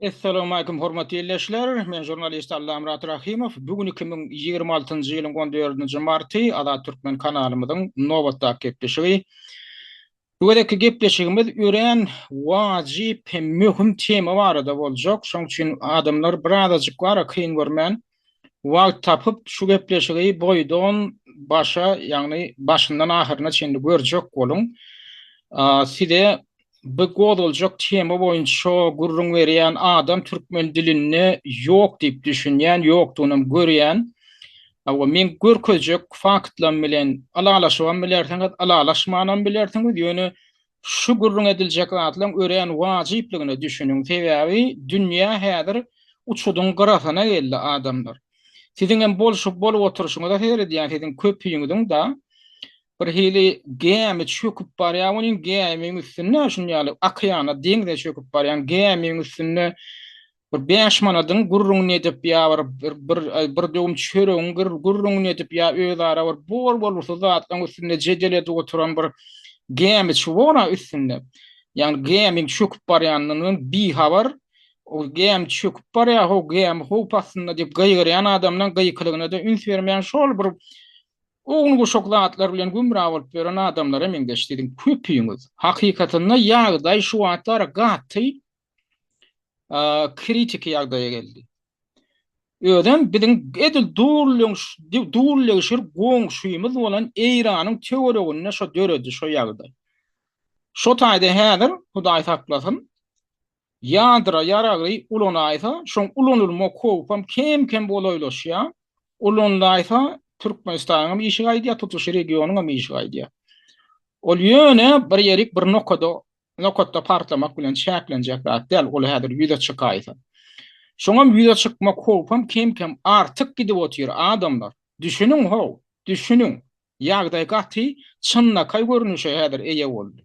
Essalawmalikim hormatly ildeşler! Men žurnalist Allamyrat Rahymow. Bu gün 2026-njy ýylyň on dördünji marty Azat Türkmen kanalymyzyň nobatdaky gepleşigi. Bu gezekki gepleşigimiz örän wajyp hem möhüm tema barada boljak. Şonuň üçin adamlar birazajyk bara kyn görmän wagt tapyp şu gepleşigi boýdan başa, ýagny başyndan ahyryna çenli görjek boluň. Size bu gozgaljak tema boýunça gürrüň berýän adam türkmen dilinde ýok diýip düşünýän, ýokdugynam görýän. Hawa, men görkezjek faktlarym bilen ylalaşybam bilersiňiz, ylalaşmanam bilersiňiz, ýöne şu gürrüň ediljek zatlaryň örän wajyplygyna düşüniň. Sebäbi dünýä häzir uçudyň gyrasyna geldi adamlar. Siziňem bolşup bolup oturyşyňyza seredýän siziň köpüňiziň-da Bir hili gämi çöküp barýar welin, gämiň üstünde şuny ýaly okeana, deňze çöküp barýan gämiň üstünde bir 5 manadyň gürrüňini edip ýa bir bir bir döwüm çöregiň gürrüňini edip ýa özara bir bol-bolgusyz zatlaryň üstünde jedel edip oturan bir gämiçi bor-a üstünde. Ýagny gämiň çöküp barýanyndan bihabar, o gämi çöküp barýar, ho gämi howp astynda diýip gygyrýan adamdan gykylygyna-da üns bermeýän şol bir Ownuk-uşak zatlar bilen gümra bolup ýören adamlara meňzeş siziň köpüňiz. Hakykatynda ýagdaý şu wagtlar gaty kritiki ýagdaýa geldi. Özem biziň edil dullegşir goňşymyz bolan Eýranyň töwereginde şo döredi şo ýagdaý. Şo taýda häzir Hudaý saklasyn Ýadro ýaragy ulanaýsa, şoň ulanylmak howpam kem-kem golaýlaşýar. Ulanylaýsa, Türkmenistanyňam işi gaýdýar, tutuş regionyňam işi gaýdýar. Ol ýöne bir ýerik bir nokada, nokatda partlamak bilen çäklenjek zat däl, ol häzir ýüze çykaýsa. Şoňam ýüze çykmak howpam kem-kem artyk gidip otyr, adamlar. Düşüniň how, düşüniň. Ýagdaý gaty çynlakaý görnüşe häzir eýe boldy.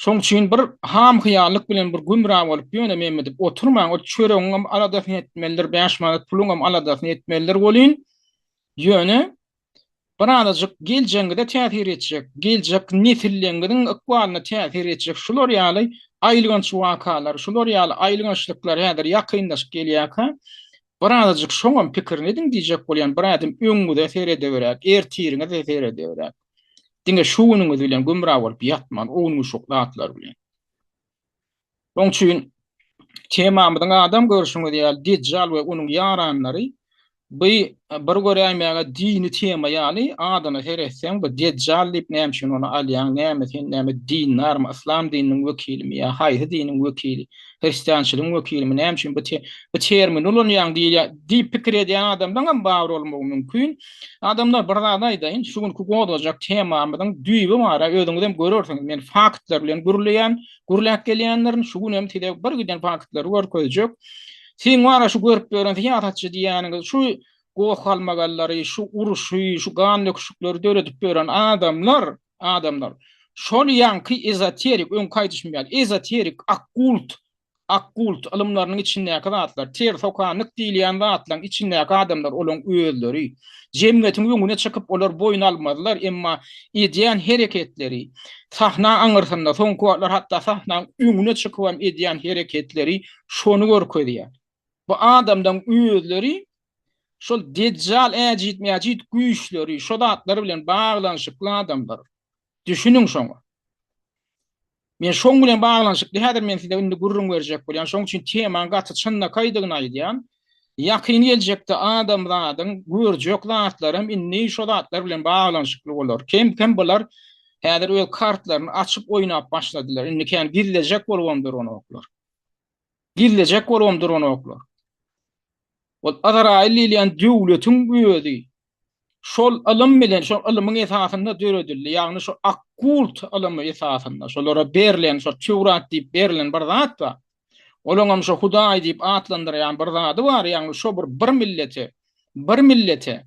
Şoň üçin bir ham-hyýallyk bilen bir gümra bolup ýöne men-men diýip oturmaň, ol çöregiňem aladasyny etmelidir, 5 manat puluňam aladasyny etmelidir welin, ýöne birazajyk geljegiňize täsir etjek, geljek nesilleňiziň ykbalyna täsir etjek şular ýaly aýylganç wakalar, şular ýaly aýylgançlyklar häzir ýakynlaşyp gelýärkä, birazajyk şoňam pikirini ediň diýjek bolýan, bir ädim öňüňize seredeweräk, ertiriňize seredeweräk. Diňe şu günüňiz bilen gümra bolup ýatman, ownuşuk zatlar bilen. Oň üçin temamyzyň adam görşüňiz ýaly Dejjal we onuň ýaranlary bu bir göräýmäge dini tema ýaly adyna seretseň bu Dejjal diýip näme üçin ony alýaň näme sen näme dindarmy yslam dininiň wekilimi ýa haýsy diniň wekili hristiançylygyň wekilimi näme üçin bu bu termini ulanýaň diýýär diýip pikir edýän adamlaryň bar bolmagy mümkin. Adamlar bir zat aýdaýyn, şu günki gozgajak temamyzyň düýbi bar, özüňizem görersiňiz. Men faktlar bilen gürleýän, gürläp gelýändirin. Şu gün hem size bir giden faktlary görkezjek. Siziň bar şu görüp ýören syýasatçy diýýäniňiz şu goh-galmagallary, şu uruşy, şu gan döküşikleri döredip ýören adamlar, adamlar şol ýaňky ezoterik, öňki aýdyşym ýaly, ezoterik, okkult Okkult ylymlarynyň içindäki zatlar, tersokanlyk diýilýän zatlaryň içindäki adamlar olaň özleri. Jemgyýetiň öňüne çykyp olar boýun almazlar, emma edýän hereketleri, sahna aňyrsynda, soňky wagtlar hatda sahnaň öňüne çykybam edýän hereketleri şony görkezýär. Bu adamlaryň özleri şol dejjal äjit-mäjit güýçleri, şo zatlar bilen baglanyşykly adamlar. Düşüniň şoňa. Men şoň bilen baglanyşykly häzir men size indi gürrüň berjek bolýan. Şoň üçin temaň gaty çynlakaýdygyny aýdýan. Ýakyn geljekde adamzadyň görjek zatlaram indi şo zatlar bilen baglanyşykly bolar. Kem-kem bular häzir öz kartlaryny açyp oýnap başladylar. Indi kän gizlejek bolubam duranoklar. Gizlejek bolubam duranoklar. Ol Yzraýyl diýilýän döwletiň özi şol ylym bilen, şol ylymyň esasynda döredildi. Ýagny şu okkult ylymy esasynda, şolara berlen, şo Töwrat diýip berlen bir zat bar. Olaňam şo Hudaý diýip atlandyrýan bir zady bar, ýagny şo bir bir millete, bir millete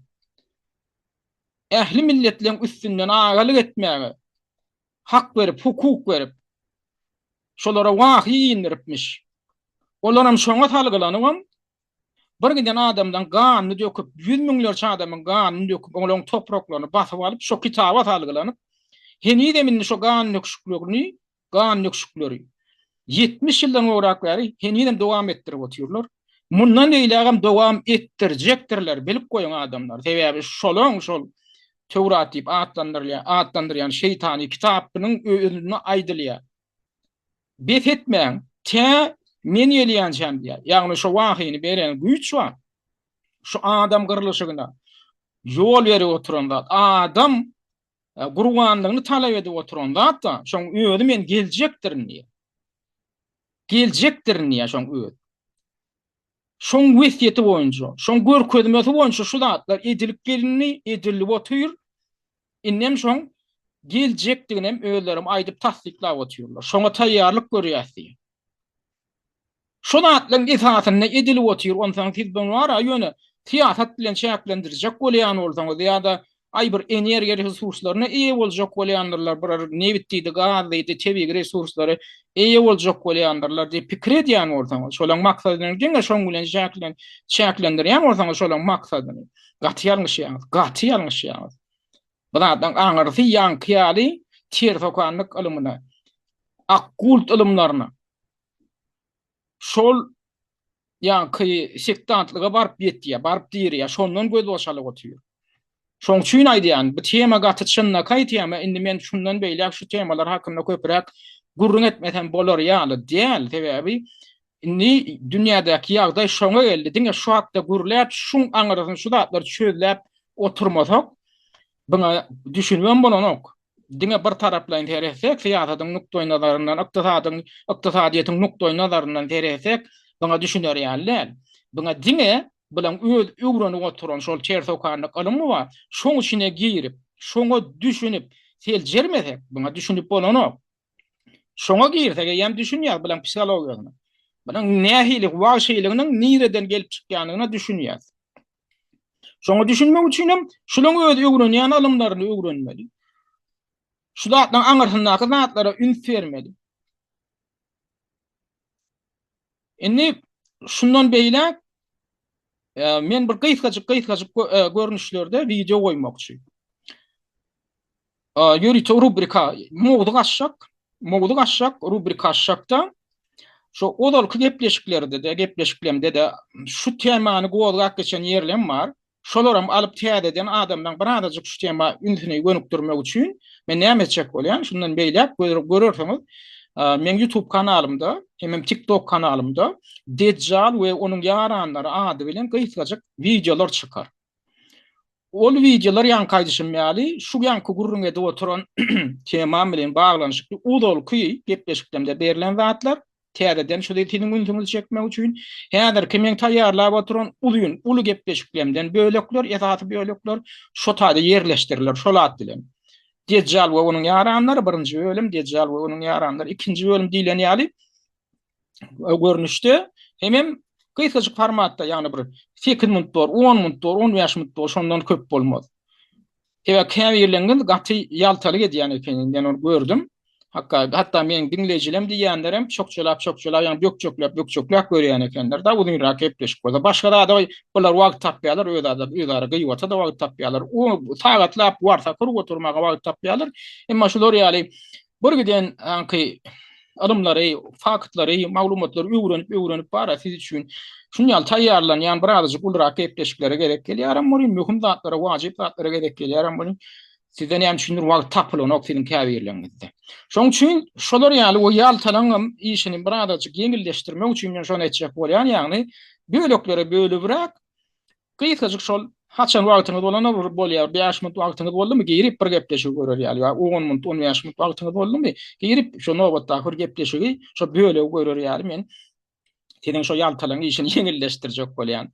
ähli milletleň üstünden agalyk etmäge hak berip, hukuk berip, şolara wahyý indiripmiş. Olaram şoňa salgylanybam, bir giden adamlaň ganyny döküp, ýüz müňlerçe adamyň ganyny döküp, olaň topraklaryny basyp alyp, şo kitaba salgylanyp, henizem indi şo gan döküşiklerini, gan döküşikleri. 70 ýyldan gowrak bäri henizem dowam etdirip otyrlar. Mundan beýlägem dowam etdirjekdirler, bilip goýuň adamlar. Sebäbi şolaň şol Töwrat diýip atlandyrylýan, atlandyrýan şeýtany kitabynyň özünde aýdylýar. Bes etmäň, tä men gelýänçäm diýýär. Ýagny şo wahyny beren güýç bar. Şu adam gyrlyşygyna ýol berip oturan zat. Adam gurbanlygyny talap edip oturan zat-da, şoň özi men geljekdirin diýýär. Geljekdirin diýýär şoň özi. Şoň wesýeti boýunça, şoň görkezmesi boýunça şu zatlar edilip gelindi, edilip otyr. Indem şoň geljekdiginem özlerem aýdyp tassyklap otyrlar. Şoňa taýýarlyk görýäs diýip. Şo zatlaryň esasynda edilip otyr, onsoň siz bunu bar-a ýöne syýasat bilen çäklendirjek bolýan bolsaňyz ýa-da aý bir energiýa resurslaryna eýe boljak bolýandyrlar, bir nebit diýdi, gaz diýdi, tebigy resurslara eýe boljak bolýandyrlar diýip pikir edýän bolsaňyz, şolaň maksadyny diňe şoň bilen çäklen çäklendirýän bolsaňyz şolaň maksadyny gaty ýalňyşýaňyz, gaty ýalňyşýaňyz. Bu zatlaryň aňyrsy ýaňky ýaly tersokanlyk ylymyna, okkult ylymlaryna, şol ýaňky sektantlyga baryp ýetýär, baryp dirýär, şondan gözbaş alyp otyr. Şoň üçin aýdýan, bu tema gaty çynlakaý tema, indi men şundan beýläk şu temalar hakynda köpräk gürrüň etmesem bolar ýaly däl, sebäbi indi dünýädäki ýagdaý şoňa geldi, diňe şu hakda gürläp, şuň aňyrsyny şu zatlary çözläp oturmasak, buňa düşünibem bolanok. Diňe bir taraplaýyn seretsek, syýasatyň nukdaýnazaryndan, ykdysadyň, ykdysadyýetiň nukdaýnazaryndan seretsek, buňa düşüner ýaly däl. Buňa diňe bulaň öz öwrenip oturan şol tersokanlyk ylymy bar, şoň içine girip, şoňa düşünip seljermesek, buňa düşünip bolanok. Şoňa girsek eýýäm düşünýäs bulaň psihologiýasyna. Bunuň nähili wagşylygynyň nireden gelip çykýandygyna düşünýäs. Şoňa düşünmek üçin hem şulaň öz öwrenýän ylymlaryny öwrenmeli. Şu zatlaryň aňyrsyndaky zatlara üns bermeli. Indi şundan beýläk e, men bir gysgajyk gysgajyk e, görnüşlerde wideo goýmakçy. E, ýörite rubrika mowzuk açjak, mowzuk açjak, rubrika açjakda şu ozalky gepleşiklerde-de, gepleşiklemde-de şu temany gozgap geçen ýerlem bar. Şolaram alyp täzeden adamlaň birazajyk şu tema ünsüni gönükdirmek üçin men näme etjek bolýan, şundan beýläk görersiňiz, meň YouTube kanalymda hemem TikTok kanalymda Dejjal we onuň ýaranlary ady bilen gysgajyk wideolar çykar. Ol wideolar ýaňky aýdyşym ýaly, şu ýaňky gürrüň edip oturan temam bilen baglanyşykly ozalky gepleşiklerimde berlen zatlar, täzeden şu siziň ünsüňizi çekmek üçin, häzirki meň taýýarlap oturan uzyn, uly gepleşiklerimden bölekler, esasy bölekler şo taýda ýerleşdiriler, şol at bilen. Dejjal we onuň ýaranlary birinji bölüm, Dejjal we onuň ýaranlary ikinji bölüm diýlen ýaly görnüşde hemem gysgajyk formatda, ýagny bir 8 minut bor, 10 minut bor, 15 minut bor, şondan köp bolmaz. Sebäbi käbirleriňiz gaty ýaltalyk edýän ekeni, men ony gördüm. Hakka, hatda meň diňleýjilem diýýänlerem çokjalap-çokjalap, ýagny bökjekläp, bökjekläp görýän ekenler-de, uzynrak gepleşik bolsa. Başga zada bular wagt tapýarlar, özara özara gybata-da wagt tapýarlar. O sagatlap warsa kurup oturmaga wagt tapýarlar. Emma şular ýaly bir giden aňky ylymlary, faktlary, maglumatlary öwrenip, öwrenip bara siz üçin şuny ýaly taýýarlanýan birazajyk ulurak gepleşiklere gezek gelýärem welin, möhüm zatlara, wajyp zatlara gezek gelýärem welin, sizde näme üçindir wagt tapylanok siziň käbirleriňizde. Şonuň üçin şolar ýaly we ýaltalaňam işini birazajyk ýeňilleşdirmek üçin men şony etjek bolýan, ýagny böleklere bölübräk Gysgajyk şol haçan wagtyňyz bolanda bir bolýar, 5 minut wagtyňyz boldumy, girip bir gepleşigi görer ýaly ýa 10 minut, 15 minut wagtyňyz boldumy, girip şo nobatdaky bir gepleşigi, şo bölegi görer ýaly men siziň şo ýaltalygyň işini ýeňilleşdirjek bolýan.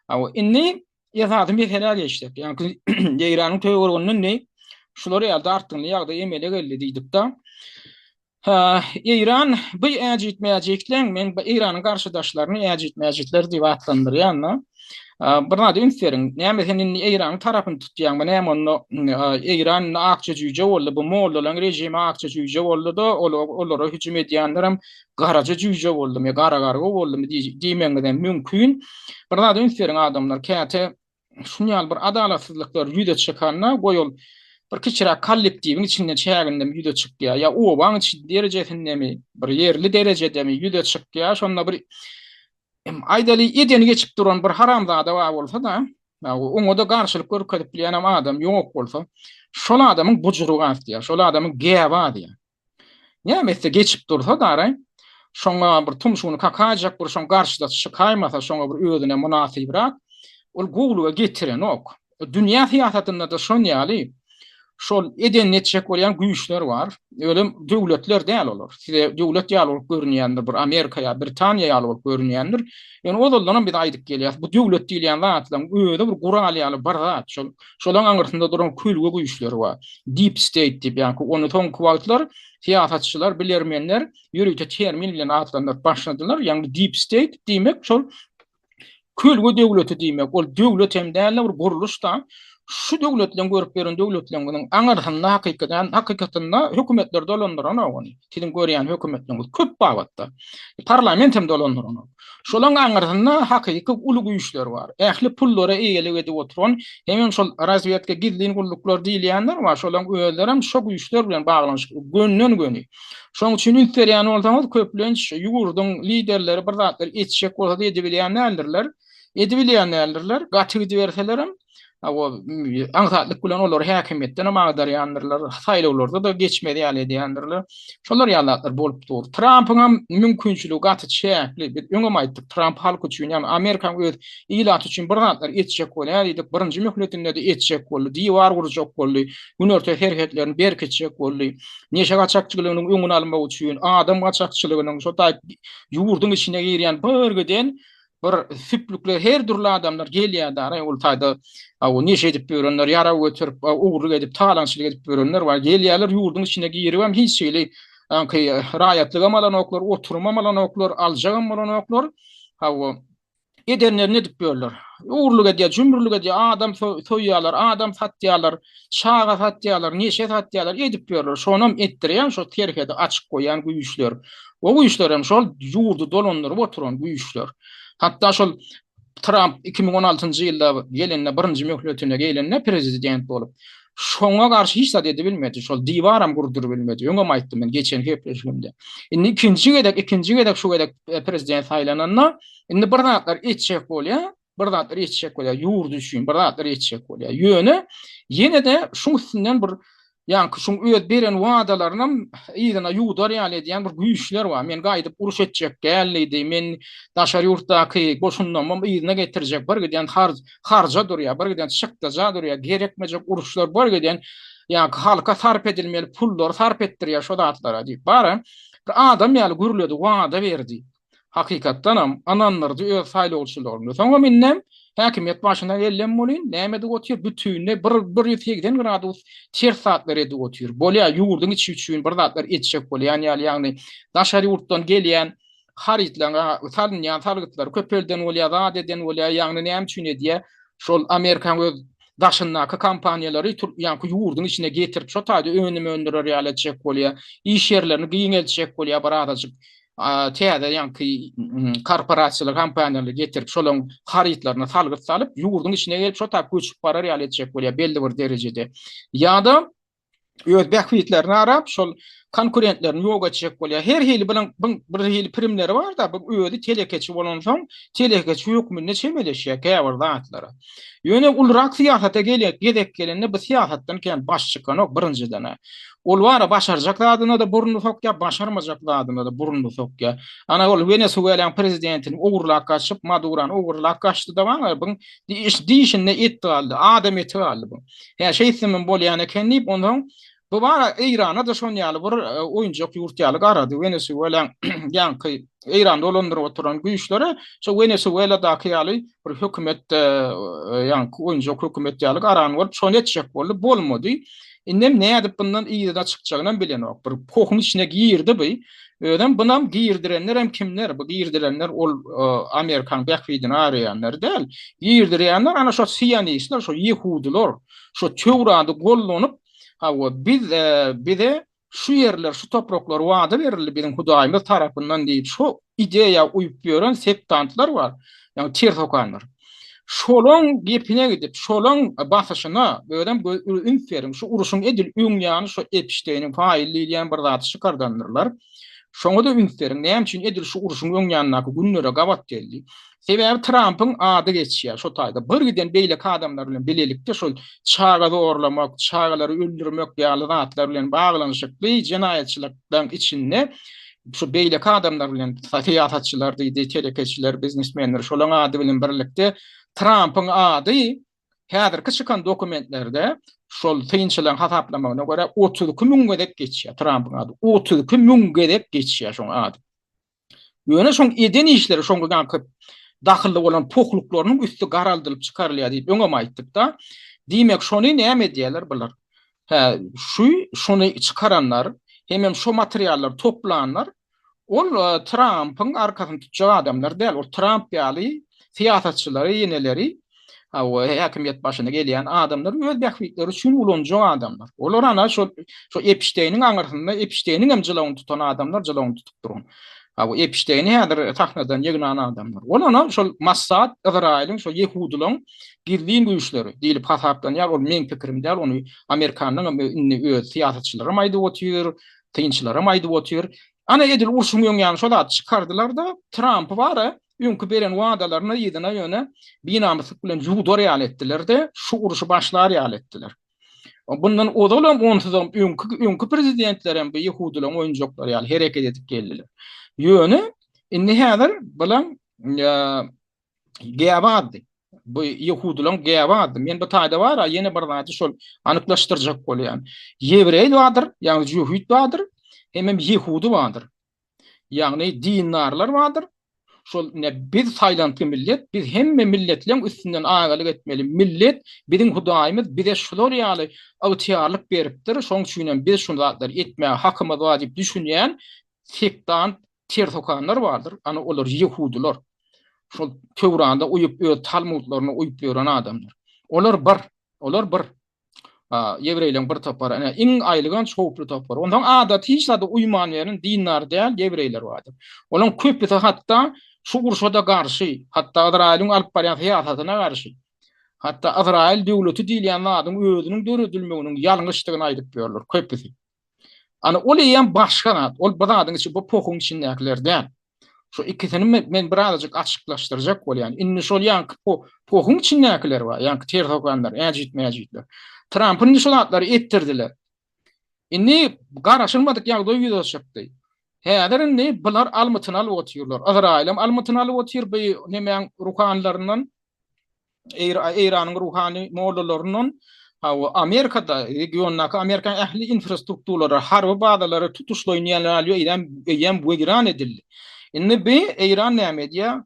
Hawa, indi esasy meselä geçsek, ýagny Eýranyň töwereginde indi şular ýaly dartgynly ýagdaý emele geldi diýdik-de. Eýran bu äjit-mäjitleň, men bu Eýranyň garşydaşlaryny äjit-mäjitler diýip atlandyrýan-da. Bir zada üns beriň. Näme sen indi Eýranyň tarapyny tutýaňmy? Näme onda Eýran indi akja jüýje boldy. Bu mollalaryň režimi akja jüýje boldy-da, olara hüjüm edýänlerem garaja jüýje boldumy, gara garga boldumy diýmegiňizem mümkin. Bir zada üns beriň adamlar, käte şuny ýaly bir adalatsyzlyklar ýüze çykanda, goý ol bir kiçiräk kollektiwiň içinde çägindemi ýüze çykýar, ýa obaň içi derejesindemi, bir ýerli derejedemi ýüze çykýar, şonda bir aýdaly edeni geçip duran bir haramzada bar bolsa-da, oňa-da garşylyk görkezip bilýänem adam ýok bolsa, şol adamyň bujurygy artýar, şol adamyň gäbi azýar. Näme etse geçip dursa daraý, şoňa bir tumşugyny kakaýjak bir şoň garşydaş çykaýmasa şoňa bir özüne mynasybrak ol gowulyga getirenok. Dünýä syýasatynda-da şon ýaly şol edenini etjek bolýan güýçler bar. Ölem döwletler däl olar. Size döwlet ýaly bolup görünýändir, bir Amerika ýa Britaniýa ýaly bolup görünýändir. Ýöne ozaldanam biz aýdyp gelýäs, bu döwlet diýilýän zatlaryň özi bir gural ýaly bir zat. Şol Şolaň aňyrsynda duran külge güýçleri bar. Deep state diýip, ýaňky ony soňky wagtlar syýasatçylar, bilermenler ýörite termin bilen atlandyryp başladylar. Ýagny deep state diýmek şol külge döwleti diýmek. Ol döwlet hem däl-de bir gurluş-da. Şu döwletleň görüp ýören döwletleňiziň aňyrsynda hakykatdan hakykatynda hökümetler dolandyranok ony. Siziň görýän hökümetleriňiz köp babatda. Parlament hem dolandyranok. Şolaň aňyrsynda hakyky uly güýçler bar. Ähli pullara eýelik edip oturan, hemem şol razwedka gizlin gulluklar diýilýänler bar, şolaň özlerem şo güýçler bilen baglanyşykly, gönden-göni. Şoň üçin üns berýän bolsaňyz, köplenç ýurduň liderleri bir zatlar etjek bolsa-da edibilýän däldirler. Edibilýän däldirler. Gaty gidiberselerem, Hawa, aňsatlyk bilen olary häkimiýetden hem agdarýandyrlar, saýlawlarda-da geçmez ýaly edýändirler. Şolar ýaly zatlar bolup dur. Trampyň hem mümkinçiligi gaty çäkli. Biz öňem aýtdyk, Tramp halk üçin, ýagny Amerikanyň öz ilaty üçin bir zatlar etjek bolýar diýdik. Birinji möhletinde-de etjek boldy, diwar gurjak boldy, günorta serhetlerini berkitjek boldy. Neşe gaçakçylygynyň öňüni almak üçin, adam gaçakçylygynyň, şo taýt ýurduň içine girýän birgiden Bir süplükler her dürli adamlar gelýär dara ol taýda o neşe edip ýörenler, ýarag göterip, ogurlyk edip, talaňçylyk edip ýörenler bar. Gelýärler ýurduň içine giribem hiç hili aňky raýatlygam alanoklar, oturymam alanoklar, aljagam bolanoklar. Hawa edenlerini edip ýörler. Ogurlyk edýär, jümrülik edýär, adam soýýarlar, adam satýarlar, çaga satýarlar, neşe satýarlar, edip ýörler. Şonam etdirýän şo serhedi açyk goýýan güýçler. O güýçler hem şol ýurdy dolandyryp oturan güýçler. Hatda şol Tramp 2016-njy ýylda gelende, birinji möhletine gelende prezident bolup, şoňa garşy hiç zat edibilmedi. Şol diwaram gurdurybilmedi. Öňem aýtdym men geçen gepleşigimde. Indi ikinji gezek, ikinji gezek şu gezek e, prezident saýlananda, indi bir zatlar etjek bolýar. bir zatlar etjek bolýar, ýurdy üçin bir zatlar etjek bolýar. Ýöne ýene-de şuň üstünden bir ýaňky şuň öz beren wadalarynam yzyna ýuwdar ýaly edýän bir güýçler bar. Men gaýdyp uruş etjek däl diýdi. Men daşary ýurtdaky goşunlarymam yzyna getirjek. Bir giden harj harja durýar, bir giden çykdaja durýar. Gerekmejek uruşlar bir giden ýaňky halka sarp edilmeli pullary sarp etdirýär şo zatlara diýip. Bara bir adam ýaly gürledi, wada berdi. Hakykatdanam, ynandyrdy öz saýlawçylaryny. Soňam indem häkimiýet başyna geldem welin, näme edip otyr? Bütinleý bir 180 gradus ters zatlar edip otyr. Bolýar, ýurduň içi üçin bir zatlar etjek bolýan ýaly, ýagny daşary ýurtdan gelýän harytlaryň salynýan salgytlary köpelden bolýar, zat eden bolýar, ýagny näme üçin edýär? Şol Amerikanyň öz daşyndaky kompaniýalary ýaňky ýurduň içine getirip, şo taýda önüm öndürer ýaly etjek bolýar. Iş ýerlerini giňeltjek bolýar birazajyk. Täze ýaňky korporasiýalar, kompaniýalary getirip, şolaryň harytlaryna salgyt salyp, ýurduň içine gelip, şo taýda göçüp barar ýaly etjek bolýar belli bir derejede. Ýa-da öz bähbitlerini arap, şol konkurentlerini ýok etjek bolýar. Her hili bilen bir hili primleri bar-da, bu özi telekeçi bolansoň, telekeçi hökmünde çemeleşýär käbir zatlara. Ýöne ulurak syýasata gelýär, gezek gelende bu syýasatdan kän baş çykanok birinjiden-ä. Ol bar-a başarjak zadyna-da burnuny sokýar, başarmajak zadyna-da burnuny sokýar. Ana ol Wenesuelanyň prezidentini ogurlap gaçyp, Madurany ogurlap gaçdy-da bar-a, buň dişinde et galdy, adam eti galdy buň. Hä, şeýtsemem bolýan eken diýip, onsoň bu bar-a Eýrana-da şon ýaly bir oýunjak ýurt ýaly garady. Wenesuelaň ýaňky Eýrany dolandyryp oturan güýçlere şo Wenesueladaky ýaly bir hökümet, ýaňky oýunjak hökümet ýaly garan bolup, şony etjek boldy, bolmady. Indem nädip bundan yzyna çykjagynam bilenok. Bir pohuň içine girdi bu. Özem bunam girdirenlerem kimler? Bu girdirenler ol Amerikanyň bähbidini araýanlar däl. Girdirýänler ana şo sionistler, şo ýehudylar. Şo Töwrady gollanyp, hawa biz bize Şu ýerler, şu topraklar wada berildi biziň Hudaýymyz tarapyndan diýip, şo ideýa uýup ýören sektantlar bar, ýagny ters okanlar. Şolaň gepine gidip, şolaň basyşyna, özem üns beriň, şu urşuň edil öň ýany şo Epşteýniň faýly diýilýän bir zady çykardandyrlar. Şoňa-da üns beriň, näme üçin edil şu urşuň öň ýanyndaky günlere gabat geldi? Sebäbi Trampyň ady geçýär şo taýda. Bir giden beýleki adamlar bilen bilelikde şol çaga zorlamak, çagalary öldürmek ýaly zatlar bilen baglanyşykly jenaýatçylyklaryň içinde şu beýleki adamlar bilen syýasatçylar diýdi, telekeçiler, biznesmenler şolaryň ady bilen birlikde Trampyň ady häzirki çykan dokumentlerde şol synçylaryň hasaplamagyna görä 32 müň gezek geçýär Trampyň ady. 32 müň gezek geçýär şoň ady. Ýöne şoň eden işleri, şoň ýaňky dahylly bolan pohluklarynyň üsti garaldylyp çykarylýar diýip öňem aýtdyk-da. Diýmek, şony näme edýärler bular? Hä, şu şony çykaranlar hemem şo materiallary toplanlar ol Trampyň arkasyny tutjak adamlar däl. Ol Tramp ýaly syýasatçylary, ýeneleri Hawa, häkimiýet başyna gelýän adamlar öz bähbitleri üçin ulanjak adamlar. Olar ana şol şo Epşteýniň aňyrsynda Epşteýniň hem jylawyny tutan adamlar, jylawyny tutup duran. Hawa, Epşteýni häzir sahnadan ýygnan adamlar. Ol ana şol Mossad, Yzraýylyň şol ýehudylaryň gizlin güýçleri diýlip hasaplanýar. Ol meň pikirim däl, ony Amerikanyň hem indi öz syýasatçylaram aýdyp otyr, synçylaram aýdyp otyr. Ana edil urşuň öň ýany şo zady çykardylar-da, Trampy bar-a, Öňki beren wadalaryny yzyna ýöne binamyslyk bilen ýuwdar ýaly etdiler-de, şu urşy başlar ýaly etdiler. Bundan ozalam onsuzam öňki öňki prezidentlerem bu ýehudylaryň oýunjaklary ýaly hereket edip geldiler. Ýöne indi häzir bulaň gäbi azdy. Bu ýehudylaryň gäbi azdy. Men bu taýda bar-a ýene bir zady şol anyklaşdyrjak bolýan. Ýewreý bardyr, ýagny jöhit bardyr, hemem ýehudy bardyr. Ýagny dindarlar bardyr. Şol ine biz saýlantgy millet, biz hemme milletleň üstünden agalyk etmeli millet, biziň Hudaýymyz bize şular ýaly ygtyýarlyk beripdir, şoň üçinem biz şu zatlary etmäge hakymyz bar diýip düşünýän sektant tersokanlar bardyr, ana olar ýehudylar. Şol Töwrada uýup öz Talmudlaryna uýup ýören adamlar. Olar bir, olar bir. Ýewreýleriň bir topary, ine, iň aýylganç howply topar. Onsoň adaty hiç zada uýman beren dindar däl ýewreýler bardyr. Olaryň köpüsi hatda şu urşa-da garşy, hatda Yzraýylyň alyp barýan syýasatyna garşy. Hatda Yzraýyl döwleti diýilýän zadyň özüniň döredilmeginiň ýalňyşdygyny aýdyp ýörler köpüsi. Ana, ol eýýäm başga zat. Ol bu zadyň içi, bu pohuň içindäkiler däl. Şu ikisini men, men birazajyk açyklaşdyrjak bolýan. Indi şol ýaňky po, pohuň içindäkiler bar, ýaňky ters okanlar, äjit-mäjitler. Trampy indi şu zatlary etdirdiler. Indi garaşylmadyk ýagdaý ýüze çykdy. Häzir indi bular almytyny alyp otyrlar. Yzraýylam almytyny alyp otyr bu nemäň ruhanylaryndan. Eýranyň ruhany mollalaryndan hawa Amerikada regiondaky Amerikanyň ähli infrastrukturalary, harby bazalary tutuşlaýyn ýaly eýýäm eýýäm weýran edildi. Indi bi Eýran näme edýär?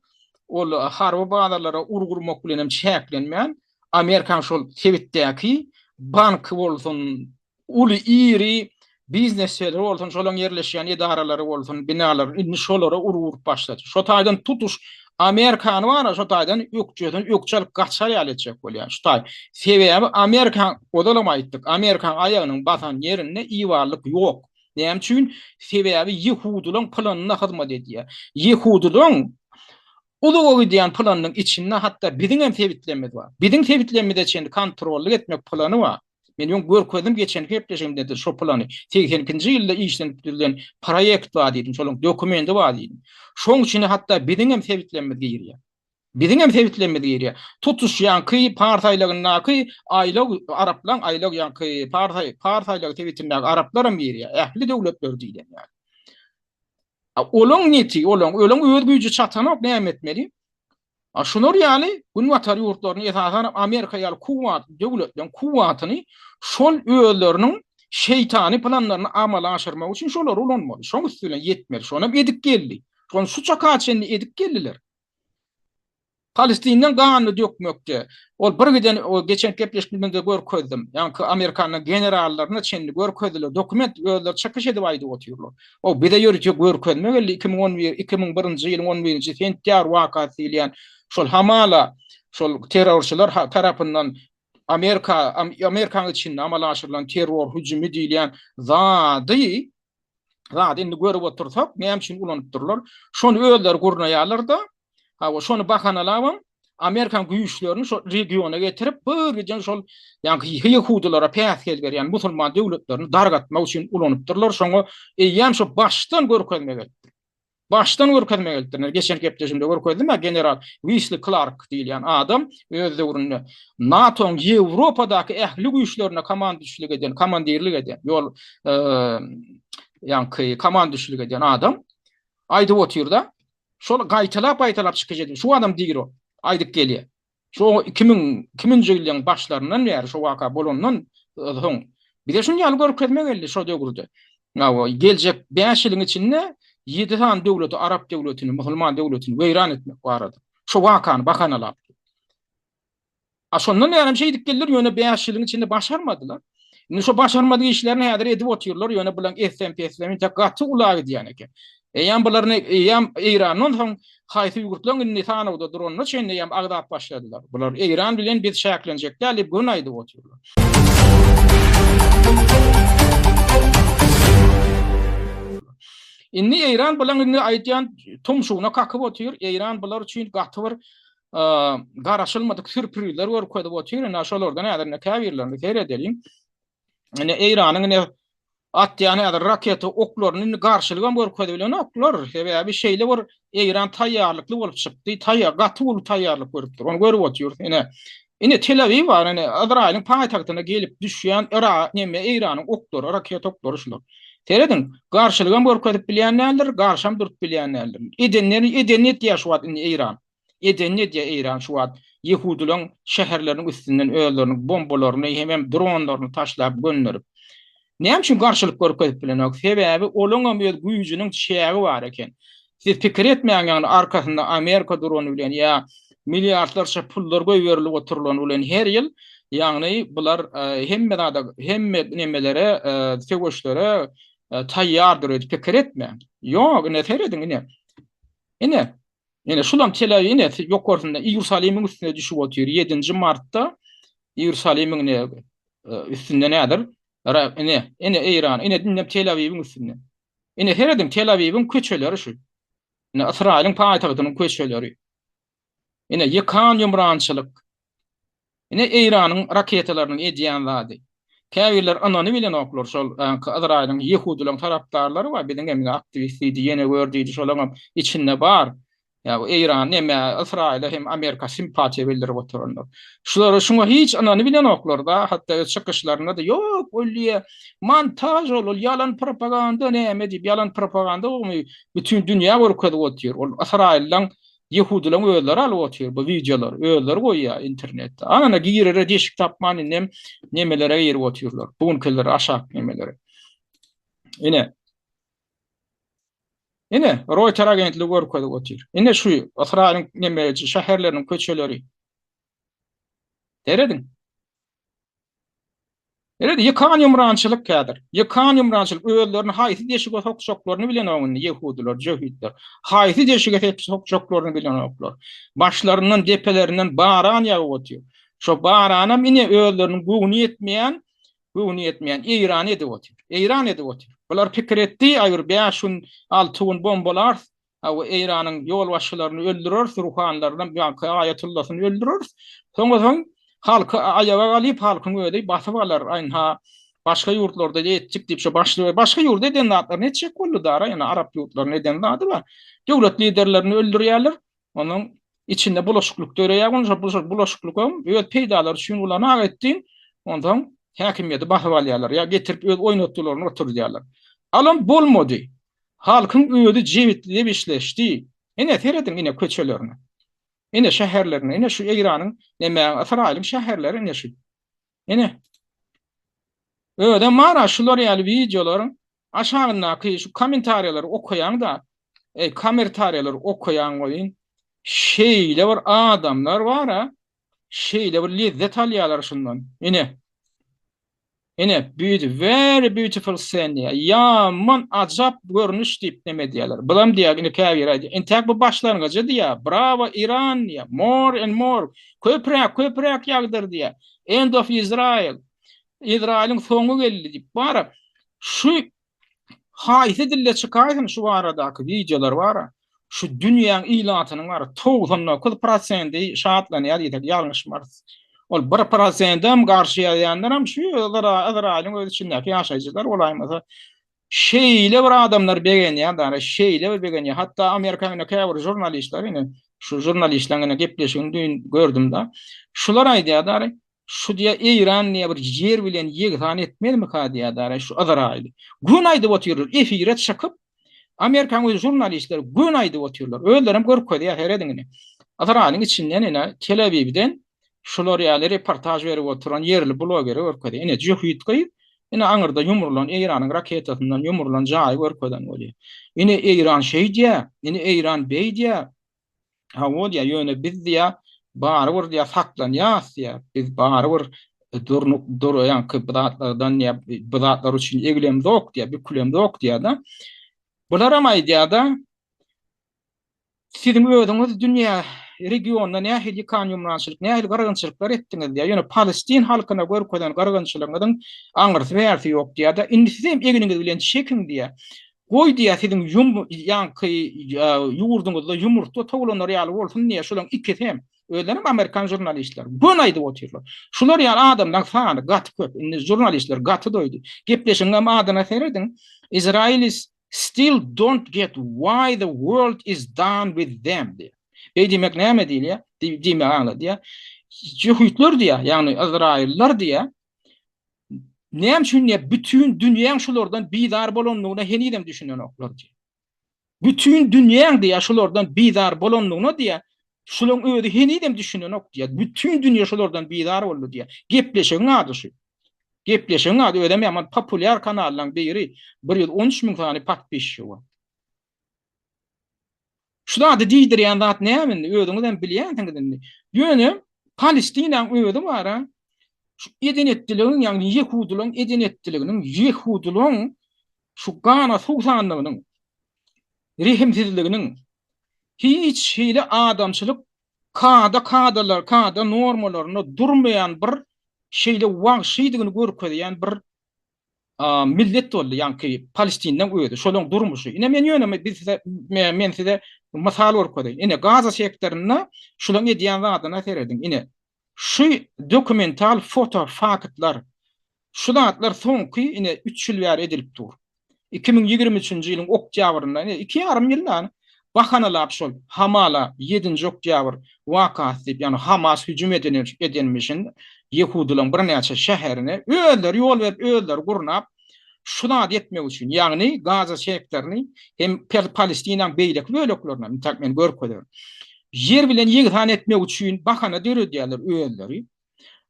Ol harby bazalara urgy urmak bilen hem çäklenmän, Amerikanyň şol sebitdäki banky bolsun, Uly, iri biznesleri bolsun, şolaryň ýerleşýän edaralary bolsun, binalary, indi şolara urgy urup başlady. Şo taýdan tutuş Amerikany bar-a, şo taýdan ökjesini ökje alyp gaçar ýaly etjek bolýar. Şu taý. Sebäbi Amerika, ozalam aýtdyk, Amerikanyň aýagynyň basan ýerinde ibarlyk ýok. Näme üçin? Sebäbi ýehudylaryň planyna hyzmat edýär. Ýehudylaryň uzaga gidýän planynyň içinde hatda biziň hem sebitlerimiz bar. Biziň sebitlerimize çenli kontrollyk etmek plany bar. Men öň görkezdim geçenki gepleşigimde-de şo plany. Segsen ikinji ýylda işlenip düzülen proýekt bar diýdim, şolaryň dokumendi bar diýdim. Şoň içine hatda biziň hem sebitlerimiz girýär. Biziň hem sebitlerimiz girýär. Tutuş ýaňky Pars aýlagyndaky aýlag, araplaň aýlag ýaňky Pars, Pars aýlagy sebitindäki araplaram girýär. Ähli döwletler diýlen ýaly. Olaň neti, olaň, olaň öz güýji çatanok näme etmeli? A şular ýaly Günbatar ýurtlaryny, esasanam Amerika ýaly kuwwatly döwletleriň kuwwatyny şol özleriniň şeýtany planlaryny amala aşyrmak üçin şolary ulanmaly. Şoň üsti bilen ýetmeli. Şonam edip geldi. Şony şu çaka çenli edip geldiler. Palestinden ganyny dökmekde. Ol bir giden o geçen gepleşigimde görkezdim. Ýaňky Amerikanyň generallaryna çenli görkezdiler. Dokument özleri çykyş edip aýdyp otyrlar. O bize ýörite görkezme geldi 2011 2001-nji ýylyň 11-nji sentýabr wakasy diýilýän şol hamala şol terrorçylar tarapyndan Amerika Amerikanyň içinde amala aşyrylan terror hüjümi diýilýän zady zady indi görüp otursak, näme üçin ulanypdyrlar? Şony özleri gurnaýarlar-da, hawa, şony bahanalabam Amerikan güýçlerini şol regiona getirip, bir giden şol ýaňky ýehudylara päsgel berýän musulman döwletlerini dargatmak üçin ulanypdyrlar. Şoňa eýýäm şo başdan görkezme gelipdir. Başdan görkezme gelipdir. Geçen gepleşimde görkezdim-ä, general Wisli Klark diýilýän adam öz döwründe NATO-nyň Ýewropadaky ähli güýçlerine komandüşlik eden, komandirlik eden, ýol ýaňky komandüşlik eden adam aýdyp otyr-da, şol gaýtalap-gaýtalap çykyş edip, şu adam diri aýdyp gelýär. Şo 2000 2000-nji ýyllaryň başlaryndan bäri şo waka bolandan soň bize şuny ýaly görkezme geldi şo döwürde. Hawa, geljek 5 ýylyň içinde 7 sany döwleti, arap döwletini, musulman döwletini weýran etmek barada. Şo wakany bahanalap. A şondan bärem şeýdip geldiler, ýöne 5 ýylyň içinde başarmadylar. Indi şo başarmadyk işlerini häzir edip otyrlar, ýöne bulaň etsem-petsem intek gaty ula gidýän eken. Eýýäm bular ne, eýýäm Eýrandan soň haýsy ýurtlaryň indi sanawda duranyna çenli eýýäm agzap başladylar. Bular Eýran bilen biz çäklenjek däl diýip göni aýdyp otyrlar. Indi Eýran bulaň indi aýdýan tumşugyna kakyp otyr. Eýran bular üçin gaty bir garaşylmadyk sürprizler görkezip otyr. Ine şolardan häzir ine käbirlerini seredeliň. Ine Eýranyň ine atýan häzir raketa oklaryny indi garşylygam görkezip bilenoklar. Sebäbi şeýle bir Eýran taýýarlykly bolup çykdy. Taýýar, gaty uly taýýarlyk görüpdir. Ony görüp otyrys. Ine Ine Tel Awiw bar, ine Yzraýylyň paýtagtyna gelip düşýän Yrak, neme Eýranyň oklary, raketa oklary şular. Serediň, garşylygam görkezip bilýän däldir, garşam durup bilýän däldir. Edenleri edenini etýär şu wagt indi Eýran. Edenini edýär Eýran şu wagt ýehudylaň şäherleriniň üstünden özleriniň bombalaryny hemem dronlaryny taşlap gönderip. Näme üçin garşylyk görkezip bilenok? Sebäbi olaňam öz güýjüniň çägi bar eken. Siz pikir etmäň ýagny arkasynda Amerika durany bilen ýa milliardlarça pullar goýberilip oturylany bilen her ýyl ýagny bular hemme zada hemme nemelere söweşlere taýýardyr öýdüp pikir etmäň. Ýok ine serediň ine. Ine Ine, şulam Tel Awiw, ine, ýokarsynda Iýerusalimiň üstüne düşüp otyr. 7-nji martda Iýerusalimiň ine üstünde nädir? Ine, ine Eýran, ine indem Tel Awiwiň üstünde. Ine serediň, Tel Awiwiň köçeleri şu. Ine Ysraýylyň paýtagtynyň köçeleri. Ine ýykan ýumrançylyk. Ine Eýranyň raketalarynyň edýän zady. Käbirler ynany bilenoklar şol Yzraýylyň ýehudylaryň tarapdarlary bar biziň hem aktiwist diýdi ýene gör diýdi şolaňam içinde bar. Ýa Eýran neme Ysraýyla hem Amerika simpatiýa bildirip oturanlar. Şulara şuňa hiç ynany bilenoklar-da hatda öz çykyşlarynda-da ýok ol diýe montaž ol ol ýalan propaganda näme diýip ýalan propaganda ony bütin dünýä görkezip otyr. Ol Ysraýyllaň Ýehudylaryň özleri alyp otyr bu wideolary, özleri goýýar internetde. Anana girere deşik tapman indem nemelere girip otyrlar. Bunkerlere aşak nemelere. Ine. Ine, Reuters agentligi görkezip otyr. Ine şu Ysraýylyň nemeji şäherleriniň köçeleri. Serediň. Ýene-de ýykan ýumrançylyk häzir. Ýykan ýumrançylyk özlerini haýsy deşige sokjaklaryny bilenok indi ýehudylar, jöhitler. Haýsy deşige sokjaklaryny bilenoklar. Başlaryndan, depelerinden baran ýagyp otyr. Şo baranam ine özleriniň göwni ýetmeýän, göwni ýetmeýän Eýrany edip otyr. Eýran edip otyr. Bular pikir etdi, aý bir bäş gün, alty gün bombalarys, Hawa, Eýranyň ýolbaşçylaryny öldüreris, ruhanylarynam, ýaňky aýatollasyny öldüreris. Soňra soň halky aýaga galyp, halkyň özi basyp alar. Ynha, başga ýurtlarda etjek diýip, şo başly başga ýurda eden zatlaryny etjek boldy dara, ýöne arap ýurtlaryna eden zady bar. Döwlet liderlerini öldürýärler. Onuň içinde bulaşyklyk döreýär. Onuň şo bulaşyklygam öz peýdalary üçin ulanak etdi. Onsoň häkimiýeti basyp alýarlar ýa getirip öz oýnatgylaryny oturdýarlar. Alam bolmady. Halkyň özi jebisleşdi. Ine, serediň, ine, köçelerine. Ine, şäherlerine. Ine, şu Eýranyň, näme, Ysraýylyň şäherleri, ine, şu. Ine. Özem bar-a, şular ýaly wideolaryň aşagyndaky şu kommentariýalary okaýaň-da, eý, kommentariýalary okaýaň welin, Şeýle bir adamlar bar-a, şeýle bir lezzet alýarlar şundan. Ine. Ine, beauty, very beautiful scene diýýär. Ýaman ajap görnüş diýip neme edýärler. Bulam diýýär, ine käbiri aýdýar. Entäk bu başlangyjy diýýär. Bravo Iran diýýär. More and more. Köpräk, köpräk ýagdyr diýýär. End of Israel. Izraýylyň soňy geldi diýip. Bara şu Haýsy dilde çykaýsyn şu baradaky wideolar bara şu dünýäň ilatynyň bara 99 prosendi şatlanýar diýsek ýalňyşmarys. Ol bir prosendem garşy ýazýanlaram şu Yzraýylyň öz içindäki ýaşaýjylar bolaýmasa şeýle bir adamlar begenýär dara şeýle bir begenýär. Hatda Amerikanyň ine käbir žurnalistler ine şu žurnalistleriň ine gepleşigini düýn gördüm-de. Şular aýdýar dara Şu diýýär, Eýran diýýär, bir ýer bilen ýegsan etmezmika diýýär dara, şu Yzraýyly. Göni aýdyp otyrlar, efire çykyp, Amerikanyň öz žurnalistleri göni aýdyp otyrlar. Özlerem görkezýär, serediň ine. Yzraýylyň içinden ine, Tel-Awiwden şular ýaly reportaž berip oturan ýerli blogeri görkezýär. Ine, jöhit gyz, ine aňyrda ýumrulan Eýranyň raketasyndan ýumrulan jaýy görkezen bolýar. Ine, Eýran şeýdýär, ine, Eýran beýdýär. Hawa diýýär, ýöne biz diýýär, barybir diýýär, saklanýarys diýýär. Biz barybir durnuk dur ýaňky bu zatlardan diýýär, bu zatlar üçin eglemzok diýýär, bükülemzok diýýär-de. Bularam aýdýar-da, siziň özüňiz dünýä regionda nähili ýykan-ýumrançylyk, nähili gyrgynçylyklar etdiňiz diýýär. Ýöne palestin halkyna görkezen gyrgynçylygyňyzyň aňyrsy-bärsi ýok diýýär-de. Indi siz hem egniňiz bilen çekiň diýýär. Goý diýýär, siziň ýum, ýaňky ýurduňyzda ýumurtga towlanar ýaly bolsun diýýär, şolaň ikisi hem, özlerem amerikan žurnalistleri, göni aýdyp otyrlar. Şular ýaly adamlaň sany gaty köp, indi žurnalistler gaty doýdy. Gepleşigiňem adyna serediň, Israelis still don't get why the world is done with them diýýär. Beý diýmek näme diýilýär, diýmegi aňladýar. Jöhitler diýýär, ýagny yzraýyllar diýýär, Näme üçin diýip, bütin dünýäň şulardan bizar bolandygyna henizem düşünenoklar diýip. Bütin dünýäň diýýär şulardan bizar bolandygyna diýýär, şularyň özi henizem düşünenok diýýär. Bütin dünýä şulardan bizar boldy diýýär. Gepleşigiň ady şu. Gepleşigiň ady özem ýaman populýar kanallaryň biri, 113 müň sany podpisçigi bar. Şu zady diýdirýän zat näme indi? Özüňiz hem bilýänsiňiz indi. Ýöne Palestinaň özi bar-a, şu eden-etdiligiň, ýagny ýehudylaryň eden-etdiliginiň, ýehudylaryň şu gana suwsanlygynyň, rehimsizliginiň, hiç hili adamçylyk kada-kadalar, kada normalarynda durmaýan bir şeýle wagşydygyny görkezýän bir millet boldy, ýaňky Palestinleň özi, şolaň durmuşy. Ine men ýöne biz size men size mysal görkezeýin. Ine Gaza sektorynda şulaň edýän zadyna serediň. Ine şu dokumental foto faktlar şu zatlar soňky ine 3 ýyl bäri edilip dur. 2023-nji ýylyň oktýabrynda, ine iki ýarym ýyldan bahanalap şol hamala ýedinji oktýabr wakasy diýip, ýagny Hamas hüjüm eden edenmişin ýehudylaryň birnäçe şäherine özleri ýol berip, özleri gurnap, şu zady etmek üçin, ýagny Gaza sektoryny hem Palestinanyň beýleki böleklerini, intäk men görkezerin, ýer bilen ýegsan etmek üçin bahana döredýärler özleri.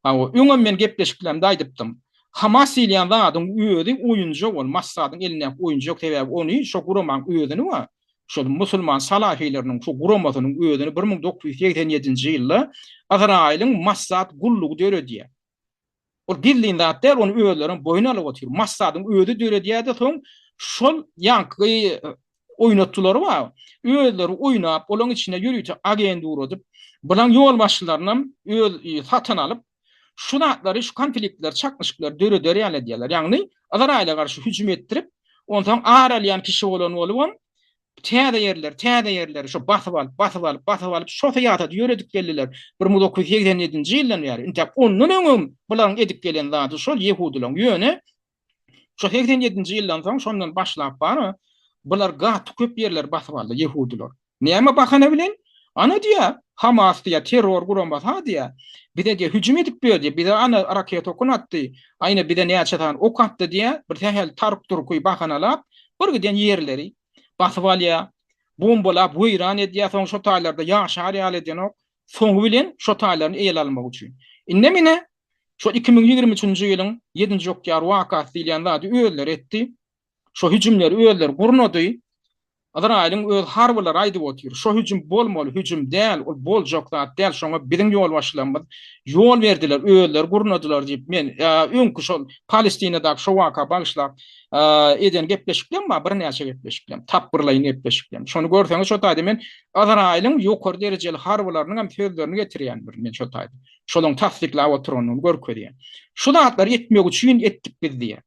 Hawa, öňem men gepleşiklerimde aýdypdym. Hamas diýilýän zadyň özi oýunjak ol, Massadyň elindäki oýunjak, sebäbi ony şo guramaň özüni we şol musulman salafileriniň şo guramasynyň özüni 1987-nji ýylda Yzraýylyň Massad gullugy döredýär. Ol gizlin zat däl, ony özlerem boýun alyp otyr. Massadyň özi döredýär-de soň şol ýaňky oýnatgylary bar. Özleri oýnap, olaň içine ýörite agent ugradyp, bulaň ýolbaşçylarynam öz satyn alyp, şu zatlary, şu konfliktleri, çaknyşyklary döreder ýaly edýärler. Ýagny, Yzraýyla garşy hüjüm etdirip, onsoň ar alýan kişi bolan bolubam, täze ýerleri, täze ýerleri şo basyp alyp, basyp alyp, basyp alyp, şo syýasaty ýöredip geldiler. 1987-nji ýyldan bäri. Intäk ondan öňem bularyň edip gelen zady şol ýehudylaryň. Ýöne Şo 87-nji ýyldan soň şondan başlap bar, bular gaty köp ýerleri basyp aldy ýehudylar. Näme bahana bilen? Ana diýýär, Hamas diýýär, terror guramasy ha diýýär. Bize diýýär, hüjüm edip ýör diýýär, bize ana raketa okuny atdy, aýna bize näçe sany ok atdy diýýär, bir sähel tark-turky bahanalap, bir giden ýerleri basyp alýar, bombalap weýran edýär, soň şo taýlarda ýaşar ýaly edenok, soňy bilen şo taýlaryny ele almak üçin. Indem ine, Şo 2023-nji ýylyň ýedinji oktýabr wakasy diýilýän zady özleri etdi. Şo hüjümleri özleri gurnady. Yzraýylyň öz harbylary aýdyp otyr, şo hüjüm bolmaly hüjüm däl, ol boljak zat däl, şoňa biziň ýolbaşçylarymyz ýol berdiler, özleri gurnadylar diýip, men öňki şol Palestinadaky şo waka bagyşlap eden gepleşiklerim bar, birnäçe gepleşiklerim, tapgyrlaýyn gepleşiklerim. Şony görseňiz şo taýda men Yzraýylyň ýokary derejeli harbylarynyň hem sözlerini getirýän bir men şo taýda. Şolaryň tassyklap oturanyny görkezýän. Şu zatlary etmek üçin etdik biz diýýär.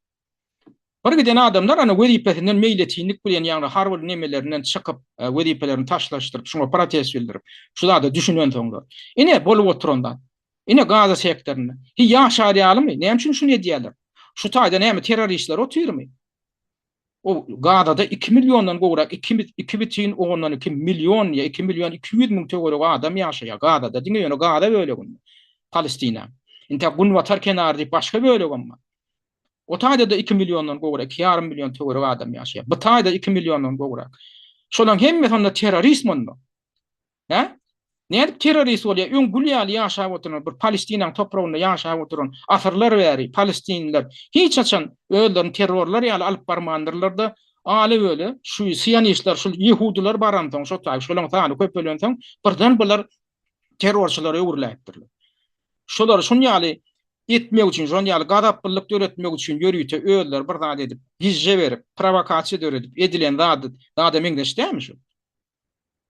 Bir giden adamlar ana wezipesinden meýletinlik bilen ýagny harby nemelerinden çykyp, wezipelerini taşlaşdyryp, şuňa protest bildirip, şu zada düşünensoňlar. Ine, bolup oturan zat. Ine, Gaza sektorynda. Hi ýaşar ýalymy? Näme üçin şuny edýärler? Şu taýda näme terroristler otyrmy? O Gazada 2 milliondan gowrak, 2 2,2 million ýa 2 million 200 müň töweregi adam ýaşaýar Gazada, diňe ýöne Gaza böleginde. Palestina. Intäk Günbatar kenary diýip başga bölegem bar. O taýda-da 2 milliondan gowrak, 2,5 million töweregi adam ýaşaýar. Bu taýda 2 milliondan gowrak. Şolaryň hemmesi onda terrorist onda. Hä? Nädip terrorist bolýar? Öň gül ýaly ýaşap oturan, bir Palestinanyň topragynda ýaşap oturan asyrlar bäri palestinliler hiç haçan özlerini terrorlar ýaly alyp barmandyrlar-da, ala-böle şu sionistler, şu ýehudylar baransoň, şo taý, şolaryň sany köpelensoň, birden bular terrorçylara öwrüläýipdirler. Şolary şun ýaly etmek üçin, şon ýaly gazaplylyk döretmek üçin ýörite özleri bir zat edip, gijje berip, prowokasiýa döredip edilen zady, zada meňzeş dälmi şu?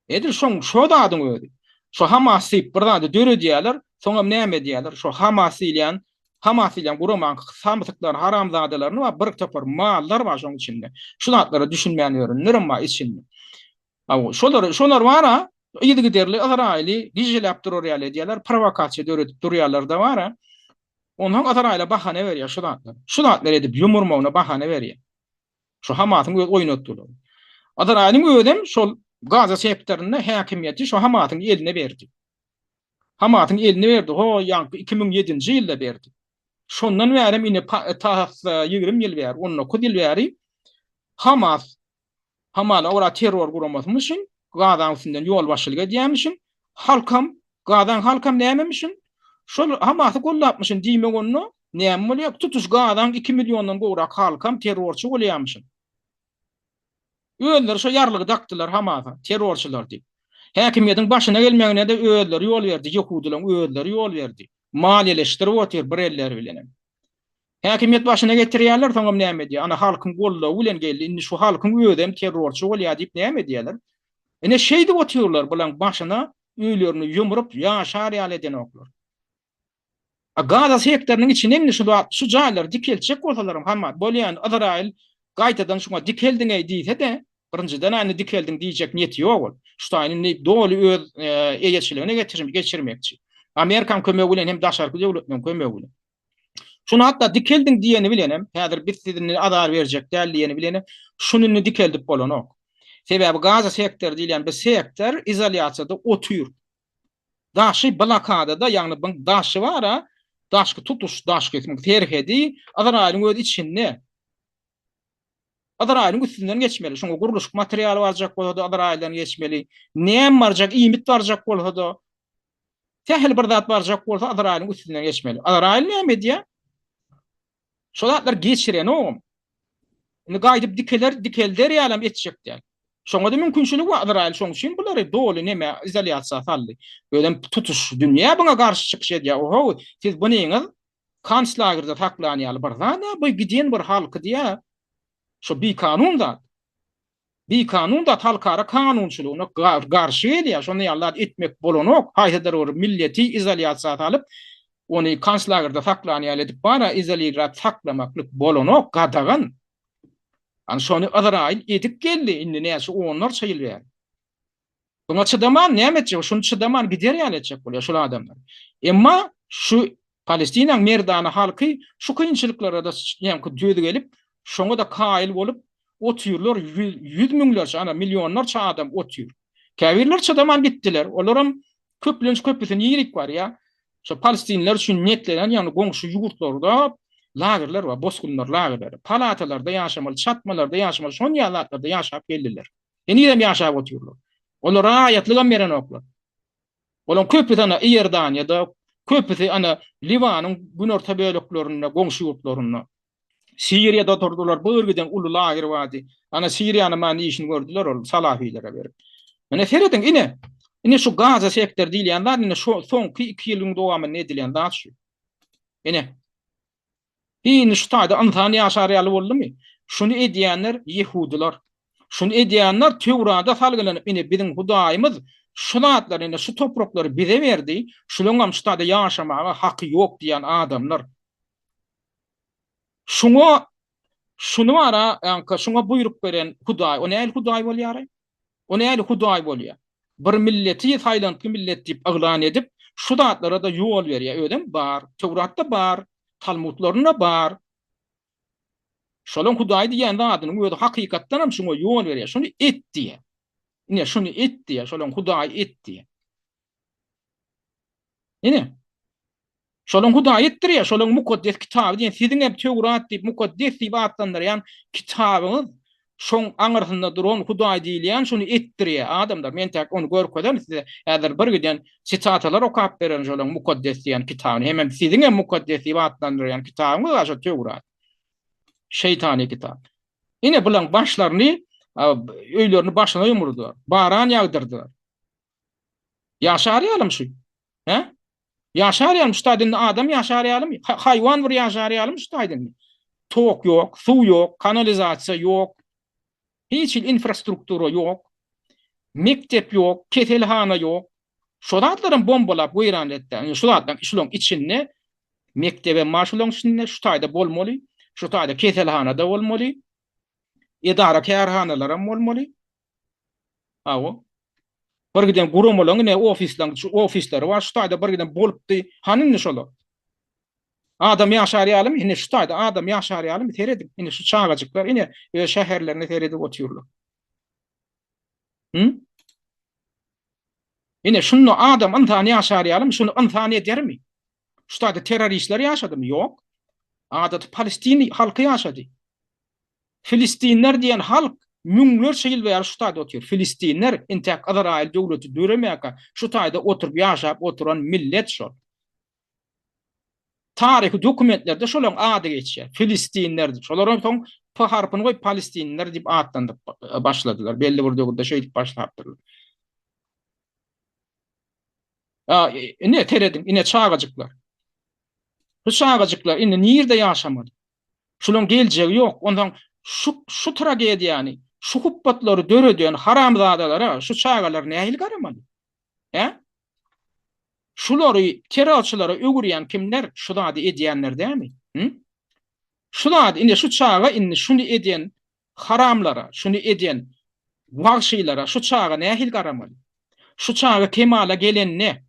Edil şoň şo zadyň özi. Şo Hamas diýip bir zady döredýärler, soňam näme edýärler? Şo Hamas diýilýän, Hamas diýilýän guramaň samsyklary, haramzadalaryny bar, bir topar mallar bar şoň içinde. Şu zatlara düşünmän ýörenlerem bar içinde. Hawa, şolar, şolar bar-a, yzygiderli Yzraýyly gijeläp durar ýaly edýärler, prowokasiýa döredip durýarlar-da bar-a. Onsoň Yzraýyla bahana berýär şu zatlar. Şu zatlary edip ýumurmagyna bahana berýär. Şu Hamasyň öz oýnatgylary. Yzraýylyň özem şol Gaza sektorynda häkimiýeti şu Hamasyň eline berdi. Hamasyň eline berdi, ho ýaňky 2007-nji ýylda berdi. Şondan bärem ine tas 20 ýyl bäri, 19 ýyl bäri Hamas Hamala ora terror guramasymyşyn, Gazaň üstünden ýolbaşçylyk edýämişin, halkam, Gazaň halkam nämemişin? Şol Hamasy gollapmyşyn diýmek onda näme bolýar? Tutuş Gazaň 2 milliondan gowrak halkam terrorçy bolýamyşyn. Özleri şo ýarlygy dakdylar Hamasa, terrorçylar diýip. Häkimiýetiň başyna gelmegine-de özleri ýol berdi, ýehudylaryň özleri ýol berdi. Maliýeleşdirip otyr bir elleri bilenem. Häkimiýet başyna getirýärler, soňam näme edýär? Ana halkyň goldawy bilen geldi, indi şu halkyň özem terrorçy bolýar diýip näme edýärler? Ine şeýdip otyrlar, bulaň başyna öýlerini ýumrup ýaşar ýaly edenoklar. A Gaza sektorynyň içine indi şu şu jaýlary dikeltjek bolsalaram Hamas bolýan Yzraýyl gaýtadan şuňa dikeldiňeý diýse-de, birinjiden indi dikeldiň diýjek niýeti ýok ol. Şu taýyny indi doly öz eýeçiligine geçirmekçi. Amerikanyň kömegi bilen hem daşarky döwletleriň kömegi bilen. Şuny hatda dikeldiň diýeni bilenem, häzir biz sizi indi azar berjek däl diýeni bilenem, şuny indi dikeldip bolanok. Sebäbi Gaza sektory diýilýän bu sektor izolýasiýada otyr. Daşy blokadada, ýagny buň daşy bar-a, daşky tutuş daşky serhedi Yzraýylyň öz içinde. Yzraýylyň üstünden geçmeli. Şoňa gurluşyk materialy barjak bolsa-da Yzraýyldan geçmeli. Näme barjak, iýmit barjak bolsa-da, sähel bir zat barjak bolsa Yzraýylyň üstünden geçmeli. Yzraýyl näme edýär? Şo zatlar geçirenogam. Indi gaýdyp dikeler, dikelder ýalam etjek däl. Şoňa-da mümkinçilik bar Yzraýyl şoň üçin bulary doly neme izolýasiýa saldy. Özem tutuş dünýä buňa garşy çykyş edýär. Oho, siz bunyňyz konslagerde saklan ýaly bir zat-a, bu giden bir halky diýýär. Şo bikanun zat. Bikanun zat halkara kanunçylygyna garşy gelýär. Şonda ýaly zat etmek bolanok. Haýsydyr bir milleti izolýasiýa salyp, ony konslagerde saklan ýaly edip bar-a izolirläp saklamaklyk bolanok, gadagan. Ana şony Yzraýyl edip geldi indi näçe onlarça ýyl bäri. Buňa çydaman näme etjek? Şuny çydaman gider ýaly etjek bolýar şol adamlar. Emma şu Palestinaň merdana halky şu kynçylyklara-da ýaňky döz gelip, şoňa-da kaýyl bolup otyrlar, ýüz müňlerçe, ana millionlarça adam otyr. Käbirleri çydaman gitdiler. Olaram köplenç köpüsi nirik barýar? Şo palestinler üçin niýetlenen, ýagny goňşy ýurtlarda lagerler bar, bosgunlar lagerleri. Palatalarda ýaşamaly, çatmalarda ýaşamaly, şon ýaly zatlarda ýaşap geldiler. Henizem ýaşap otyrlar. Olara raýatlygam berenoklar. Olaryň köpüsi ana Iordaniýada, köpüsi ana Liwanyň günorta böleklerinde, goňşy ýurtlarynda. Siriýada oturdylar, bu giden uly lager bardy. Ana Siriýany man işini gördüler ol salafilere berip. Ine serediň, ine. Ine şu Gaza sektor diýilýän zat, ine şu soňky 2 ýylyň dowamynda edilen zat şu. Ine. Indi şu taýda ynsan ýaşar ýaly boldumy? Şuny edýänler ýehudylar. Şuny edýänler Töwrada salgylanyp, ine biziň Hudaýymyz şu zatlary, ine şu topraklary bize berdi, şulaňam şu taýda ýaşamaga haky ýok diýýän adamlar. Şuňa şuny bara, ýaňky şuňa buýruk beren Hudaý, o nähili Hudaý bolýar-aý? O nähili Hudaý bolýar? Bir milleti saýlantgy millet diýip yglan edip, şu zatlara-da ýol berýär. Özem bar, Töwratda bar, Talmudlarynda bar. Şolaň Hudaý diýýän zadynyň özi hakykatdanam şuňa ýol berýär. Şuny et diýýär. Ine, şuny et diýýär. Şolaň Hudaýy et diýýär. Ine. Şolaň Hudaýy etdirýär, şolaň mukaddes kitaby diýen siziň hem Töwrat diýip, mukaddes diýip atlandyrýan kitabyňyz şoň aňyrsynda duran Hudaý diýilýän şuny etdirýär. Adamlar, men täk ony görkezerin size. Häzir bir giden sitatalar okap bererin şolaň mukaddes diýen kitabyny. Hemem siziň hem mukaddes diýip atlandyrýan kitabyňyz bar şo Töwrat. Şeýtany kitap. Ine bulaň başlaryny öýlerini başyna ýumurdylar. Baran ýagdyrdylar. Ýaşar ýalym şu. Hä? Ýaşar ýalym şu taýda indi adam ýaşar ýalymy? Haýwan bir ýaşar ýalymy şu taýda indi? Tok ýok, suw ýok, kanalizasiýa ýok. Hiç hili infrastruktura ýok. Mekdep ýok, keselhana ýok. Şo zatlaram bombalap weýran etdi. Indi şu zatlaryň şularyň içinde mekdebem bar şularyň içinde şu taýda bolmaly. Şu taýda keselhana-da bolmaly. Edara kärhanalaram bolmaly. Hawa. Bir giden guramalaryň ine ofislaryň şu ofisleri bar şu taýda bir giden bolupdy. Hany indi şolar? Adam ýaşar ýalymy? Ine şu taýda adam ýaşar ýalymy? Serediň. Ine şu çagajyklar ine öz şäherlerine seredip otyrlar. Hı? Ine şunda adam ynsan ýaşar ýalymy? Şuny ynsan edermi? Şu taýda terroristler ýaşadymy? Ýok. Adaty palestin halky ýaşady. Filistinler diýen halk müňlerçe ýyl bäri şu taýda otyr. Filistinler intäk Yzraýyl döwleti döremäkä şu taýda oturyp ýaşap oturan millet şol. Taryhy dokumentlerde şolaryň ady geçýär. Filistinler diýip. Şolar hem soň P harpyny goýup palestinliler diýip atlandyryp başladylar. Belli bir döwürde şeýdip başlapdyrlar. Ine serediň, ine çagajyklar. Bu çagajyklar indi nirde ýaşamaly? Şulaň geljegi ýok. Onsoň şu şu tragediýany, şu hupbatlary döreden haramzadalara şu çagalar nähili garamaly? Hä? Şulary terrorçylara öwürýän kimler? Şu zady edýänler dämi? Hı? Şu zady indi şu çaga indi şuny eden haramlara, şuny eden wagşylara şu çaga nähili garamaly? Şu çaga kemala gelende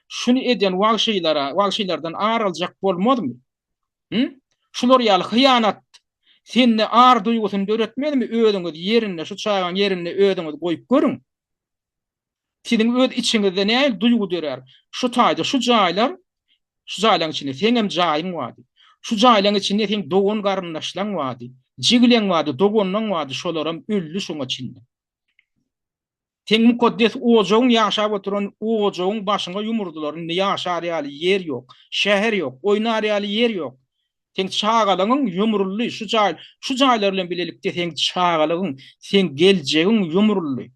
şuny eden wagşylara, wagşylardan ar aljak bolmazmy? Hı? Şular ýaly hyýanat sende ar duýgusyny döretmezmi? Özüňiz ýerinde, şu çagaň ýerinde özüňizi goýup görüň. Siziň öz içiňizde nähili duýgy dörär? Şu taýda şu jaýlar, şu jaýlaryň içinde seňem jaýyň bardy. Şu jaýlaryň içinde seň dogan-garyndaşlaň bardy. Jigileň bardy, doganlaň bardy, şolaram öldi şoň içinde. Seň mukaddes ojagyň ýaşap oturan ojagyň başyňa ýumurdylar, indi ýaşar ýaly ýer ýok, şäher ýok, oýnar ýaly ýer ýok. Seň çagalygyň ýumruldy, şu jaý, şu jaýlar bilen bilelikde seň çagalygyň, seň geljegiň ýumruldy.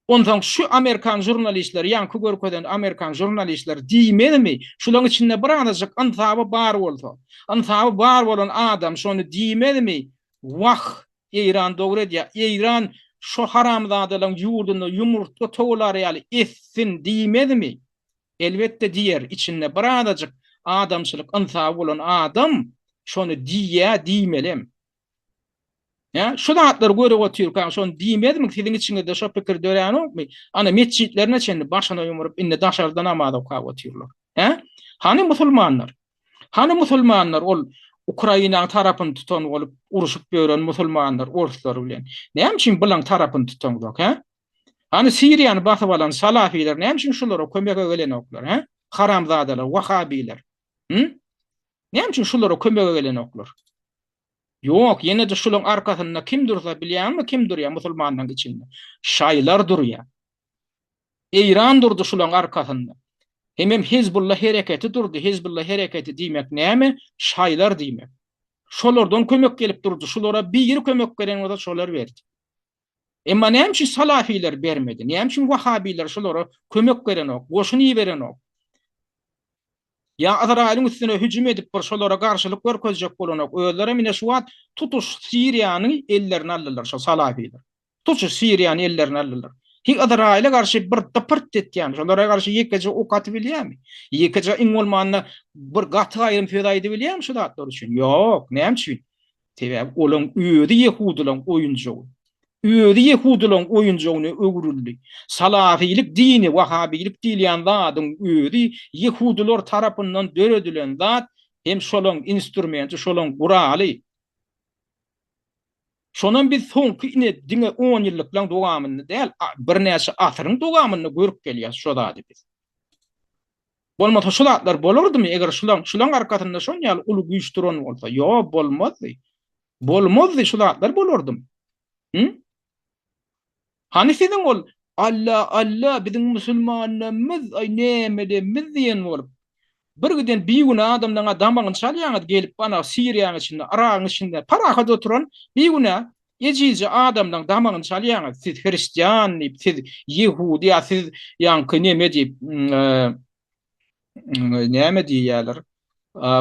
Onsoň şu amerikan žurnalistleri, ýaňky görkezen amerikan žurnalistleri diýmezmi, şulaň içinde bir azajyk ynsaby bar bolsa, ynsaby bar bolan adam şony diýmezmi, wah, Eýran dogry edýär, Eýran şo haramzadalaň ýurdunda ýumurtga towalar ýaly etsin diýmezmi? Elbetde diýer, içinde bir azajyk adamçylyk ynsaby bolan adam şony diýýär, diýmelem. Hä? Şu zatlary görüp otyrkaň şony diýmezmiň, siziň içiňizde şo pikir döränokmy? Ana metjitlerine çenli başyna ýumuryp indi daşarda namaz okap otyrlar. Hä? Hany musulmanlar? Hany musulmanlar ol Ukrainaň tarapyny tutan bolup uruşyp ýören musulmanlar orslar bilen? Näme üçin bulaň tarapyny tutaňzok, hä? Hany Siriýany basyp alan salafiler näme üçin şulara kömege gelenoklar, hä? Haramzadalar, wahabiler. Hü? Näme üçin şulara kömege gelenoklar? Ýok, ýene-de şulaň arkasynda kim dursa bilýäňmi kim durýar musulmanlaň içinde? Şaýlar durýar. Eýran durdy şulaň arkasynda. Hemem Hizbulla hereketi durdy. Hizbulla hereketi diýmek näme? Şaýlar diýmek. Şolardan kömek gelip durdy. Şulara biri kömek beren bolsa şolar berdi. Emma näme üçin salafiler bermedi? Näme üçin wahabiler şulara kömek berenok, goşun iberenok? Ýa Yzraýylyň üstüne hüjüm edip bir şolara garşylyk görkezjek bolanok. Özlerem ine şu wagt tutuş Siriýany ellerine aldylar şo salafiler. Tutuş Siriýany ellerine aldylar. Hi Yzraýyla garşy bir dypyrt etýärmi? Şolara garşy ýekeje ok atybilýärmi? Ýekeje iň bolmanda bir gaty gaýrym söz aýdybilýärmi şu zatlar üçin? Ýok. Näme üçin? Sebäbi olaň özi ýehudylaň oýunjagy. Özi ýehudylaň oýunjagyna öwrüldi. Salafilik dini, wahabilik diýilýän zadyň özi ýehudylar tarapyndan döredilen zat hem şolaň instrumenti, şolaň guraly. Şonam biz soňky ine diňe on ýyllyklaň dowamynda däl, birnäçe asyryň dowamynda görüp gelýäs şo zady biz. Bolmasa şu zatlar bolardymy eger şulaň şulaň arkasynda şon ýaly uly güýç duran bolsa? Ýo, bolmazdy. Bolmazdy şu zatlar bolardymy? Hı? Hany siziň ol Alla Alla biziň musulmanlarymyz aý nämelerimiz diýen bolup bir giden bigünä adamlaňa damagyny çalýaňyz gelip ana Siriýaň içinde Yragyň içinde parahat oturan bigünä ejizje adamlaň damagyny çalýaňyz siz hristian diýip siz ýehudi ýa siz ýaňky neme diýip näme diýýäler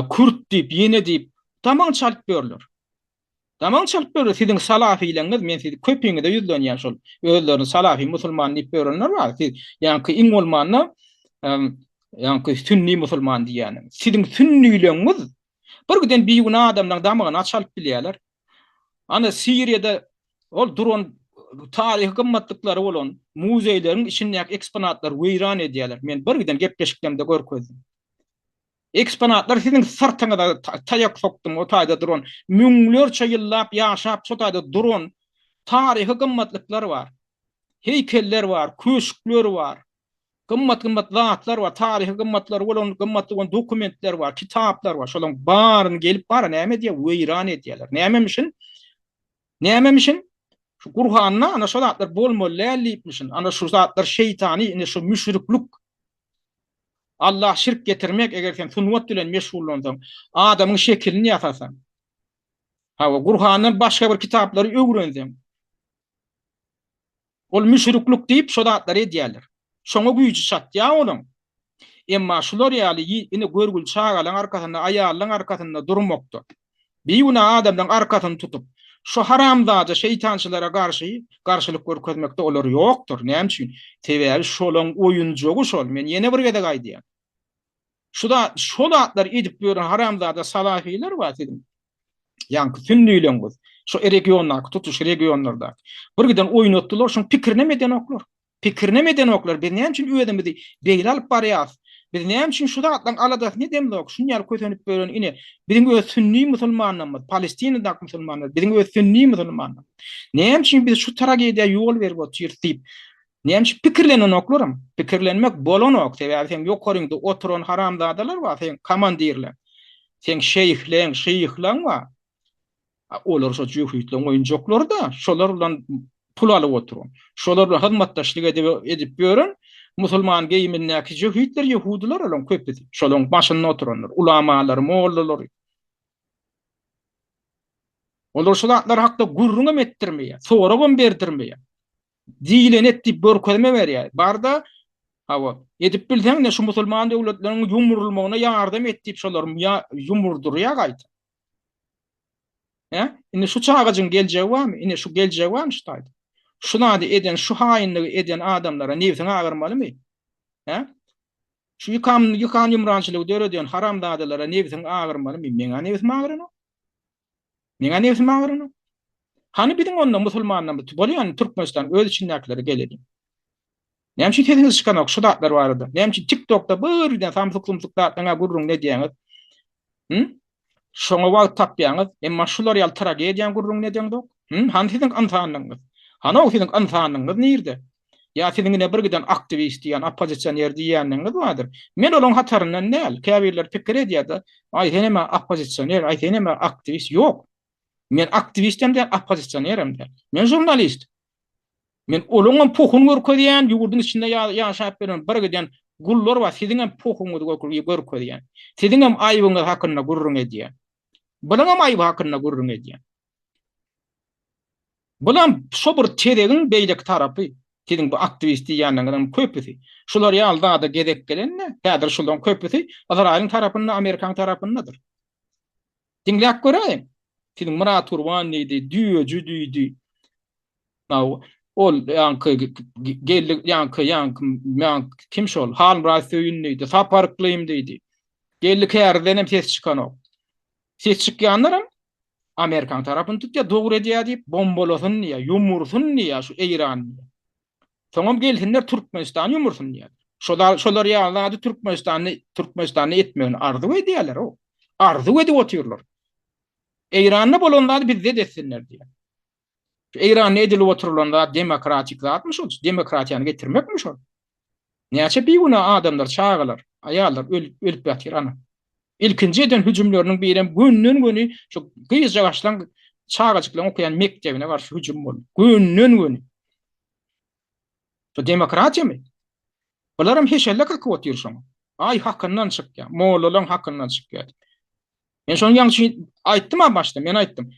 kürt diýip ýene diýip damagyny çalyp ýörler. Damagyny çalyp ýörler siziň salafileňiz men sizi köpiňize ýüzlenýän şol özlerini salafi musulman diýip ýörenler bar siz ýaňky iň bolmanda ýaňky sünni musulman diýýäniňiz siziň sünnileňiz bir giden bigünä adamlaň damagyny çalyp bilýärler ana Siriýada ol duran taryhy gymmatlyklary bolan muzeýleriň içindäki eksponatlary weýran edýärler men bir giden gepleşiklerimde görkezdim. Eksponatlar siziň syrtyňyza taýak sokdum o taýda duran müňlerçe ýyllap ýaşap şo taýda duran taryhy gymmatlyklar bar. Heýkeller bar, köşkler bar. Gymmat gymmat zatlar bar, taryhy gymmatlary bolan gymmatly bolan dokumentler bar, kitaplar bar. Şolaryň baryny gelip bara näme edýär? Weýran edýärler. Nämemişin? Nämemişin? Şu Gurhanda ana şo zatlar bolmaly däl diýipmişin. Ana şu zatlar şeýtany, ine şu müşriklik Allah şirk getirmek eger sen sungat bilen meşgullansaň, adamyň şekilini ýasasaň. Hawa, Gurhandan başga bir kitaplary öwrenseň. Ol müşriklik diýip şo zatlary edýärler. Şoňa güýji çatýar olaň. Emma şular ýaly ine görgüli çagalaň arkasynda, aýallaň arkasynda durmakda, bigünä adamlaň arkasyny tutup, şu haramzada şeýtançylara garşy garşylyk görkezmekde olar ýokdur. Näme üçin? Sebäbi şolaň oýunjagy şol. Men ýene bir gezek aýdýan. Şu zat, şol zatlary edip ýören haramzada salafiler bar siziň. Ýaňky sünnileňiz. Şu regiondaky, tutuş regionlardaky. Bir giden oýnatdylar, şoň pikirinem edenoklar. Pikirinem edenoklar, biz näme üçin özümizi beýle alyp barýarys? Biz näme üçin şu zatlaryň aladasyny edemzok? Şuny ýaly kösenip ýören ine, biziň öz sünni musulmanlarymyz, Palestinadaky musulmanlar, biziň öz sünni musulmanlarymyz. Näme üçin biz şu tragediýa ýol berip otyrys diýip, näme üçin pikirlenenoklaram? Pikirlenmek bolanok, sebäbi seň ýokaryňda oturan haramzadalar bar, seň komandirleň, seň şeýhleň, şyhlaň bar. Olar şo jöhitleň oýunjaklary-da, şolar bilen pul alyp oturan, şolar bilen hyzmatdaşlyk edip edip ýören musulman geýimindäki jöhitler, ýehudylar olaryň köpüsi. Şolaryň başynda oturanlar, ulamalary, mollalary. Olar şu zatlar hakda gürrüňem etdirmeýär, soragam berdirmeýär. Diýleni et diýip görkezme berýär. Bar-da, hawa, edip bilseň ine şu musulman döwletleriniň ýumrulmagyna ýardam et diýip şolary ýumurdurýar gaýta. Hä? Indi şu çagajyň geljegi barmy? Ine şu geljegi barmy şu taýda? Şu zady eden, şu haýynlygy eden adamlara nebsiň agyrmalymy? Hä? Şu ýykan, ýykan ýumrançylygy döreden haramzadalara nebsiň agyrmalymy? Meň-ä nebsim agyranok. Meň-ä nebsim agyranok. Hany biziň onda musulmanlarymyz? Bolýa indi Türkmenistan öz içindäkilere geleliň. Näme üçin sesiňiz çykanok şu zatlar barada? Näme üçin TikTokda bir giden samsyk-sumsuk zatlaryň gürrüňini edýäňiz? Hı? Şoňa wagt tapýaňyz, emma şular ýaly tragediýaň gürrüňini edeňzok. Hı? Hany siziň ynsanlygyňyz? Hany-ow siziň ynsanlygyňyz nirde? Ýa siziň ine bir giden aktiwist diýýän, oppozisioner diýýänligiňiz bardyr. Men olaň hataryndan däl. Käbirleri pikir edýär-de, aý senem-ä oppozisioner, aý senem-ä aktiwist. Ýok. Men aktiwistem däl, oppozisionerem däl. Men žurnalist. Men olaňam pohuny görkezýän, ýurduň içinde ýaşap ýören bir giden. Gullar bar, siziňem pohuňyzy görkezýän. Siziňem aýbyňyz hakynda gürrüň edýän. Bulaňam aýby hakynda gürrüň edýän. Bulam şo bir tezegiň beýleki tarapy. Siziň bu aktiwist diýýänleriňiziň köpüsi. Şular ýaly zada gezek gelende, häzir şularyň köpüsi Yzraýylyň tarapynda, Amerikanyň tarapyndadyr. Diňläp göräýiň. Siziň Myrat Gurban diýdi, düýeji diýdi. Ol ýaňky geldi, ýaňky, ýaňky, ýaňky kim şol? Halmyrat Söýün diýdi, Sapar Yklym diýdi. Geldi Kärizden hem ses çykanok. Ses çykýanlaram Amerikan tarapyny tutýar, dogry edýär diýip, bombalasyn diýýär, ýumursyn diýýär şu Eýrany diýýär. Soňam gelsinler Türkmenistany ýumursyn diýýär. Şolar şolar ýaly zady Türkmenistany Türkmenistanda etmegini arzuw edýärler o. Arzuw edip otyrlar. Eýranda bolan zady bizde-de etsinler diýýär. Şu Eýranda edilip oturylan zat demokratik zatmy şol? Demokratiýany getirmekmi şol? Näçe bigünä adamlar, çagalar, aýallar ölüp, ölüp ýatyr ana. Ilkinji eden hüjümleriniň birem gönden-göni şu gyzjagaşlaň, çagajyklaryň okaýan mekdebine garşy hüjüm boldy. Gönden-göni. Şu demokratiýamy? Bularam heşelle kakyp otyr şoňa. Aý hakyndan çykýar, mollalaň hakyndan çykýar diýip. Men şonuň ýaňy üçin aýtdym-a başda, men aýtdym.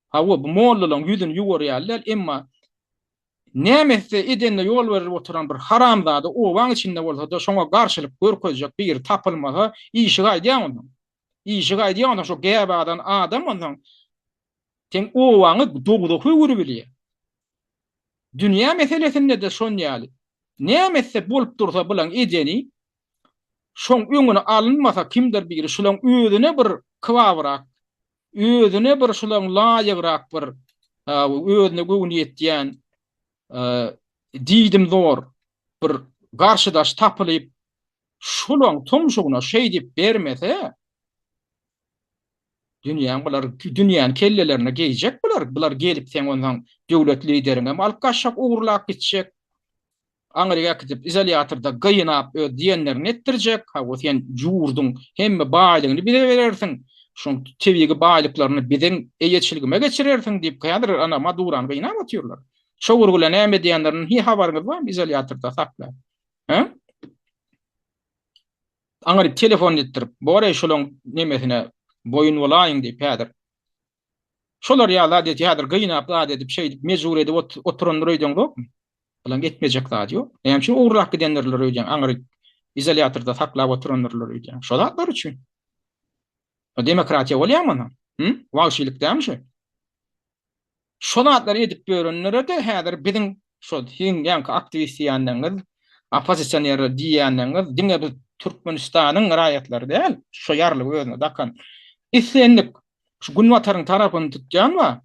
Hawa, bu mollalaň ýüzüni ýuwar ýaly däl, emma näme etse edende ýol berip oturan bir haramzada obaň içinde bolsa-da şoňa garşylyk görkezjek biri tapylmasa, işi gaýdýar onsoň. Işi gaýdýar onsoň şo gäbe adan adam onsoň seň obaňy dowzaha öwrübilýär. Dünýä meselesinde-de şon ýaly. Näme etse bolup dursa bulaň edeni, şoň öňüni alynmasa kimdir biri şulaň özüne bir kybabrak, özüne bir şulaň laýygrak bir özüne göwni ýetýän diýdimzor bir garşydaş tapylyp şulaň tumşugyna şeýdip bermese, Dünýäň bular dünýäni kellelerine geýjek bular. Bular gelip seň onsoň döwlet lideriňem alyp gaçjak ogurlap gitjek. Aňryk äkidip izolýatorda gynap öz diýenlerini etdirjek. Hawa sen ýurduň hemme baýlygyny bize berersiň. Şoň tebigy baýlyklaryny biziň eýeçiligime geçirersiň diýip häzir ana Madurany gynap otyrlar. Şo gurgula näme edýänlerinden hiý habaryňyz barmy izolýatorda saklap. Hä? Aňryk telefon etdirip, bor-eý şolaň nemesine boýun bolaýyň diýip häzir. Şolar ýaly zat et, häzir gynap zat edip, şeýdip mejbur edip oturandyr öýdeňzokmy? Bulaň etmejek zady ýok. Näme üçin ogurlap gidendirler öýdýäň, aňryk izolýatorda saklap oturandyrlar öýdýäň. Şo zatlar üçin. Demokratiýa bolýarmy onda? Hü? Wagşylyk dälmi şu? Şo zatlary edip ýörenlere-de häzir biziň şo siziň ýaňky aktiwist diýýänleriňiz, oppozisionerler diýýänleriňiz diňe bir Türkmenistanyň raýatlary däl, şo ýarlygy özüne dakan islendik şu günbataryň tarapyny tutýan bar.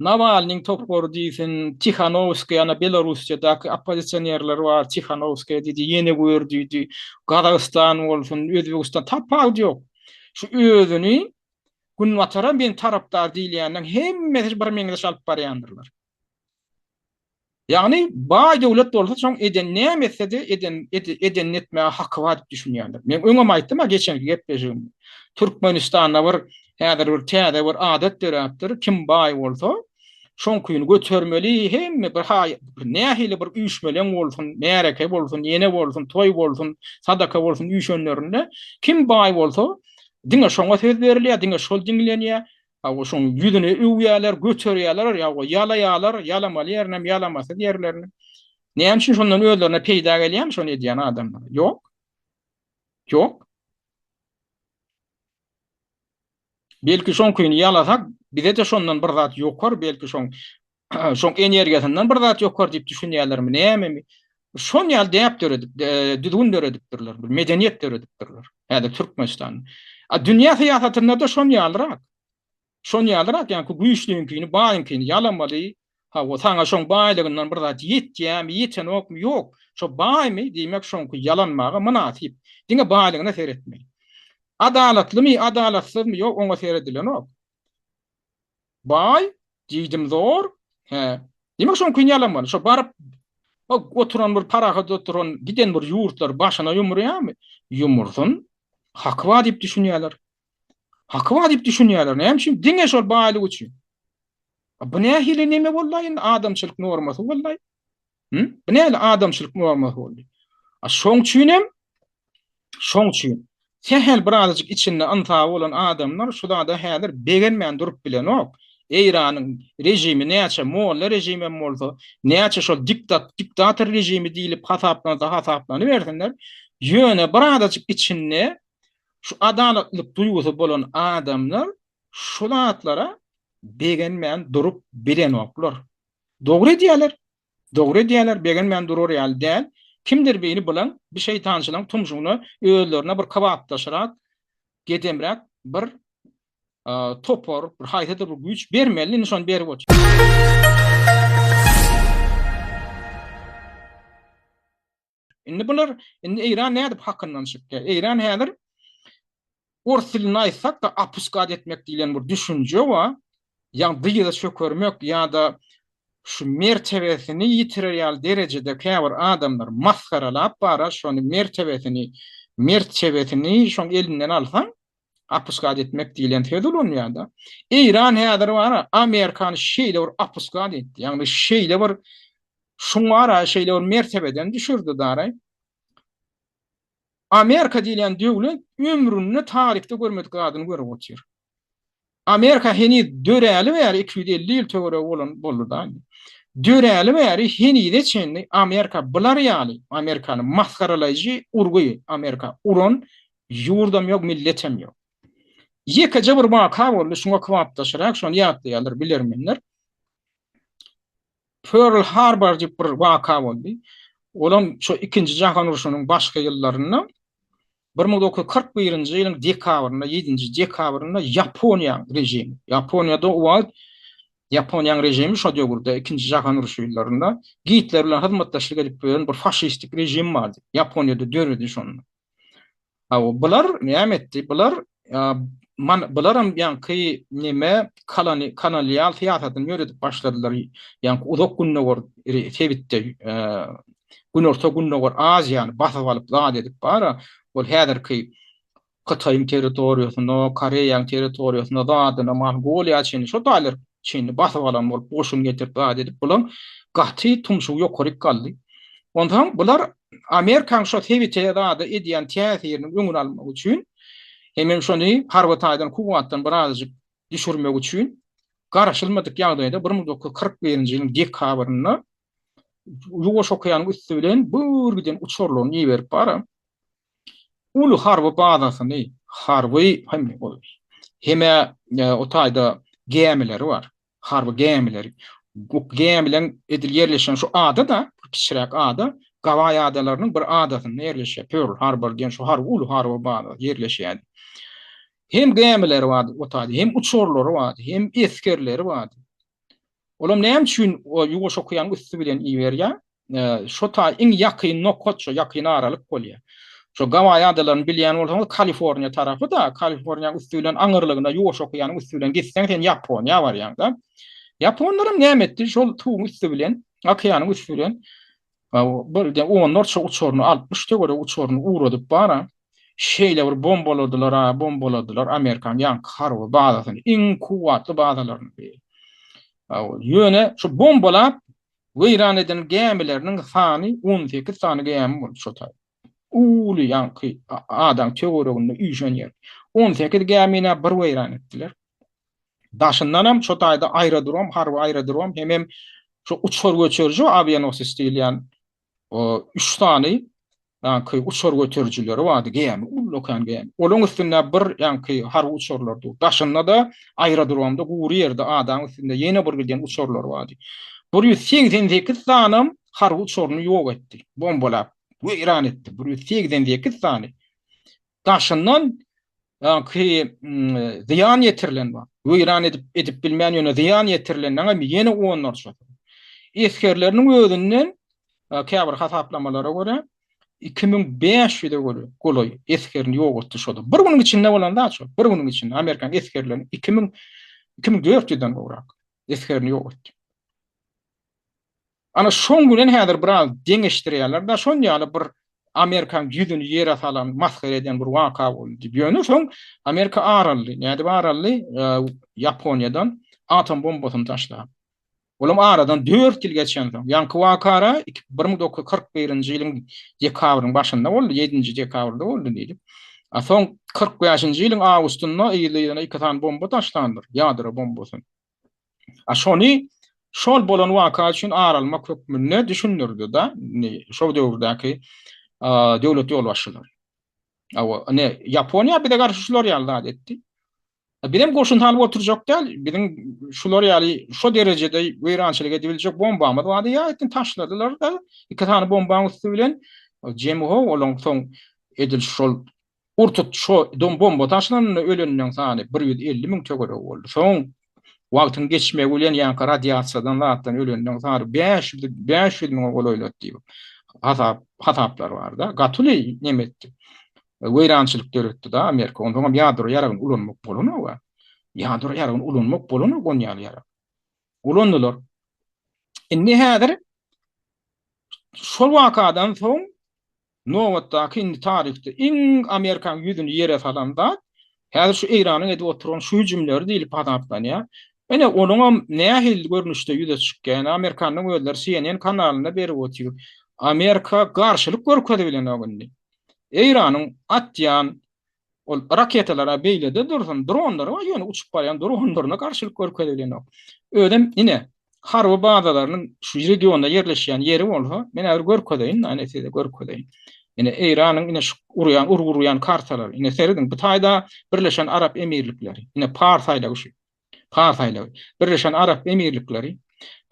Nawalnyň topary diýsin, Tihanowskaýa ana Belarussiýadaky oppozisionerler bar, Tihanowskaýa diýdi, ýene gör diýdi, Gazagystan bolsun, Özbegistan tapawudy ýok. Şu özüni Günbatara men tarapdar diýilýänleň hemmesi bir meňzeş alyp barýandyrlar. Ýagny baý döwlet bolsa soň eden näme etse-de eden edenini etmäge haky bar diýip düşünýändir. Men öňem aýtdym-a geçenki gepleşigimde. Türkmenistanda bir häzir bir täze bir adat döräpdir. Kim baý bolsa şoňkyny götermeli hemme bir haý bir nähili bir üýşmeleň bolsun, märeke bolsun, ýene bolsun, toý bolsun, sadaka bolsun üýşenlerinde kim baý bolsa Diňe şoňa söz berilýär, diňe şol diňlenýär. Hawa, şoň ýüzüni öwýärler, göterýärler, ýa ýalaýarlar, ýalamaly ýerinem, ýalamasyz ýerlerini. Näme üçin şondan özlerine peýda gelýärmi şony edýän adamlara? Ýok. Ýok. Belki şoňkyny ýalasak, bize-de şondan bir zat ýokar, belki şoň şoň energiýasyndan bir zat ýokar diýip düşünýärlermi, nämemi? Şon ýaly däp döredip, düzgün döredipdirler, bir medeniýet döredipdirler. Häzir Türkmenistanda. A dünýä syýasatynda-da şon ýalyrak. Şon ýalyrak, ýaňky güýçliňkini, baýyňkyny ýalamaly. Hawa, saňa şoň baýlygyndan bir zat ýetýärmi, ýetenokmy, ýok. Şo baýmy, diýmek şoňky ýalanmaga mynasyp. Diňe baýlygyna seretmeli. Adalatlymy, adalatsyzmy, ýok, oňa seredilenok. Baý, diýdim zor. Hä. Diýmek şoň ýalanmaly. Şo baryp oturan bir parahat oturan giden bir ýurtlar başyna ýumurýarmy? Ýumursyn. Haky bar diýip düşünýärler. Haky bar diýip düşünýärler. Näme üçin? Diňe şol baýlyk üçin. Bu nähili neme boldy indi adamçylyk normasy boldy? Hı? Bu nähili adamçylyk normasy boldy? A şoň üçinem şoň üçin sähel birazajyk içinde ynsaby bolan adamlar şu zada häzir begenmän durup bilenok. Eýranyň režimi näçe molla režimem bolsa, näçe şol diktat diktator režimi diýlip hasaplansa hasaplanybersinler, ýöne birazajyk içinde şu adalatlylyk duýgusy bolan adamlar şu zatlara begenmän durup bilenoklar. Dogry edýärler. Dogry edýärler, begenmän durar ýaly däl. Kimdir biri bilen bir şeýtançylaryň tumşugyna özlerine bir kybapdaşrak, gedemräk bir topar, bir haýsydyr bir güýç bermeli, indi şony berip otyr. Indi bular, indi Eýran nädip hakyndan çykýar? Eýran häzir ors dilinde aýtsak-da opuskat etmek diýlen bir düşünje bar. Ýagny dyza çökermek ýa-da şu mertebesini ýitirer ýaly derejede käbir adamlar masgaralap bara şony mertebesini mertebesini şoň elinden alsaň opuskat etmek diýlen söz ulanýar-da. Eýran häzir bara Amerikany şeýle bir opuskat etdi. Ýagny şeýle bir Şuň ara şeýle bir mertebeden düşürdi daraý. Amerika diýilýän döwlet ömründe taryhda görmedik zadyny görüp otyr. Amerika heniz döräli bäri 250 ýyl töweregi bolan boldy da. Döräli bäri henize çenli Amerika bular ýaly Amerikany masgaralaýjy urgy Amerika uran ýurdam ýok, milletem ýok. Ýekeje bir waka boldy, şuňa kybapdaşrak, şony ýatlaýarlar bilermenler. Pearl Harbor diýip bir waka boldy. Olam şu ikinji jahan urşunyň başky ýyllarynda 1941-nji ýylyň dekabrynda, 7-nji dekabrynda Ýaponiýa režimi. Ýaponiýada o wagt Ýaponiýanyň režimi şo döwürde ikinji jahan urşy ýyllarynda Gitler bilen hyzmatdaşlyk edip ýören bir faşistik režim bardy. Ýaponiýada döredi şonda. Hawa, bular näme etdi? Bular man bularam ýaňky neme koloni kolonial syýasatyny ýöredip başladylar. Ýaňky uzak gündogar sebitde günorta gündogar Aziýany basyp alyp zat edip bara ol häzirki Hytaýyň territoriýasyna, Koreýanyň territoriýasyna, zadyna, Mongoliýa çenli şo taýlar çenli basyp alan bolup goşun getirip zat edip bulaň gaty tumşugy ýokaryk galdy. Onsoň bular Amerikanyň şo sebite zada edýän täsiriniň öňüni almak üçin hemem şony harby taýdan kuwwatdan birazajyk düşürmek üçin garaşylmadyk ýagdaýda 1941-nji ýylyň dekabrynda Ýuwaş okeanyň üsti bilen bir giden uçarlaryny iberip bara uly harby bazasyny, harby hem heme o taýda gämileri bar. Harby gämileri. Bu gämileň edil ýerleşen şu ada-da, bir kiçiräk ada, Gawaý adalarynyň bir adasynda ýerleşýär. Pearl Harbor diýen şu harby uly harby baza ýerleşýär. Hem gämileri bardy o taýda, hem uçarlary bardy, hem esgerleri bardy. Olam näme üçin o Ýuwaş okeanyň üsti bilen iberýär? Şo taý iň ýakyn nokat şo ýakyn aralyk bolýar. Şo Gawaý adalaryny bilýän bolsaňyz Kaliforniýa tarapy-da, Kaliforniýanyň üsti bilen aňyrlygyna Ýuwaş okeanyň üsti bilen gitseň sen Ýaponiýa barýaň-da. Ýaponlaram näme etdi? Şol suwuň üsti bilen, okeanyň üsti bilen bir onlarça uçaryny, 60 töweregi uçaryny ugradyp bara, şeýle bir bombaladylar-a, bombaladylar Amerikanyň ýaňky harby bazasyny, iň kuwwatly bazalaryny. Ýöne şu bombalap weýran eden gämileriniň sany 18 sany gämi boldy şo taý. Uly ýaňky adaň töwereginde üýşen ýer. 18 gämini bir weýran etdiler. Daşyndanam şo taýda aerodrom, harby aerodrom hemem şu uçar göçüriji awianosis diýilýän üç sany ýaňky uçar göterijileri bardy, gämi, ullakan gämi. Olaň üstünde bir ýaňky harby uçarlar dur. Daşynda-da aerodromda gury ýerde adaň üstünde ýene bir giden uçarlar bardy. 188 sanam harby uçaryny ýok etdi, bombalap, weýran etdi. 188 sany. Daşyndan ýaňky zyýan ýetirilen bar. Weýran edip edip bilmän ýöne zyýan ýetirilenleň hem ýene onlarçasy. Esgerleriniň özünden käbir hasaplamalara görä 2500-e göre golaý esgerini ýok etdi şoda. Bir günüň içinde bolan zat şo. Bir günüň içinde Amerikan esgerleriniň 2000 2400-den gowrak esgerini ýok etdi. Ana şoň bilen häzir biraz deňeşdirýärler-de, şon ýaly bir Amerikaň ýüzüni ýere salan, masgara eden bir waka boldy diýip. Ýöne soň Amerika ar aldy. Nädip ar aldy? Ýaponiýadan atom bombasyny taşlap. Olam aradan dört ýyl geçensoň. Ýaňky wakara 1941-nji ýylyň dekabryň başynda boldy, ýedinji dekabrda boldy diýlip. A soň 45-nji ýylyň awgustynda yzly-yzyna iki sany bomba taşlandyr, ýadro bombasy. A şony şol bolan waka üçin ar almak hökmünde düşündirdi-de, indi şol döwürdäki döwlet ýolbaşçylary. Hawa, ine, Ýaponiýa bize garşy şular ýaly zat etdi. Bizem goşun salyp oturjak däl, biziň şular ýaly şo derejede weýrançylyk edibiljek bombamyz bardy, ýa etdin taşladylar-da, iki sany bombaň üsti bilen jemi ho, olaň soň edil şol ur-tut şo bomba taşlananda ölenleň sany 150 müň töweregi boldy. Soň wagtyň geçmegi bilen ýaňky radiasiýadan zatdan ölenleň sany 500 500 müňe golaýlady diýip hasap hasaplar bar-da. Gaty uly neme etdi. Weýrançylyk döretdi-da Amerika. Onsoňam ýadro ýaragyny ulanmak bolanok-a. Ýadro ýaragyny ulanmak bolanok on ýaly ýarag. Ulandylar. Indi häzir şol wakadan soň nobatdaky indi taryhda iň Amerikanyň ýüzüni ýere salan zat häzir şu Eýranyň edip oturan şu hüjümleri diýlip hasaplanýar. Ine onuňam nähili görnüşde ýüze çykýar. Amerikanyň özleri CNN kanalynda berip otyr. Amerika garşylyk görkezibilenok indi. Eýranyň atýan ol raketalara beýlede dursun, dronlary bar, ýöne uçup barýan dronlaryna garşylyk görkezilenok. Özem ine, harby bazalarynyň şu regionda ýerleşýän ýeri bolsa, men häzir görkezeýin, ine size görkezeýin. Ine Eýranyň ine şu urýan, urgy urýan kartalary. Ine serediň, bu taýda Birleşen Arap Emirlikleri. Ine Pars aýlagy şu. Pars aýlagy. Birleşen Arap Emirlikleri.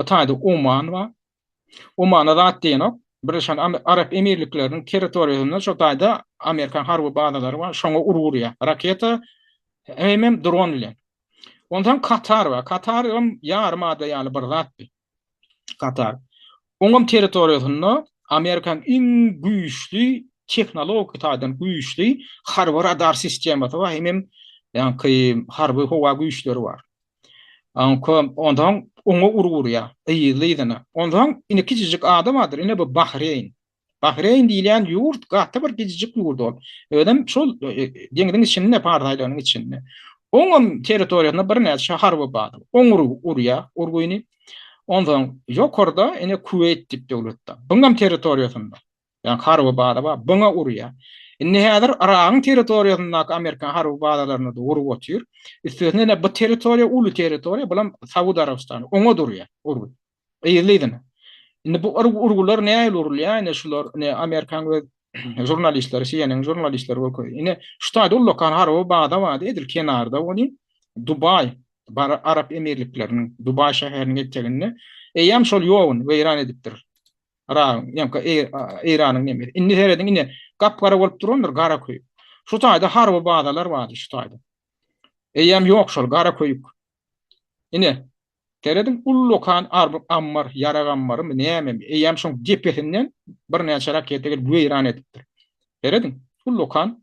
Bu taýda Oman bar. Omana zat diýenok. Birleşen Arap Emirlikleriniň territoriýasynda şo taýda Amerikan harby bazalary bar, şoňa urgy urýar. Raketa hemem dron bilen. Onsoň Katar bar. Katar hem ýarym ada ýaly bir zat bi. Katar. Oňam territoriýasynda Amerikan iň güýçli tehnologik taýdan güýçli harby radar sistemasy bar, hemem ýaňky harby howa güýçleri bar. Onsoň oňa urgy urýar, yzly-yzyna. Onsoň ine kiçijik ada bardyr, ine bu Bahreýn. Bahreýn diýilýän ýurt gaty bir kiçijik ýurt ol. Özem şol e, deňziň içinde, Pars aýlagynyň içinde. Oňam territoriýasynda birnäçe harby baza. Oň urgy urýar, urgyny. Onsoň ýokarda ine Kuweýt diýip döwlet bar. Buňam territoriýasynda. Ýagny harby baza bar, buňa urýar. Indi häzir Yragyň territoriýasyndaky amerikan harby bazalaryna-da urup otyr. Üstesine-de bu territoriýa uly territoriýa, bulam Saud Arabystany, oňa-da urýar urgy. Yzly-yzyna. Indi bu urgular nähili urulýar? Ine şular, ine amerikan öz žurnalistleri, CNN-iň žurnalistleri görkezýär. Ine şu taýda ullakan harby baza bardy, edil kenarda welin, Dubaý, Arap Emirlikleriniň Dubaý şäheriniň eteginde. Eýýäm şol ýok indi, weýran edipdir. Yragyň, ýa-da Eýranyň nemesi. Indi serediň, ine, gap-gara bolup durandyr gara köýük. Şu taýda harby bazalar bardy, şu taýda. Eýýäm ýok şol gara köýük. Ine, serediň, ullakan harby ammar, ýarag ammarymy, nämemi, eýýäm şoň depesinden birnäçe raketa gelip weýran edipdir. Serediň, ullakan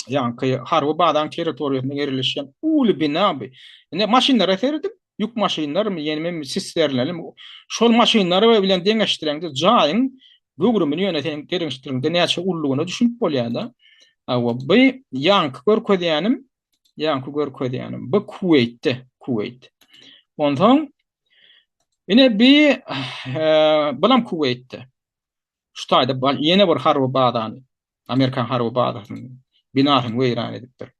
ýaňky harby bazaň territoriýasynda ýerleşýän uly bina bu. Indi maşynlara seredip, ýük maşynlarymy, ýenemi sisterlerimi, şol maşynlary bilen deňeşdireňde jaýyň göwrümini ýöne sen deňeşdiriňde näçe ululygyna düşünip bolýar-da. Hawa, bu ýaňky görkezýänim, ýaňky görkezýänim bu Kuweýtde, Kuweýt. Onsoň ine bi bulam Kuweýtde. Şu taýda ýene bir harby bazany Amerikan harby bazasyny, binasyny weýran edipdir.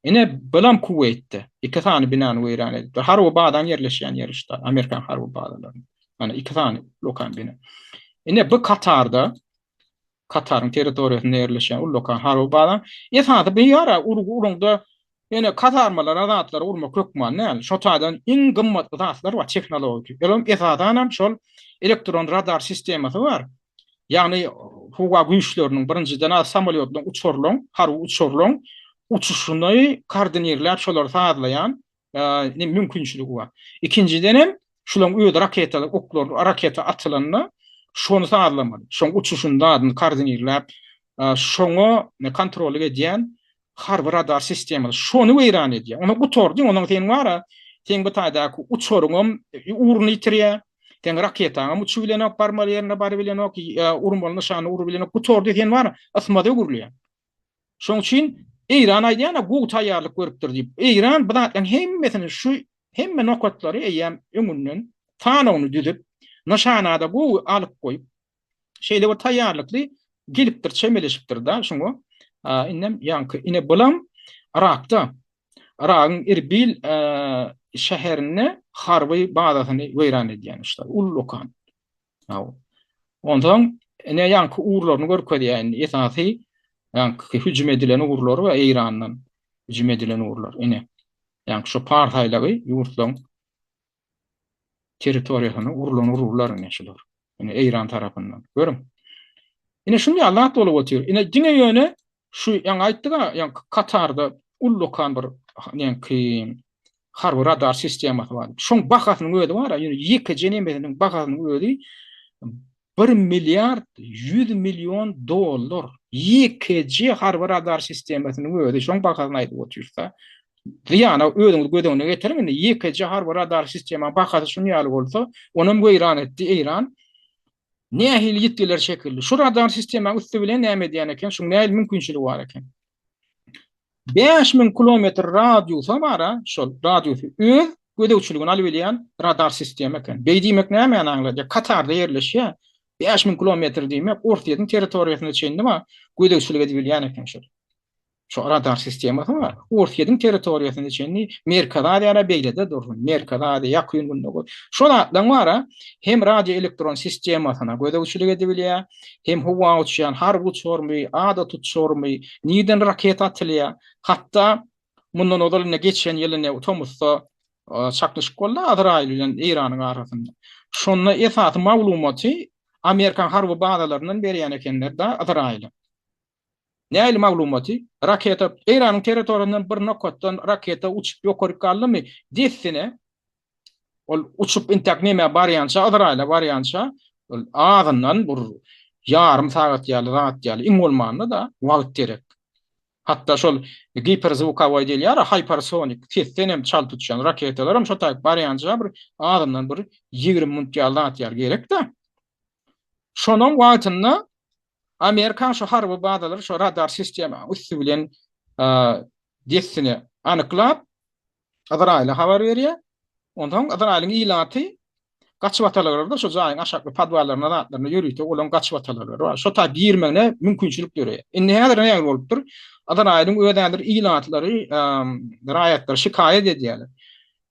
Ine, bulam Kuweýtde. Iki sany binany weýran edipdir. Harby bazaň ýerleşýän ýeri şu Amerikan harby bazalarynyň. Ana, iki sany ullakan bina. Ine, bu Katarda, Kataryň territoriýasynda ýerleşýän ullakan harby baza. Esasy bu ýara urgy uraňda Ýöne kazarmalara zatlary urmak hökman däl. Şo taýdan iň gymmatly zatlar bar tehnologiki. Olam esasanam şol elektron radar sistemasy bar. Ýagny howa güýçleriniň birinjiden samolýotlaryň, uçarlaryň, harby uçarlaryň uçuşyny koordinirläp şolary sazlaýan mümkinçiligi bar. Ikinjiden hem şularyň öz raketaly oklar, raketa atylanda şony sazlamaly. Şoň uçuşyny zadyny koordinirläp şoňa kontrollyk edýän harby radar sistemasy şony weýran edýär. Ony gutardyň, onuň seniň bar-a, seň bu taýdaky uçaryňam ugruny ýitirýär, seň raketaňam uçubilenok, barmaly ýerine barybilenok, urmaly nyşanyna urubilenok, gutardy, sen bar-a, ysmaza öwrülýäň. Şonuň üçin Eýran aýdýan-a, gowy taýýarlyk görüpdir diýip. Eýran bu zatlaryň hemmesini şu hemme nokatlary eýýäm öňünden. sanawyny düzüp, nyşanada gowy alyp goýup, şeýle bir taýýarlykly gelipdir, çemeleşipdir-de şuňa. Indem ýaňky ine bulam Yrakda, Yragyň Irbil şäherinde harby bazasyny weýran edýän işler. Ullakan. Onsoň ine ýaňky ugurlaryny görkezýär indi esasy ýaňky hüjüm edilen ugurlary we Eýrandan hüjüm edilen ugurlar. Ine ýaňky şu Pars aýlagy ýurtlaryň territoriýasyna urlan urgular ine şular. Ine Eýran tarapyndan. Görüň. Ine şuny ýaly zat bolup otyr. Ine diňe ýöne şu ýaňy aýtdyk-a, ýaňky Katarda ullakan bir ýaňky harby radar sistemasy bar. Şoň bahasynyň özi bar-a, ýöne ýekeje nemesiniň bahasynyň özi 1 milliard 100 million dollar. Ýekeje harby radar sistemasynyň özi, şoň bahasyny aýdyp otyrys-da. Zyýana özüňiz göz öňüne getiriň indi, ýekeje harby radar sistemaň bahasy şuny ýaly bolsa, onam weýran etdi Eýran. Nähili ýitgiler çekildi? Şu radar sistemaň üsti bilen näme edýän eken? Şuň nähili mümkinçiligi bar eken? 5000 kilometr radiusa bar-a, şol radiusy öz gözegçiligine alyp bilýän radar sistema eken. Beý diýmek nämäni aňladýar? Katarda ýerleşýär. 5000 kilometr diýmek Orsýetiň territoriýasyna çenli bar, gözegçilik edip bilýän eken şol. Şu radar sistemasy bar. Orsýetiň territoriýasyna çenli Merkezi Aziýada beýlede dursun. Merkezi Aziýa, Ýakyn Gündogar. Şol zatlaryň bar-a, hem radioelektron sistemasyna gözegçilik edibilýär, hem howa uçýan harby uçarmy, adaty uçarmy, nirden raketa atylýar. Hatda mundan ozal ine geçen ýyl ine tomusda çaknyşyk boldy Azraýyl bilen Eýranyň arasynda. Şonda esasy maglumaty Amerikan harby bazalaryndan berýän ekenler-de Azraýyla. Nähili maglumaty? Raketa Eýranyň territoriýasyndan bir nokatdan raketa uçup ýokaryk galdymy, dessine ol uçup intäk nämä barýança, Yzraýyla barýança ol azyndan bir ýarym sagat ýaly zat ýaly iň bolmanda-da wagt gerek. Hatda şol giperzwukowoý diýilýär-a, hypersonic, sesden hem çalt uçýan raketalaram şo taýyp barýança bir azyndan bir 20 minut ýaly zat ýaly gerek-de. Şonuň wagtynda Amerikan şu harby bazalary şu radar sistema üsti bilen dessine anyklap Yzraýyla habar berýär. Onsoň Yzraýylyň ilaty gaçybatalgalarda şu jaýyň aşakky podwallaryna zatlaryna ýörite olaryň gaçybatalgalary bar. Şo taýp girmegine mümkinçilik döreýär. Indi häzir nähili bolupdyr? Yzraýylyň öz häzir ilatlary, raýatlary şikaýat edýärler.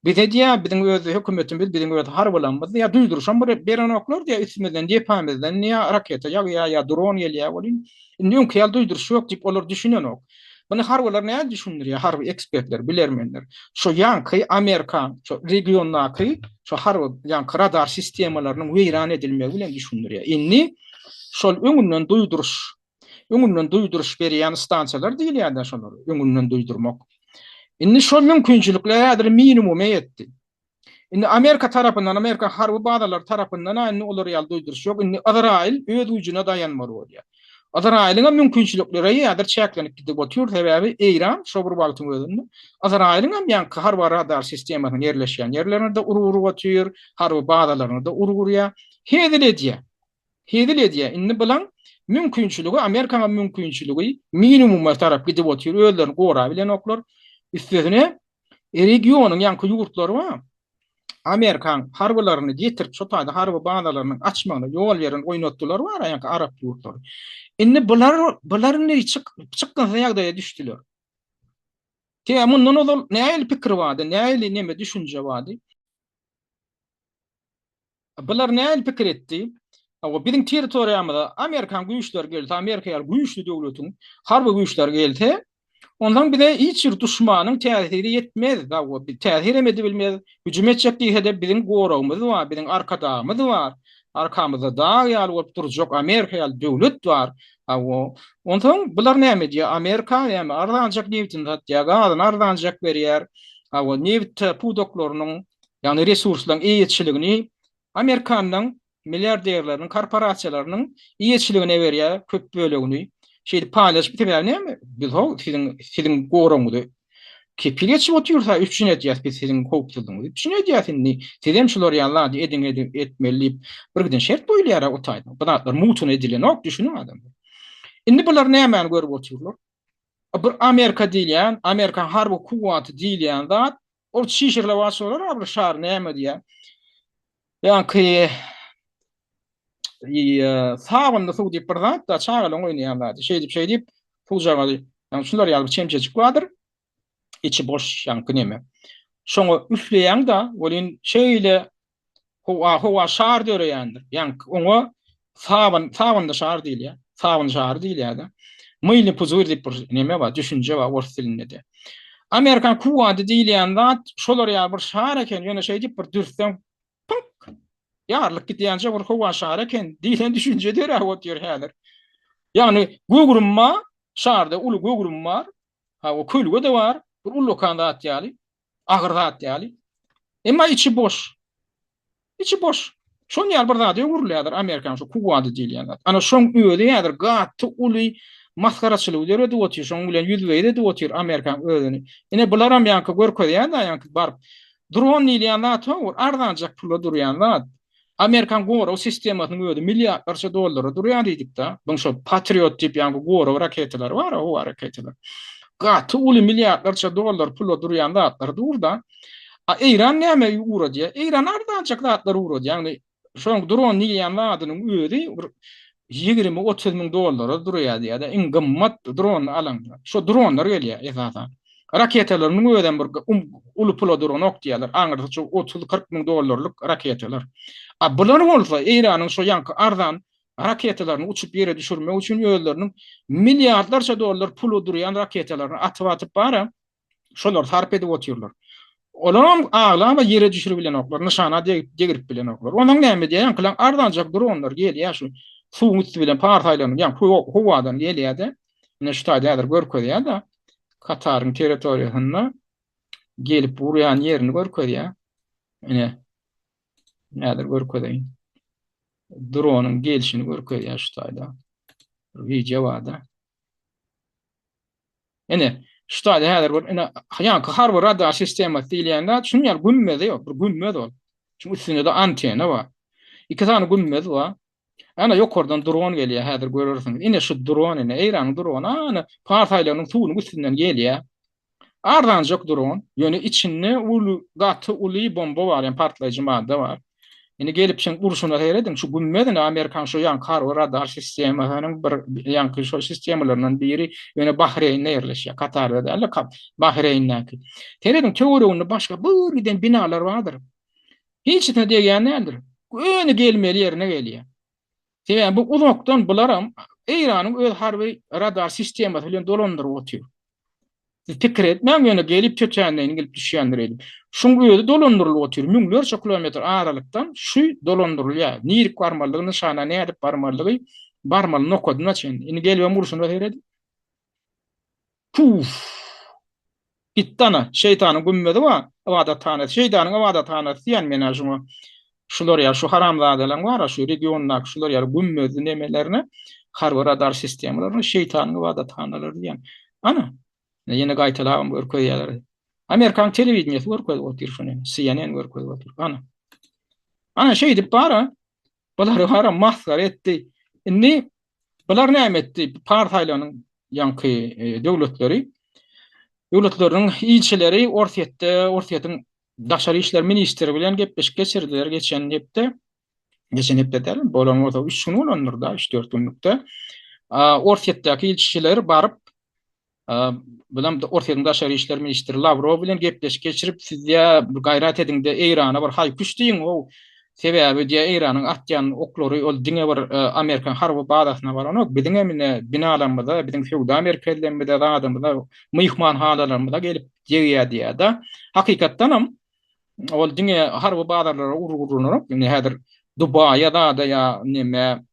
Bize diýýär, biziň öz hökümetimiz, biziň öz harbylarymyz diýýär, duýduryşam bir berenoklar diýýär, üstümizden, depämizden diýýär, raketa ýagýar ýa dron gelýär welin, indi öňki ýaly duýduryş ýok diýip olar düşünenok. Muny harbylar nädip düşündirýär, harby ekspertler, bilermenler? Şu ýaňky Amerikan, şu regiondaky şu harby ýaňky radar sistemalarynyň weýran edilmegi bilen düşündirýär. Indi şol öňünden duýduryş Öňünden duýduryş berýän stansiýalar diýilýär-dä şolar, öňünden duýdurmak. Indi şol mümkinçilikler häzir minimuma ýetdi. Indi Amerika tarapyndan, Amerika harby bazalary tarapyndan-a indi olar ýaly duýduryş ýok. Indi Yzraýyl öz güýjüne daýanmaly bolýar. Yzraýylyň hem mümkinçilikleri häzir çäklenip gidip otyr, sebäbi Eýran şo bir wagtyň özünde Yzraýylyň hem ýaňky harby radar sistemasynyň ýerleşýän ýerlerine-de urgy urup otyr, harby bazalaryna-da urgy urýar. Hezil edýär. Hezil edýär. Indi bulaň mümkinçiligi, Amerikanyň mümkinçiligi minimuma tarap gidip otyr, özlerini gorabilenoklar. Üstesine regionyň ýaňky ýurtlary bar. Amerikan harbylaryny getirip şo taýda harby bazalarynyň açmagyna ýol beren oýnatdylar bar, ýaňky arap ýurtlary. Indi bular bular indi çyk çykgynsyz ýagdaýa düşdüler. Sebäbi mundan ozal nähili pikir bardy, nähili neme düşünje bardy? Bular nähili pikir etdi? Hawa, biziň territoriýamyza Amerikan güýçleri gelse, Amerika ýaly güýçli döwletiň harby güýçleri gelse, onsoň bize hiç bir duşmanyň täsiri ýetmez, hawa, täsir hem edibilmez, hüjüm etjek diýse-de biziň goragymyz bar, biziň arkadagymyz bar, arkamyzda dag ýaly bolup durjak Amerika ýaly döwlet bar, hawa, onsoň bular näme edýär, Amerika näme arzanjak nebitini satýar, gazyny arzanjak berýär, hawa, nebit pudaklarynyň Ýagny resurslaryň eýeçiligini Amerikanyň milliarderleriniň, korporasiýalarynyň eýeçiligine berýär köp bölegini. Şeýdip paýlaşyp sebäbi näme? Biz ho siziň siziň goragyňyzy kepil geçip otyrys-a, üpjün edýäs biz siziň howpsuzlygyňyzy üpjün edýäs indi. Sizem şular ýaly zady ediň ediň etmeli diýip birgiden şert goýulýar-a o taýda. Bu zatlar mugtuna edilenok düşüniň adamlar. Indi bular nämäni görüp otyrlar? Bir Amerika diýilýän, Amerikan harby kuwwaty diýilýän zat Ol çişirlip açylar a bir şar näme diýýär. Ýaňky sabynly suw diýip bir zat da çagalaryň oýnaýan zady. Şeýdip şeýdip suwjagazy, ýagny şular ýaly bir çemçejik bardyr. Içi boş ýaňky neme. Şoňa üfleýäň-de, welin şeýle howa howa şar döreýändir. Ýaňky oňa sabyn sabynly şar diýilýär. Sabyn şary diýilýär-de. Mylny puzyr diýip bir neme bar, düşünje bar ors dilinde-de. Amerikan kuwwady diýilýän zat şolar ýaly bir şar eken, ýöne şeýdip bir dürtseň pyňk ýarylyp gidýänçe bir howa şary eken diýlen düşünje döräp otyr häzir. Ýagny göwrüm bar, şarda uly göwrüm bar, ha o kölge-de bar, bir ullakan zat ýaly, agyr zat ýaly. Emma içi boş. Içi boş. Şoň ýaly bir zada öwrüldi häzir Amerikanyň şu kuwwady diýilýän zat. Ana şoň özi häzir gaty uly masgaraçylygy döredip otyr, şoň bilen ýüzbe-ýüz edip otyr Amerikanyň özüni. Ine bularam ýaňky görkezýän-dä ýaňky baryp Dron diýilýän zat ho, arzanjak pula durýan zat. Amerikan gorag sistemasynyň özi milliardlarça dollara durýar diýdik-de. Buň şo Patriot diýip ýaňky gorag raketalary bar, howa raketalary. Gaty uly milliardlarça dollar pula durýan zatlar dur-da. A Eýran näme ugradýar? Eýran arzanjak zatlar ugradýar. Ýagny Şoň dron diýýän zadynyň özi bir 20-30 müň dollara durýar diýýär-de, iň gymmat drony alaňda. Şo dronlar gelýär esasan. Raketalarynyň özem bir um, uly pula duranok diýýärler. Aňyrsy şu 30-40 müň dollarlyk raketalar. A bular bolsa Eýranyň şo ýaňky arzan raketalaryny uçup ýere düşürmek üçin özleriniň milliardlarça dollar pula durýan raketalaryny atyp-atyp bara Şolary sarp edip otyrlar. Olaram aglaba ýere düşürip bilenoklar, nyşana degirip bilenoklar. Onsoň näme edýär? Ýaňkylaň arzanjak dronlar gelýär şu suwuň üsti bilen pars aýlanyp, ýaňky howadan gelýär-de. Ine şu taýda häzir görkezýär-de. Kataryň territoriýasynda gelip urýan ýerini görkezýär. Ine. Häzir görkezeýin. Dronyň gelşini görkezýär şu taýda. Wideo bar-da. Ine, şu taýda häzir bir ine ýaňky harby radar sistemasy diýilýän zat şunuň ýaly gümmezi ýok, bir gümmez ol. Şuň üstünde-de antena bar. Iki sany gümmez bar. Ana ýokardan dron gelýär, häzir görersiňiz. Ine şu dron ine, Eýranyň drony ana Pars aýlagynyň suwunyň üstünden gelýär. Arzanjak dron, ýöne içinde uly, gaty uly bomba bar, ýagny partlaýjy madda bar. Indi gelip şeň urşuna serediň, şu gümmez ine Amerikan şu ýaňky harby radar sistemasynyň bir ýaňky şol sistemalaryndan biri, ýöne Bahreýnde ýerleşýär, Katarda däl-de, Bahreýndäki. Serediň, töwereginde başga bir giden binalar bardyr. Hiçisine degýän däldir. Göni gelmeli ýerine gelýär. Sebäbi bu uzakdan bularam Eýranyň öz harby radar sistemasy bilen dolandyryp otyr. Siz pikir etmäň ýöne gelip tötänleýin gelip düşýändir öýdüp. Şuň özi dolandyrylyp otyr. Müňlerçe kilometr aralykdan şu dolandyrylýar. Nirip barmalydygy, nyşana nädip barmalydygy, barmaly nokadyna çenli. Indi gelibem urşuna serediň. Puff! Gitdi ana, şeýtanyň gümmezi bar, ybadathanasy. Şeýtanyň ybadathanasy diýýän men-ä şuňa. Şular ýaly şu haramzadalaryň bar-a şu regiondaky şular ýaly gümmezli nemelerine, harby radar sistemalaryna şeýtanyň ybadathanalary diýýän. Ana, ýene gaýtalabam görkezýärler. Amerikan telewideniýesi görkezip otyr şuny, CNN görkezip otyr. Ana. Ana şeýdip bar-a, bulary bar-a masgara etdi. Indi bular näme etdi? Pars aýlagynyň ýaňky e, döwletleri döwletleriniň ilçileri Orsýetde, Orsýetiň Daşary işler ministri bilen gepleşik geçirdiler geçen hepde. Geçen hepde däl, bolan bolsa 3 gün bolandyr da, 3-4 günlükde. Orsýetdäki ilçiler baryp, bilen Orsýetiň daşary işler ministri Lawrow bilen gepleşik geçirip, siz diýä bir gaýrat ediň-de Eýrana bir haý-küş diýiň, o sebäbi diýä Eýranyň atýan oklary ol diňe bir Amerikan harby bazasyna baranok, biziň hem ine binalarymyza, biziň söwda merkezlerimize, zadymyza, myhmanhanalarymyza gelip degýär diýýär-de. Hakykatdanam ol diňe harby bazarlara urgy urlanok. Indi häzir Dubaýa zada ýa neme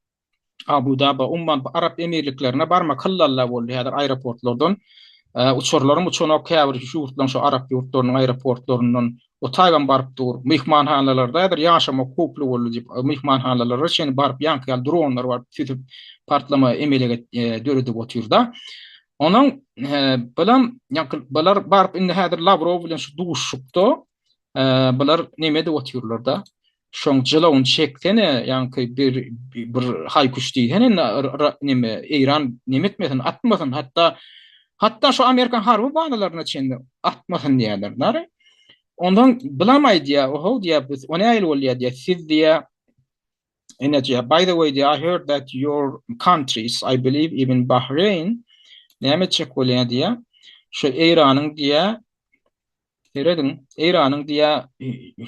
Abu Daba, Umman Arap Emirliklerine barmak hyllalla boldy häzir aeroportlardan. Uçarlaram uçanok käbir şu ýurtlaryň şu arap ýurtlarynyň aeroportlaryndan o taýgam baryp dur. Myhmanhanalarda häzir ýaşamak howply boldy diýip, myhmanhanalara çenli baryp ýaňky ýaly dronlar baryp süzüp partlama emele döredip otyr-da. Onuň bulam ýaňky bular baryp indi häzir Lawrow bilen şu duşuşykda bular neme edip otyrlar-da. Şoň jylawyny çeksene ýaňky bir bir haý-küş diýsene indi neme Eýran neme etmesin atmasyn hatda hatda şu Amerikan harby bazalaryna çenli atmasyn diýýärler. Nary? Ondan bulam aýdýar, oho diýýär, biz o nähili bolýar diýýär, siz diýýär, ine diýýär, by the way diýýär, I heard that your countries, I believe even Bahrain, näme etjek bolýar diýýär, şu Eýranyň diýýär, serediň, Eýranyň diýýär,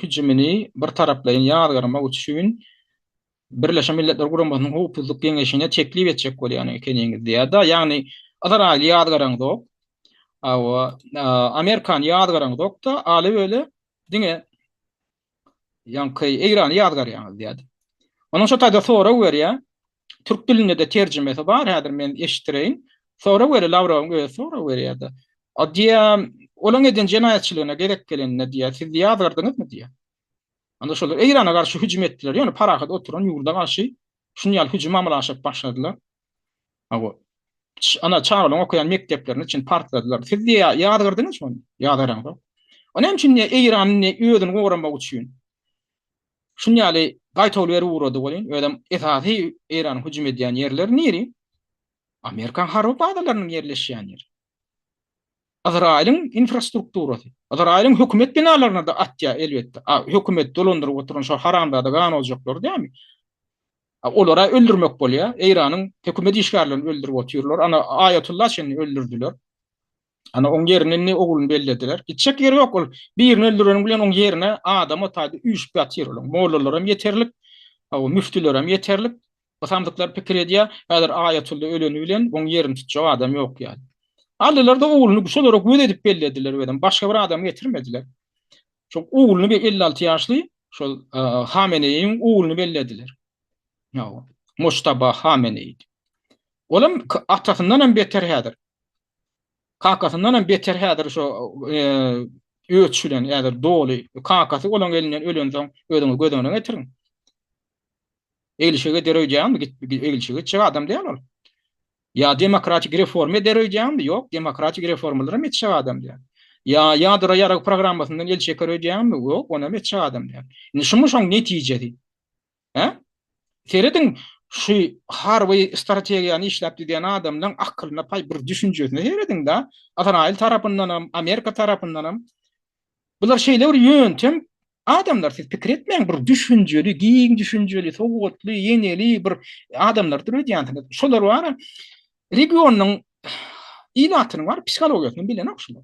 hüjümini bir taraplaýyn ýazgarmak üçin Birleşen Milletler Guramasynyň Howpsuzlyk Geňeşine teklip etjek bolýan ekeniňiz diýýär-de, ýagny Yzraýyly ýazgaraňzok, hawa, Amerikany ýazgaraňzok-da, aly-öle diňe ýaňky Eýrany ýazgarýaňyz diýýär. Onuň şo taýda sorag berýär. Türk dilinde-de terjimesi bar, häzir men eşitdireýin. Sorag berýär, Lawrowyň özi sorag berýär-de. A diýýär, olaň eden jenaýatçylygyna gezek gelende diýýär, siz ýazgardyňyzmy diýýär. Onda şolar Eýrana garşy hüjüm etdiler. Ýöne parahat oturan ýurda garşy şuny ýaly hüjüm amala aşyryp başladylar. Hawa. Ana çagalaryň okaýan mekdepleriniň içini partladylar. Siz diýä ýazgyrdyňyz şony? Ýazaraňzok. O näme üçin diýä Eýran indi özüni goramak üçin şuny ýaly gaýtawul berip ugrady welin, özem esasy Eýranyň hüjüm edýän ýerleri niri? Amerikan harby bazalarynyň ýerleşýän ýeri. Yzraýylyň infrastrukturasy. Yzraýylyň hökümet binalaryna-da atýar, elbetde. A, hökümet dolandyryp oturan şol haramzada ganojaklar dälmi? A, olara öldürmek bolýar. Eýranyň hökümet işgärlerini öldürip otyrlar. Ana, Aýatulla çenli öldürdiler. Ana, oň ýerine indi ogluny bellediler. Gitjek ýeri ýok ol. Birini öldüreniň bilen oň ýerine adam o taýda üýşüp ýatyr olaň. Mollalaram ýeterlik, hawa, müftülerem ýeterlik. Bu samsyklar pikir edýär, häzir Aýatulla öleni bilen oň ýerini tutjak adam ýok ýaly. Aldylar-da ogluny şolara göz edip bellediler özem, başga bir adam getirmediler. Şol ogluny bir 56 ýaşly şol Hameneýiň ogluny bellediler. Hawa, Mojtaba Hameneýi. Olam atasyndan hem beter häzir. Kakasyndan hem beter häzir şo öç bilen häzir doly. Kakasy olaň elinden ölensoň özüňiz göz öňüne getiriň. Eglişige eder öýdýäňmi? Git, eglişige etjek adam däl ol. Ýa demokratik reforma eder öýdýäňmi? Ýok, demokratik reformalaram etjek adam däl. Ýa ýadro ýarag programmasyndan el çeker öýdýäňmi? Ýok, onam etjek adam däl. Indi şumy şoň netijesi? Hä? Serediň, şu harby strategiýany işläp düzýän adamlaň akylyna paý bir düşünjesine serediň-dä. Ysraýyl tarapyndanam, Amerika tarapyndanam Bular şeýle bir ýöntem adamlar, siz pikir etmäň, bir düşünjeli, giň düşünjeli, sowatly, ýeneli bir adamlardyr öýdýänsiňiz. Şolar bar, regionyň ilatynyň bar, psihologiýasyny bilenok şular.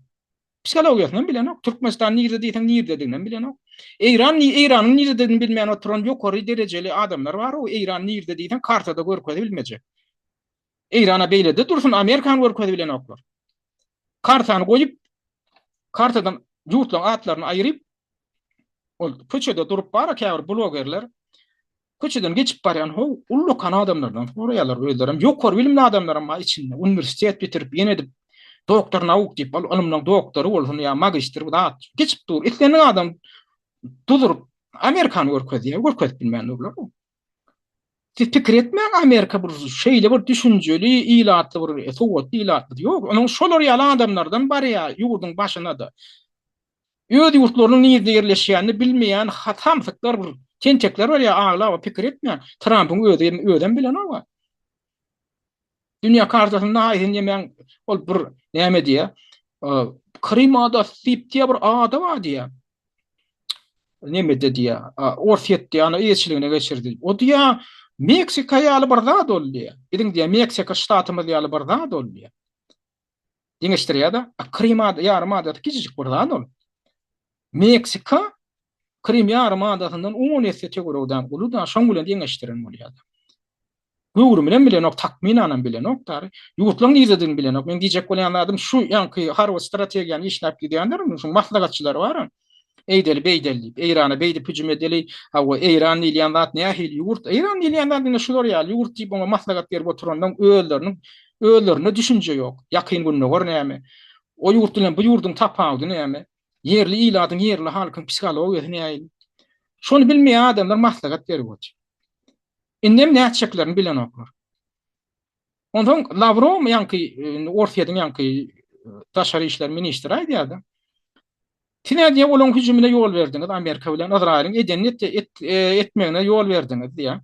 Psihologiýasyny bilenok. Türkmenistan nirde diýseň nirdedigini bilenok. Eýran, Eýranyň nirededigini bilmän oturan ýokary derejeli adamlar bar, o Eýran nirde diýseň kartada görkezip bilmejek. Eýrana beýlede dursun, Amerikany görkezip bilenoklar. Kartany goýup, kartadan ýurtlaryň atlaryny aýryp, ol köçede durup bara käbir blogerler köçeden geçip barýan ho ullakan adamlardan soraýarlar özlerem ýokary bilimli adamlaram bar içinde uniwersitet bitirip ýene edip doktor nauk diýip ol ylymlaryň doktory bolsun ýa magistr zat geçip dur islendik adam duzuryp Amerikany görkezýär görkezip bilmän durlar. Siz pikir etmäň Amerika bir şeýle bir düşünjeli ilatly bir sowatly ilatly ýok. Onuň şolar ýaly adamlardan barýar ýurduň başyna-da. Öz ýurtlarynyň nirde ýerleşýänini bilmeýän samsyklar bir tentekler barýar aglaba pikir etmäň. Trampyň özi özem bilenok. Dünýä kartasynda haýsy nemäň ol bir näme diýýär? Krym adasy diýip diýýär bir ada bar diýýär. Nemede diýýär. Orsýet diýýär, ony eýeçiligine geçirdi. O diýýär, Meksika ýaly bir zat ol diýýär. Biziň diýýär, Meksika ştatymyz ýaly bir zat ol diýýär. Deňeşdirýär-de, Krym ada, ýarym adasy kiçijik bir zat ol. Meksika Krym ýarym adasyndan on esse töweregden uly-da, şoň bilen deňeşdiren bolýar-da. Göwrüminem bilenok, takmynanam bilenok dary. Ýurtlaryň nirededigini bilenok. Meň diýjek bolýan zadym şu ýaňky harby strategiýany işläp düzýänler, şuň maslahatçylary bar. Eýdeli, beýdeli diýip, Eýrana beýdip hüjüm edeli, hawa, Eýran diýilýän zat nähili ýurt? Eýran diýilýän zat ine şular ýaly ýurt diýip oňa maslahat berip oturanlaryň özleriniň özlerinde düşünje ýok. Ýakyn Gündogar näme? O ýurt bilen bu ýurduň tapawudy näme? Ýerli ilatyň, ýerli halkyň psihologiýasy nähili? Şony bilmeýän adamlar maslahat berip otyr. Indem nätjeklerini bilenoklar. Onsoň Lawrow ýaňky Orsýetiň ýaňky daşary işler ministri aýdýardy. Siz nädýär olaryň hüjümine ýol berdiňiz, Amerika bilen Yzraýylyň edenini et, etmegine ýol berdiňiz diýýär.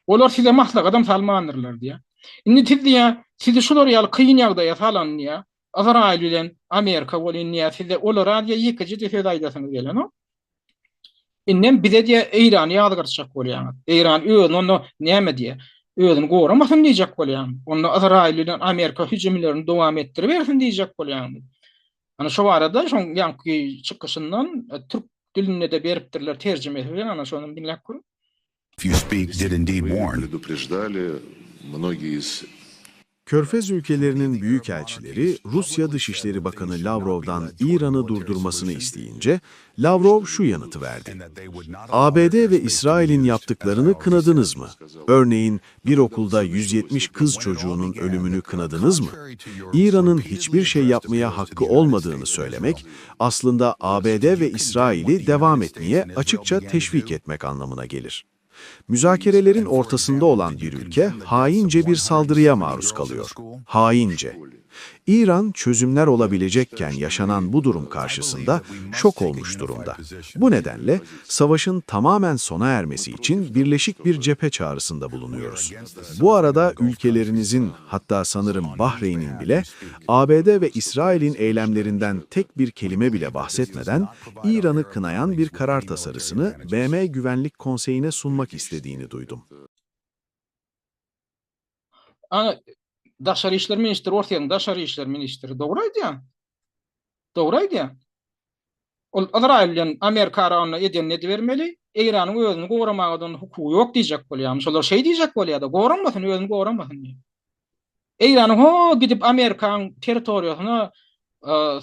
Olar size maslahatam salmandyrlar diýýär. Indi siz diýýär, sizi şular ýaly kyn ýagdaýa salan diýýär. Yzraýyl bilen Amerika welin diýýär, size olara diýýär ýekeje-de söz aýdasyňyz gelenok. Indem bize diýýär Eýrany ýazgartjak bolýaňyz. Eýran özüni onda näme diýýär? Özüni goramasyn diýjek bolýaň. Onda Yzraýyl bilen Amerika hüjümlerini dowam etdiribersin diýjek bolýaň. Ana şo barada şoň ýaňky çykyşyndan türk dilinde-de beripdirler terjimesi bilen ana şonam diňläp görüň. You speak did indeed warn. Körfez ülkelerinin büyükelçileri Rusya Dışişleri Bakanı Lavrov'dan İran'ı durdurmasını isteyince Lavrov şu yanıtı verdi. ABD ve İsrail'in yaptıklarını kınadınız mı? Örneğin bir okulda 170 kız çocuğunun ölümünü kınadınız mı? İran'ın hiçbir şey yapmaya hakkı olmadığını söylemek aslında ABD ve İsrail'i devam etmeye açıkça teşvik etmek anlamına gelir. Müzakerelerin ortasında olan bir ülke haince bir saldırıya maruz kalıyor. Haince. İran çözümler olabilecekken yaşanan bu durum karşısında şok olmuş durumda. Bu nedenle savaşın tamamen sona ermesi için birleşik bir cephe çağrısında bulunuyoruz. Bu arada ülkelerinizin hatta sanırım Bahreyn'in bile ABD ve İsrail'in eylemlerinden tek bir kelime bile bahsetmeden İran'ı kınayan bir karar tasarısını BM Güvenlik Konseyi'ne sunmak istediğini duydum. Ana daşary işler ministri Orsýetiň daşary işler ministri dogry aýdýar. Dogry aýdýar. Ol Yzraýyl bilen Amerika arasynda edenini edibermeli, Eýranyň özüni goramaga-da hukugy ýok diýjek bolýarmyş. Olar şeý diýjek bolýar-da, goranmasyn, özüni goramasyn diýip. Eýranyň ho gidip Amerikanyň territoriýasyna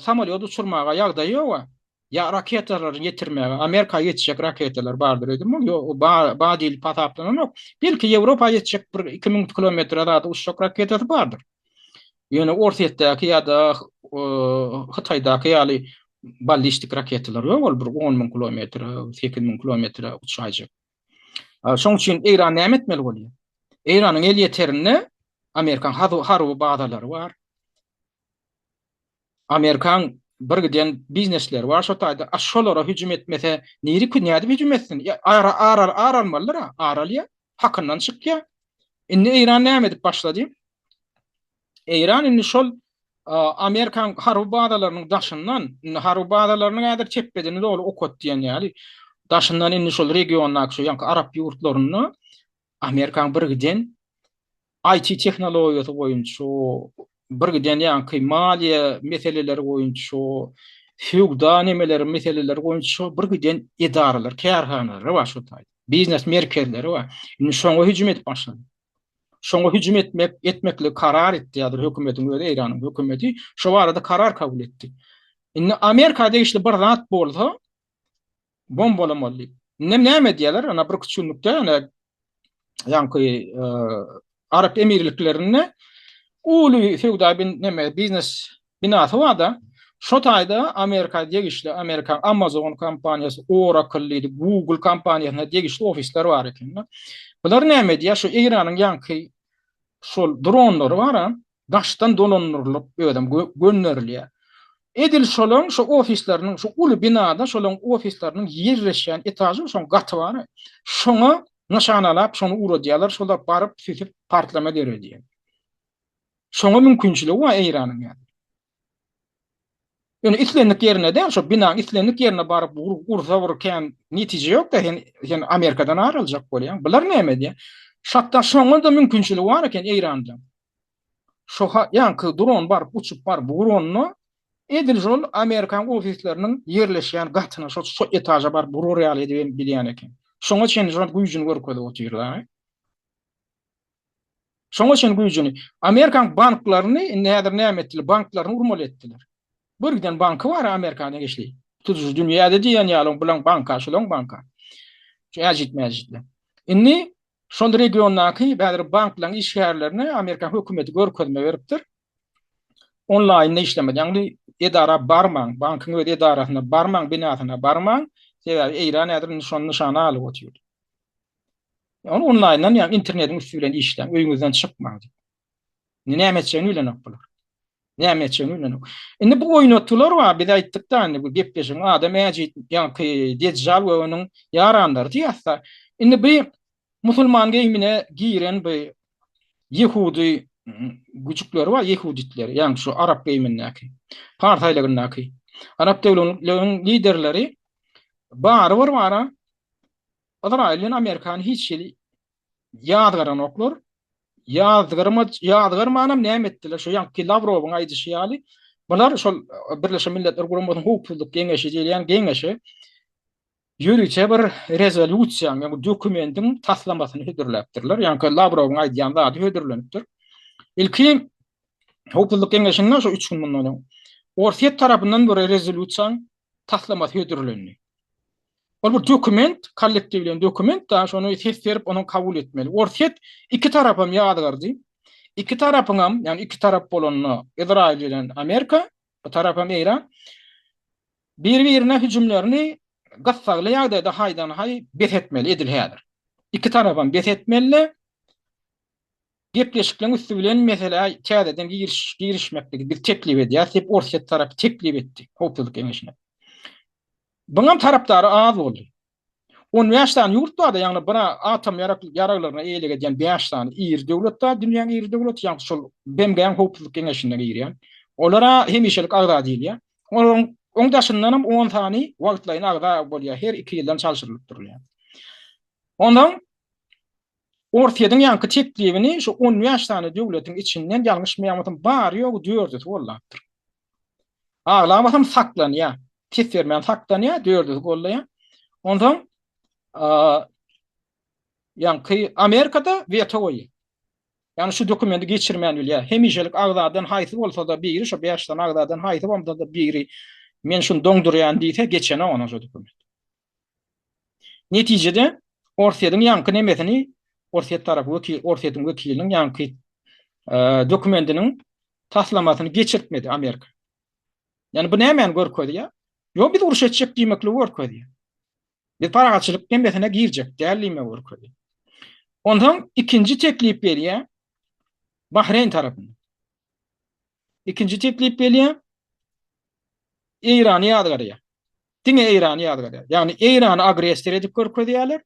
samolýot uçurmaga ýagdaýy ýog-a. Ýa raketalaryny ýetirmäge, Amerika ýetjek raketalar bardyr öýdemok, ýok, ba, ba diýlip hasaplananok. Belki Ýewropa ýetjek bir 2000 kilometre zady uçjak raketasy bardyr. Ýöne Orsýetdäki ýa-da Hytaýdaky ýaly ballistik raketalar ýok, ol bir 10 müň kilometre, 8 müň kilometre uçaýjak. Şoň üçin Eýran näme etmeli bolýar? Eýranyň elýeterinde Amerikan harby bazalary bar. Amerikan bir giden biznesleri bar şo taýda. A şolara hüjüm etmese niri kü nädip hüjüm etsin? Ýa ar ar ar almalydyr a. Ar alýar. Hakyndan çykýar. Indi Eýran näme edip başlady? Eýran indi şol Amerikan harby bazalarynyň daşyndan, indi harby bazalarynyň häzir çepbedini doly okat diýen ýaly, daşyndan indi şol regiondaky şu ýaňky arap ýurtlarynda Amerikan bir giden IT tehnologiýasy boýunça, bir giden ýaňky maliýe meseleleri boýunça, söwda nemeleri meseleleri boýunça bir giden edaralar, kärhanalar bar şu taýda. Biznes merkezleri bar. Indi şoňa hüjüm edip başlady. Şoňa hüjüm etmek, etmekligi karar etdi ýa-da hökümetiň özi, Eýranyň hökümeti şo barada karar kabul etdi. Indi Amerika degişli bir zat bolsa, bombalamaly diýip. Indem näme edýärler? Ana bir küçüklükde ana ýaňky e, Arap Emirliklerinde uly söwda bin näme biznes binasy bar-da. Şo taýda Amerika degişli Amerikan Amazon kompaniýasy, Oracle diýdi, Google kompaniýasyna degişli ofisler bar eken. Bular näme edýär? Şu Eýranyň ýaňky şol dronlary bar-a, daşdan dolandyrylyp özem gönderilýär. Edil şolaň şu ofisleriniň şu uly binada şolaň ofisleriniň ýerleşýän etažy şoň gaty bar. Şoňa nyşanalap şony ugradýarlar, şolar baryp süsüp partlama döredýär. Şoňa mümkinçiligi bar Eýranyň ýa. Ýöne islendik ýerine däl, şo binaň islendik ýerine baryp ursa bir kän netije ýok-da, sen sen Amerikadan ar aljak bolýaň. Bular näme edýär? Şatda şoňa-da mümkinçiligi bar eken Eýranda. Şo ýaňky dron baryp uçup baryp uranda edil şol Amerikan ofisleriniň ýerleşýän gatyna şo şo etaža baryp urar ýaly edip hem bilýän eken. Şoňa çenli şol güýjüni görkezip otyrlar. Şoňa çenli güýjüni. Amerikan banklaryny indi häzir näme etdiler? Banklaryny urmaly etdiler. Bir giden banky bar Amerikanyň degişli. Tutuş dünýäde diýen ýaly bulaň banka, şulaň banka. Şu äjit-mäjitler. Indi Şol regiondaky häzir banklaryň işgärlerine Amerikan hökümeti görkezme beripdir. Onlaýnda işlemeli, ýagny edara barmaň, bankyň öz edarasyna barmaň, binasyna barmaň, sebäbi Eýran häzir indi şony nyşana alyp otyr. Ony onlaýndan, ýagny internetiň üsti bilen işläň, öýüňizden çykmaň diýip. Indi näme etjegini bilenok bular. Näme etjegini bilenok. Indi bu oýnatylar bar, biz aýtdyk-da indi bu gepleşigiň adam äjit, ýaňky Dejjal we onuň ýaranlary diýýäs-de. Indi bu musulman geýimine giren bu ýehudy. güjükleri bar, ýehuditleri, ýagny şu arap geýimindäki, Pars aýlagyndaky arap döwletleriniň liderleri barybir bara Ysraýyl bilen Amerikany hiç hili ýazgaranoklar. Ýazgarma, ýazgarmanam näme etdiler? Şu ýaňky Lawrowyň aýdyşy ýaly, bular şol Birleşen Milletler Guramasynyň Howpsuzlyk Geňeşi diýilýän geňeşe ýörite bir rezolýusiýanyň, ýagny dokumentiň taslamasyny hödürläpdirler. Ýaňky Lawrowyň aýdýan zady hödürlenipdir. Ilki Howpsuzlyk Geňeşinde şu üç gün mundan öň Orsýet tarapyndan bir rezolýusiýanyň taslamasy hödürlendi. Ol bir dokument, kollektiwleýin dokument da, şony ses berip onuň kabul etmeli. Orsýet iki tarapam ýazgardy. Iki tarapyňam, ýagny iki tarap bolanda Izraýyl bilen Amerika, bu tarapam Eýran bir-birine hüjümlerini gyssagly ýagdaýda haýdan-haý bes etmeli edil häzir. Iki tarapam bes etmeli. Gepleşikleriň üsti bilen meselä täzeden girişmekligi biz teklip edýäris diýip, Orsýet tarapy teklip etdi Howpsuzlyk Geňeşine. Buňam tarapdary az boldy. 15 sany ýurt bardy, ýagny bir atom ýaraglaryna eýelik edýän 5 sany iri döwlet bar, dünýäň iri döwleti, ýagny şol BMG-niň Howpsuzlyk Geňeşine girýän. Olara hemişelik agza diýilýär. Olaryň oň daşyndan hem 10 sany wagtlaýyn agza bolýar, her 2 ýyldan çalşyrylyp durulýar. Ondan Orsýetiň ýaňky teklibini şu 15 sany döwletiň içinden ýalňyşmaýan bolsam bary-ýogy dördüsi gollapdyr. Aglabasam saklanýar. Ses bermän saklanýar, dördüsi gollaýar. Onsoň ýaňky Amerikada weto goýýar. Ýagny şu dokumenti geçirmän bilýär. Hemişelik agzadan haýsy bolsa-da biri, şu 5 sany agzadan haýsy bolsa-da biri men şuny doňdurýan diýse geçenok onuň şu dokument. Netijede Orsýetiň ýaňky nemesini Orsýet tarapy wekil Orsýetiň wekiliniň ýaňky dokumentiniň taslamasyny geçirtmedi Amerika. Ýani bu nämäni görkezýär? Ýok biz uruş etjek diýmekligi görkezýär. Biz parahatçylyk nemesine girjek däl diýmegi görkezýär. Onsoň ikinji teklip gelýär Bahreýn tarapyndan. Ikinji teklip gelýär. Eýrany ýazgarýar. Diňe Eýrany ýazgarýar. Ýagny Eýrany agressor edip görkezýärler.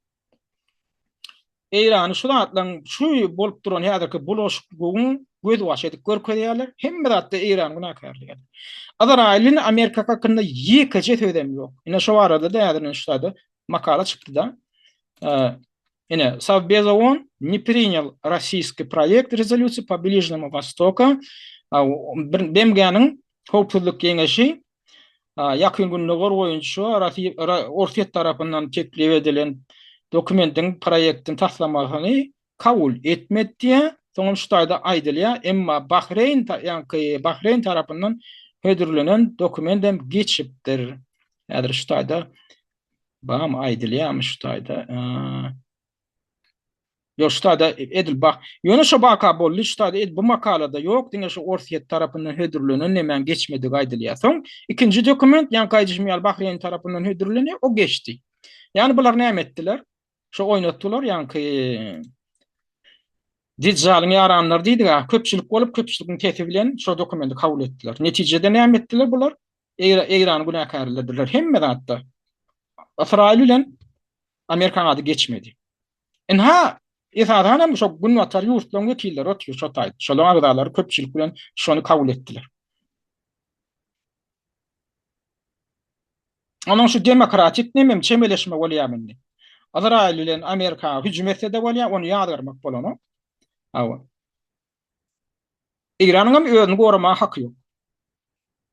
Eýrany şu zatlaryň şu bolup duran häzirki bulaşyklygyň gözbaşy edip görkezýärler. Hemme zatda Eýrany günäkärleýärler. Yzraýyl bilen Amerika hakynda ýekeje söz hem ýok. Ine şu barada-da häzir şu taýda makala çykdy-da. Ine, Совбез ООН не принял российский proýekt rezolýusiýa по Ближнему Востоку. BMG-niň Howpsuzlyk Geňeşi Ýakyn Gündogar boýunça Orsýet tarapyndan teklip edilen dokumentiň proýektini taslamasyny kabul etmedi diýýär. Soňam şu taýda aýdylýar, emma Bahreýn, ýaňky Bahreýn tarapyndan hödürlenen dokument hem geçipdir. Häzir şu taýda Bam aýdylýarmy şu taýda? Ýok, şu taýda edil bak. Ýöne şu baka boldy, şu taýda edil bu makalada ýok, diňe şu Orsýet tarapyndan hödürlenen nemäň geçmedigi aýdylýar. Soň ikinji dokument, ýaňky aýdyşym ýaly Bahreýn tarapyndan hödürlenýär, o geçdi. Ýagny bular näme etdiler? Şu oýnatdylar, ýaňky Dejjalyň ýaranlary diýdik-ä, köpçülik bolup, köpçüligiň sesi bilen şu dokumenti kabul etdiler. Netijede näme etdiler bular? Eýrany günäkärlediler hemme zatda. Ysraýyl bilen Amerikanyň ady geçmedi. Ynha, esasan hem şo günbatar ýurtlaryň wekilleri otyr şo taýda. Şolaryň agzalary köpçülik bilen şony kabul etdiler. Onuň şu demokratik nemem çemeleşme bolýar indi. Ysraýyl bilen Amerika hüjüm etse-de bolýar, ony ýazgarmak bolanok. Hawa. Eýranyň hem özüni goramaga haky ýok.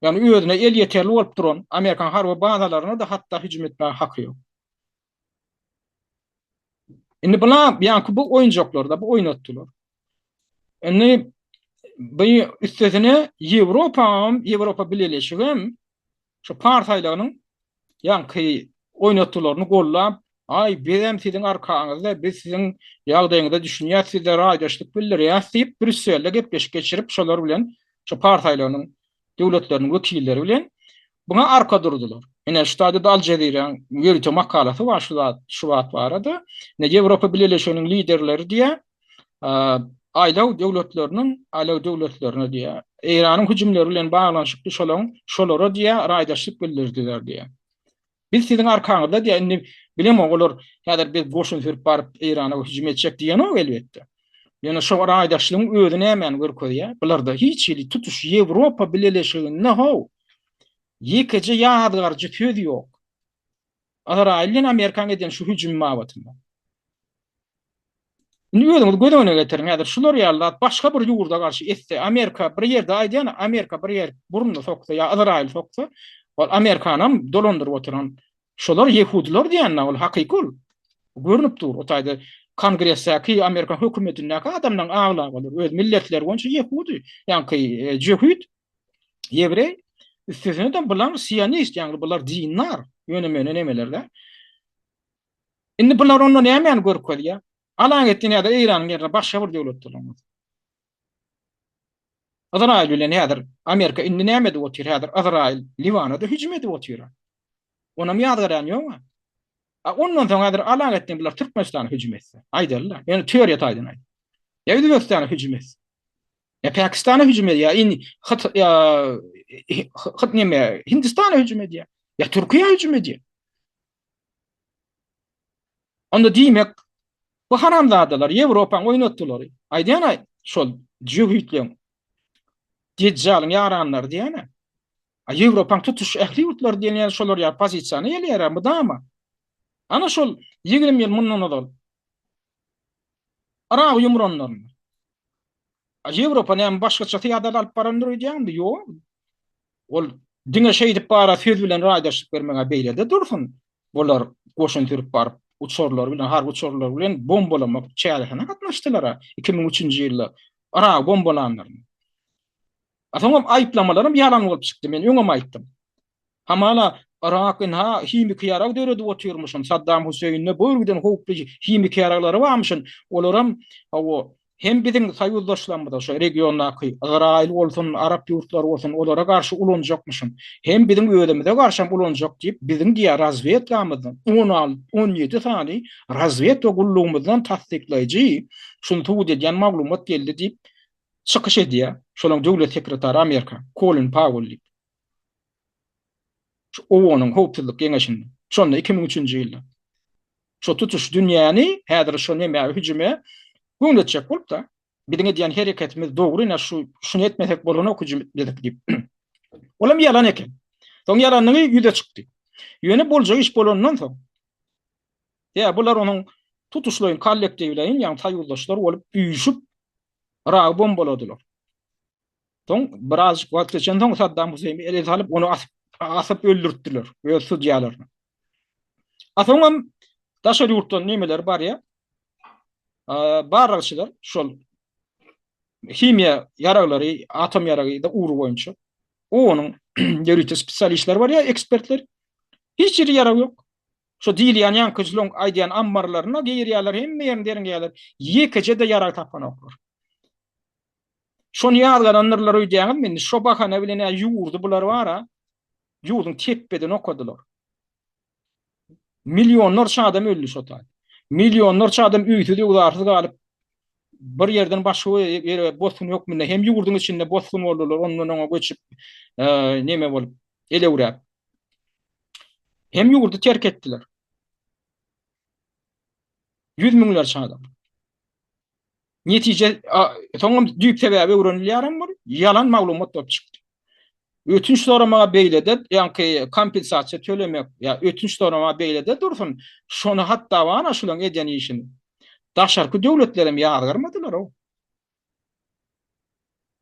Ýagny özüne elýeterli bolup duran Amerikan harby bazalaryna-da hatda hüjüm etmäge haky ýok. Indi bula ýaňky bu oýunjaklarda bu oýnatdylar. Indi bu üstesine Ýewropa hem, Ýewropa Bileleşigi hem Şu Pars aýlagynyň ýaňky oýnatgylaryny gollap, Aý, bizem siziň arkaňyzda, biz siziň ýagdaýyňyza düşünýäs, size raýdaşlyk bildirýäs diýip, Brýusselde gepleşik geçirip, şolar bilen, şu Pars aýlagynyň döwletleriniň wekilleri bilen buňa arka durdular. Ine, şu taýda-da Al Jazeera-nyň ýörite makalasy bar şu zat, şu zat barada. Ine, Ýewropa Bileleşiginiň liderleri diýýär, Aýlaw döwletleriniň, aýlaw döwletlerine diýýär. Eýranyň hüjümleri bilen baglanyşykly şolaryň, şolara diýýär, raýdaşlyk bildirdiler diýýär. Biz siziň arkaňyzda diýýär. Indi bilemok, olar häzir biz goşun sürüp baryp Eýrana hüjüm etjek diýenok elbetde. Ýöne şo raýdaşlygyň özi nämäni görkezýär? Bularda hiç hili tutuş Ýewropa Bileleşiginde how ýekeje ýazgaryjy söz ýok. Yzraýyl bilen Amerikanyň eden şu hüjümi babatynda. Indi özüňiz göz öňüne getiriň, häzir şular ýaly zat başga bir ýurda garşy etse, Amerika bir ýerde aýdýan, Amerika bir ýer burnuny soksa ýa Yzraýyl soksa, ol Amerikanam dolandyryp oturan şolar ýehudylar diýende ol hakyky ol. Görnüp dur, o taýda Kongresdäki, Amerikan hökümetindäki adamlaryň aglabalary öz milletleri boýunça ýehudy, ýaňky jöhit, ýewreý, üstesine-de bular sionist, ýagny bular dindar, ýöne-möne nemeler-dä. Indi bular onda nämäni görkezýär? Alaňetdin häzir Eýranyň ýerine başga bir döwlet bolan bolsa. Yzraýyl bilen häzir Amerika indi näme edip otyr? Häzir Yzraýyl Liwana-da hüjüm edip otyr. Onam ýazgarýan ýog-a. A ondan soň häzir Alaňetdin bular Türkmenistana hüjüm etse. Aýdaly-da. Ýöne teoriýa taýdan aýt. Ýa Özbegistana hüjüm etse. Ýa Pakistana hüjüm edýär, ýa indi Hyt ýa Hyt neme Hindistana hüjüm edýär. Ýa Türkiýä hüjüm edýär. Onda diýmek, bu haramzadalar Ýewropaň oýnatgylary. Aýdýan-aý, şol jöhitleň, Dejjalyň ýaranlary diýýän-ä. A Ýewropaň tutuş ähli ýurtlary diýen ýaly şolar ýaly pozisiýany eýeleýär-ä mydama. Ana şol 20 ýyl mundan ozal Yragy ýumranlarynda. A Ýewropa näme başgaça syýasat alyp barandyr öýdýäňmi? Ýok. Ol diňe şeýdip bara söz bilen raýdaşlyk bermeg-ä beýle-de dursun, bular goşun sürüp baryp, uçarlar bilen, harby uçarlar bilen bombalamak çäresine gatnaşdylar-a 2003-nji ýylda Yragy bombalanlarynda. A soňam aýyplamalaram ýalan bolup çykdy, men öňem aýtdym. Hamala Yrak ynha himiki ýarag döredip otyrmyşyn, Saddam Hüseýinde bu giden howply himiki ýaraglary barmyşyn, olaram hawa hem biziň soýuzdaşlarymyza şo regiondaky Yzraýyl bolsun, arap ýurtlary bolsun olara garşy ulanjakmyşyn, hem biziň özümize garşam ulanjak diýip biziň diýýär razwedkamyzdan 16, 17 sany razwedka gullugymyzdan tassyklaýjy şuny subut edýän maglumat geldi diýip çykyş edýär şolaň döwlet sekretary Amerika Kolin Pawel diýip. Şu OON-yň Howpsuzlyk Geňeşinde. Şonda 2003-nji ýylda. Şo tutuş dünýäni häzir şo nemä hüjüme göwnetjek bolup-da, biziň edýän hereketimiz dogry, ine şu şuny etmesek bolanok hüjüm etmesek diýip. Olam ýalan eken. Soň ýalanlygy ýüze çykdy. Ýöne boljak iş bolandan soň, ýa bular onuň tutuşlaýyn kollektiwleýin, ýagny soýuzdaşlar bolup üýşüp Yragy bombaladylar. Soň birazjyk wagt geçensoň Saddam Hüseýni ele salyp, ony asyp, asyp öldürtdiler öz sudýalaryny. A soňam daşary ýurtdan nemeler barýar? Barlagçylar şol himiýa ýaraglary, atom ýaragy da ugry boýunça onuň ýörite spesialistleri barýar, ekspertler. Hiç ýeri ýarag ýok. Şo diýilýän ýaňkyjylaryň aýdýan ammarlaryna girýärler, hemme ýerini derňeýärler. Ýekeje-de ýarag tapanoklar. Şony ýazgarandyrlar öýdýäňizmi indi? Şo bahana bilen-ä ýurdy bular bar-a, ýurduň tepbedini okadylar. Millionlarça adam öldi şo taýda. Millionlarça adam öýsüz-öwzarsyz galyp, bir ýerden başga ýere bosgun hökmünde hem ýurduň içinde bosgun boldular, ondan oňa göçüp, neme bolup, elewräp. Hem ýurdy terk etdiler. Ýüz müňlerçe adam. Netije, soňam düýp sebäbi öwrenilýärem bol, ýalan maglumat bolup çykdy. Ötünç soramaga beýlede, ýaňky kompensasiýa tölemek, ýa ötünç soramaga beýlede dursun, şony hatda bar-a şulaň eden işini. Daşarky döwletlerem ýazgarmadylar-ow.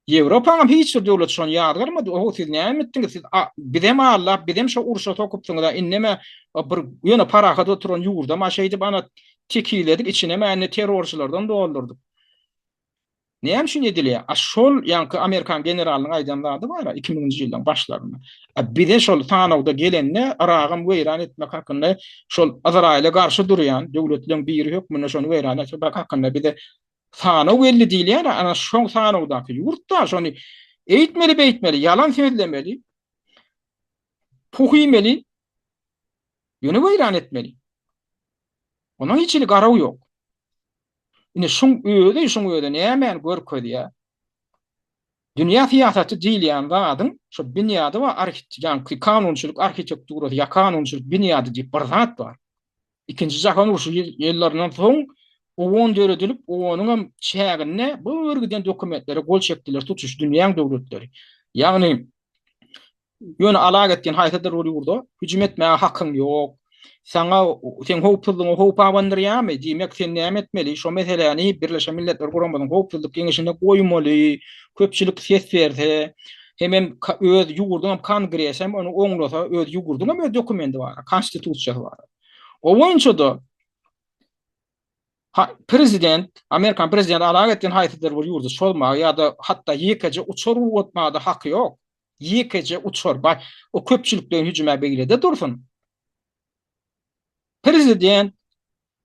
Ýewropaňam hiç bir döwleti şony ýazgarmady. Oho, siz näme etdiňiz? Siz bizem aldap, bizem şo urşa sokupsyňyz-a. Indem-ä bir ýöne parahat oturan ýurdam-a şeýdip ana tekizledik, içinem-ä indi terrorçylardan doldurdyk. Näme üçin edilýär? A şol ýaňky amerikan generalynyň aýdan zady bar-a 2000-nji ýyllaryň başlarynda. A bize şol sanawda gelende Yragam weýran etmek hakynda şol Yzraýyla garşy durýan döwletleriň biri hökmünde şony weýran etmek hakynda bize Sanaw geldi diýilýär, ana şoň sanawdaky ýurt-da, şony eýtmeli, beýtmeli, ýalan sözlemeli, puh iýmeli, ýöne weýran etmeli. Onuň hiç hili garawy ýok. Indi şuň özi, şuň özi nämäni görkezýär? Dünýä syýasaty diýilýän zadyň şo binýady bar, ýaňky kanunçylyk arhitekturasy ýa kanunçylyk binýady diýip bir zat bar. Ikinji jahan urşy ýyllaryndan soň. OON döredilip, OON-yň hem çäginde bir giden dokumentlere gol çekdiler tutuş dünýäň döwletleri. Ýagny ýöne alagetdin haýsydyr bir ýurda hüjüm etmäge hakyň ýok. Saňa seň howpsuzlygyňa howp abandyrýarmy? Diýmek, sen näme etmeli? Şo meseläni Birleşen Milletler Guramasynyň Howpsuzlyk Geňeşinde goýmaly. Köpçülik ses berse, hemem öz ýurduň hem kongresi hem ony oňlasa, öz ýurduň hem öz dokumenti bar, konstitusiýasy bar. O boýunça-da Ha, prezident, Amerikan prezidenti alagetdin haýsydyr bir ýurda çozmaga ýa-da hatda ýekeje uçar ugratmaga-da haky ýok. Ýekeje uçar, baý, o köpçülikleýin hüjüm-ä beýlede dursun. Prezident,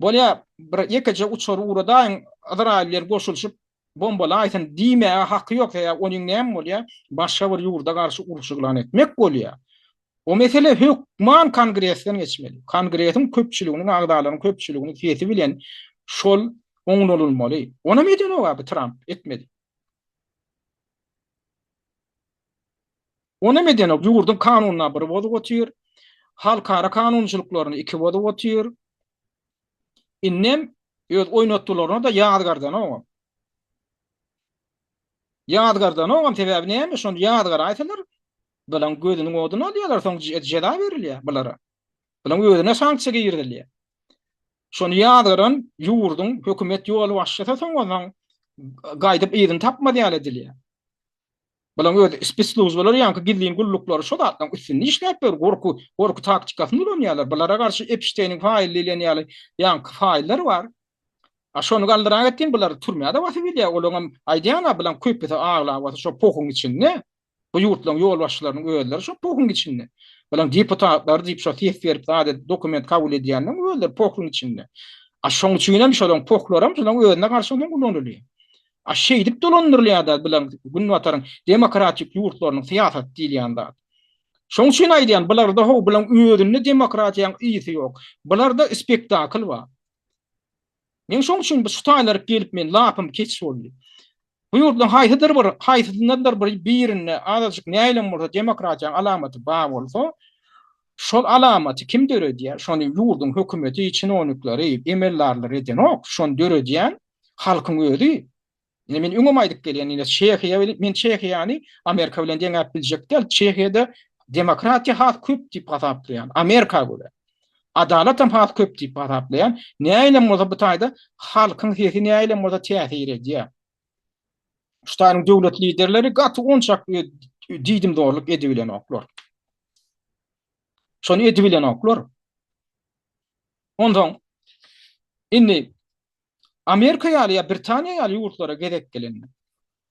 bolýa, bir ýekeje uçar ugradaýyň, yzraýyl bilen goşulyşyp bombalaýsyn diýmäge haky ýok, sebäbi onuň näme bolýa, başga bir ýurda garşy uruş yglan etmek bolýa. O mesele hökman Kongresden geçmeli. Kongresiň köpçüliginiň agzalarynyň köpçüliginiň sesi bilen şol oňlanylmaly. Onam edenok abi Tramp, etmedi. Onam edenok, ýurduň kanunyna bir bozup otyr, halkara kanunçylyklaryny iki bozup otyr. Indem öz oýnatgylaryna-da ýazgardanogam. Ýazgardanogam, sebäbi näme, şony ýazgaraýsalar, bulaň gözüniň oduny alýarlar, soň jeza berilýär bulara. Bulaň özüne sanksiýa girizilýär. Şony ýazgaran ýurduň hökümet ýolbaşçysy soň onsoň gaýdyp yzyny tapmaz ýaly edilýär. Bulaň öz spessluzbalary ýaňky gizlin gulluklary şo zatlaň üstünde işläp ýör, gorky, gorky taktikasyny ulanýarlar. Bulara garşy Epşteýniň faýly diýlen ýaly ýaňky faýllar bar. A şony galdyrak etgin bulary türmä-de basyp bilýär. Olaňam aýdýan-a bulaň köpüsi aglabasy şo pohuň içinde. Bu ýurtlaryň ýolbaşçylarynyň özleri şo pohuň içinde. Bulaň deputatlary diýip şo ses berip zat edip dokument kabul edýänleň özleri pohuň içinde. A şoň üçinem şolaň pohlaram şolaň özüne garşy ondan ulanylýar. A şeýdip dolandyrylýar-da bilen Günbataryň demokratik ýurtlarynyň syýasaty diýilýän zat. Şoň üçin aýdýan, bularda how bilen özünde demokratiýaň ysy ýok. Bularda spektakl bar. Men şoň üçin bu şu taýlaryk gelip men lapym keç boldy. Bu ýurtlaryň haýsydyr bir, haýsysyndandyr bir birinde azajyk nähilem bolsa demokratiýaň alamaty bar bolsa, şol alamaty kim döredýär? Şony ýurduň hökümeti, çinownikleri, emeldarlary edenok. Şony döredýän Halkyň özi, ine men öňem aýdyp gelýän, ine Çehiýa bilen, men Çehiýany Amerika bilen deňäp biljek däl, Çehiýada demokratiýa has köp diýip hasaplaýan, Amerika görä. Adalatam has köp diýip hasaplaýan, nähilem bolsa bu taýda halkyň sesi nähilem bolsa täsir edýär. Şu taýyň döwlet liderleri gaty onçak diýdimzorluk edibilenoklar. Şony edibilenoklar. Onsoň indi Amerika ýaly ýa Britaniýa ýaly ýurtlara gezek gelende,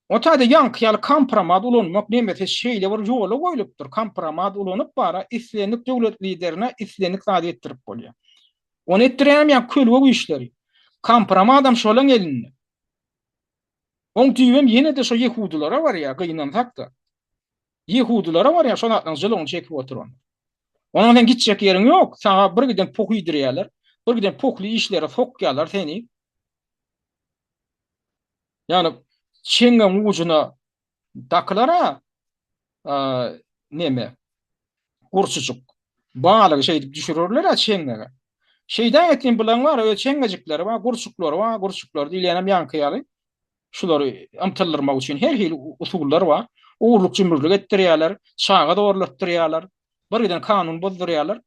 o taýda ýaňky ýaly kompromat ulanmak nemesi şeýle bir ýola goýlupdyr, kompromat ulanyp bara islendik döwlet liderine islendik zady etdirip bolýar. Ony etdirýänem ýaňky kölge güýçleri. Kompromadam şolaň elinde. Oň düýbem ýene-de şo ýehudylara barýar, gynansak-da. Ýehudylara barýar, şo zatlaryň jylygyny çekip oturan. Onuň sen gitjek ýeriň ýok, saňa bir giden poh iýdirýärler, bir giden pohly işlere sokýarlar seni. Ýagny çeňňegiň ujuna dakylar-a neme, gurçujyk. Balygy şeýdip düşürerler-ä çeňňege. Şeýdäň etgin bulaň bar, öz çeňňejikleri bar, gurçuklary bar, gurçuklary diýilýänem ýaňky ýaly. Şulary ymtyldyrmak üçin her hili usullar bar. Ogurlyk-jümrülik etdirýärler, çaga zorlatdyrýarlar, bir giden kanun bozdurýarlar.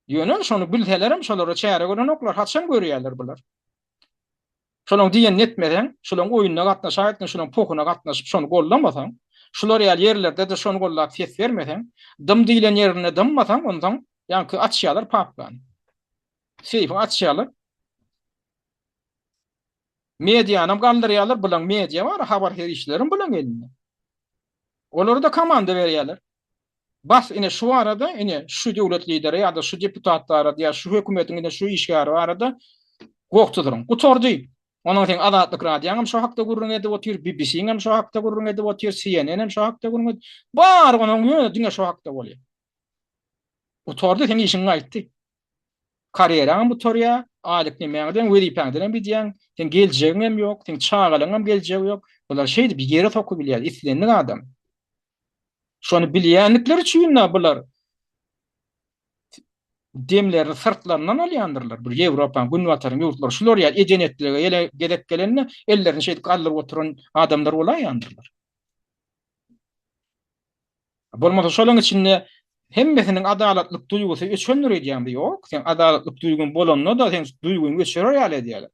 Ýöne şony bilselerem şolara çäre görenoklar, haçan görýärler bular? Şolaň diýenini etmeseň, şolaň oýnuna gatnaşaýtyn, şolaň pohuna gatnaşyp şony goldamasaň, şular ýaly ýerlerde-de şony goldap ses bermeseň, dym diýlen ýerinde dymmasaň, onsoň ýaňky açýarlar papkany. Seýfi açýarlar. Medianam galdyrýarlar, bulaň media bar, habar serişdelerem bulaň elinde. Olara-da komanda berýärler. Bas ine şu barada, ine şu döwlet lideri ýa-da şu deputat barada ýa şu hökümetiň ine şu işgäri barada goh tuzuryň. Gutardy. Onuň seň Azatlyk Radioňam şo hakda gürrüň edip otyr, BBC-ňem şo hakda gürrüň edip otyr, CNN-em şo hakda gürrüň edip, bary onuň ýöne diňe şo hakda bolýar. Gutardy, seň işiň gaýtdy. Karýeraňam gutarýar, aýlyk nemäňden, wezipäňdenem gidýäň, seň geljegiňem ýok, seň çagalaryňam geljegi ýok. Bular şeýdip ýere sokubilýär islendik adam. Şony bilýändikleri üçin-de bular. Demlerini syrtlaryndan alýandyrlar. Bir Ýewropanyň, Günbataryň ýurtlary şular ýaly eden-etdilige ele gezek gelende ellerini şeýdip galdyryp oturan adamlar bolaýandyrlar. Bolmasa şolaryň içinde hemmesiniň adalatlyk duýgusy öçendir öýdýäňmi? Ýok. Seň adalatlyk duýgyň bolanda-da seň duýgyňy öçürer ýaly edýärler.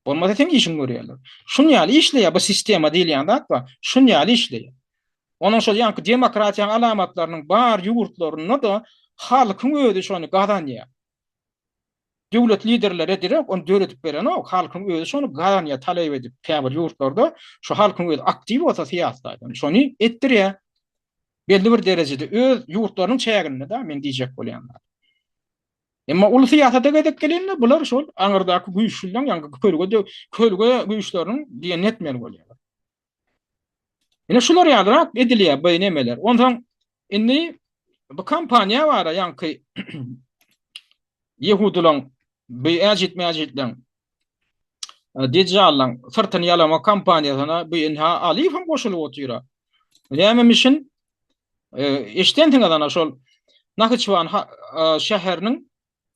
Bolmasa seň işiňi görýärler. Şun ýaly işleýär bu sistema diýilýän zat bar. Şun ýaly işleýär. Onuň şol ýaňky demokratiýanyň alamatlarynyň bar ýurtlarynda-da halkyň özi şony gazanýar. Döwlet liderleri direkt ony döredip berenok, halkyň özi şony gazanýar, talap edip käbir ýurtlarda şu halkyň özi aktiw bolsa syýasy taýdan şony etdirýär. Belli bir derejede öz ýurtlarynyň çäginde-de men diýjek bolýan zat. Emma uly syýasata gezek gelende bular şol aňyrdaky güýçlüleň ýaňky kölge kölge güýçleriniň diýenini etmeli bolýarlar. Ine şular ýalyrak edilýär bu nemeler. Onsoň indi bu kompaniýa bar ýaňky ýehudylaň bu äjit-mäjitleň e, Dejjallaň syrtyny ýalama kompaniýasyna bu ynha Aliýew hem goşulyp otyra. Nämemişin? E, eşdensiňiz ana şol Nahiçwan e, şäheriniň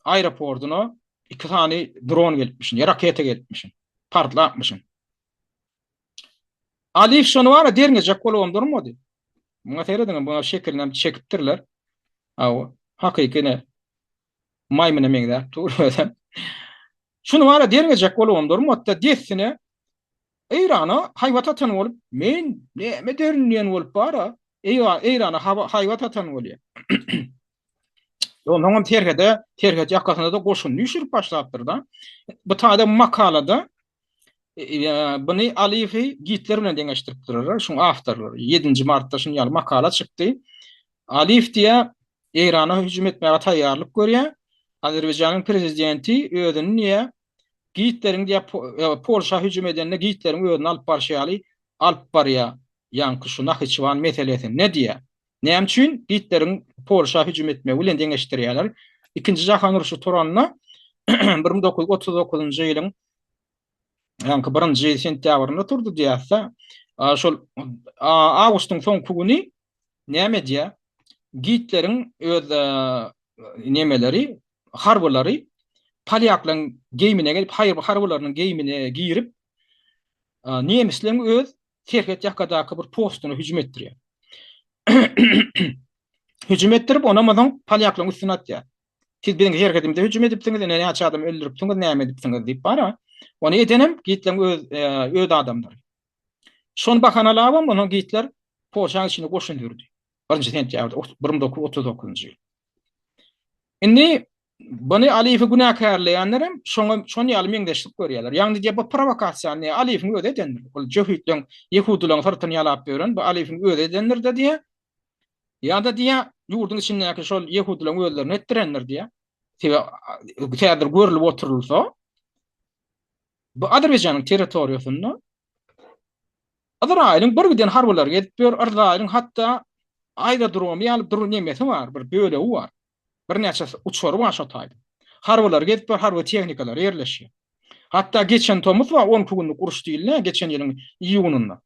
aeroportuna iki sany dron gelipmişin, ýa raketa gelipmişin, partlapmyşyn. Aliýew şony bara derňejek bolubam durmady. Muňa serediň, muňa şekilini hem çekipdirler. Hawa, hakyky ine maýmyna meňzäp dur özem. Şuny bara derňejek bolubam durmady-da, dessine Eýrana haýbat atan bolup, men näme ederin diýen bolup bara, Eýrana haýbat atan bolýar. Onsoňam serhede, serhet ýakasynda-da goşun üýşürip başlapdyr-da. Bu taýda makalada Buny Aliýewi Gitler bilen deňeşdiripdirler, şuň awtorlary. Ýedinji martda şuň ýaly makala çykdy. Aliýew diýýär, Eýrana hüjüm etmäge taýýarlyk görýär. Azerbaýjanyň prezidenti özüni diýýär, Gitleriň diýýär, Polşa hüjüm edende Gitleriň özüni alyp barşy ýaly alyp barýar, ýaňky şu Nahiçewan meselesinde diýýär. Näme üçin Gitleriň Polşa hüjüm etmegi bilen deňeşdirýärler? Ikinji jahan urşy turanda 1939-njy ýylyň ýaňky birinji sentýabrynda turdy diýýärse, şol awgustyň soňky güni näme edýär? Gitleriň öz nemeleri, harbylary polýaklaryň geýmine gelip, harbylarynyň geýmine girip, nemisleň öz serhet ýakadaky bir postuna hüjüm etdirýär. Hüjüm etdirip, onam soň polýaklaryň üstüne atýar. Siz biziň serhedimize hüjüm edipsiňiz, ine näçe adam öldüripsiňiz, näme edipsiňiz diýip bara. Ony edenem Gitleriň öz e, öz adamlary. Şony bahanalabam ondan Gitler Polşanyň içine goşun sürdi. 1 sentýabrda 1939-njy ýyl. Indi Buny Aliýewi günäkärleýänlerem şoňa şon ýaly meňzeşlik görýärler. Ýagny diýýär, bu prowokasiýany Aliýewiň özi edendir. Ol jöhitleň, ýehudylaryň syrtyny ýalap ýören bu Aliýewiň özi edendir-de diýýär. Ýa-da diýýär, ýurduň içindäki şol ýehudylaryň özlerini etdirendir diýýär. Sebäbi häzir görlüp oturylsa, bu Azerbaýjanyň territoriýasynda Yzraýylyň bir giden harbylary gezip ýör, Yzraýylyň hatda aerodromy ýaly bir nemesi bar, bir bölegi bar. Birnäçe uçary bar şo taýda. Harbylar gezip ýör, harby tehnikalar ýerleşýär. Hatda geçen tomus bar, 12 günlük uruş diýilýär, geçen ýylyň iýunynda.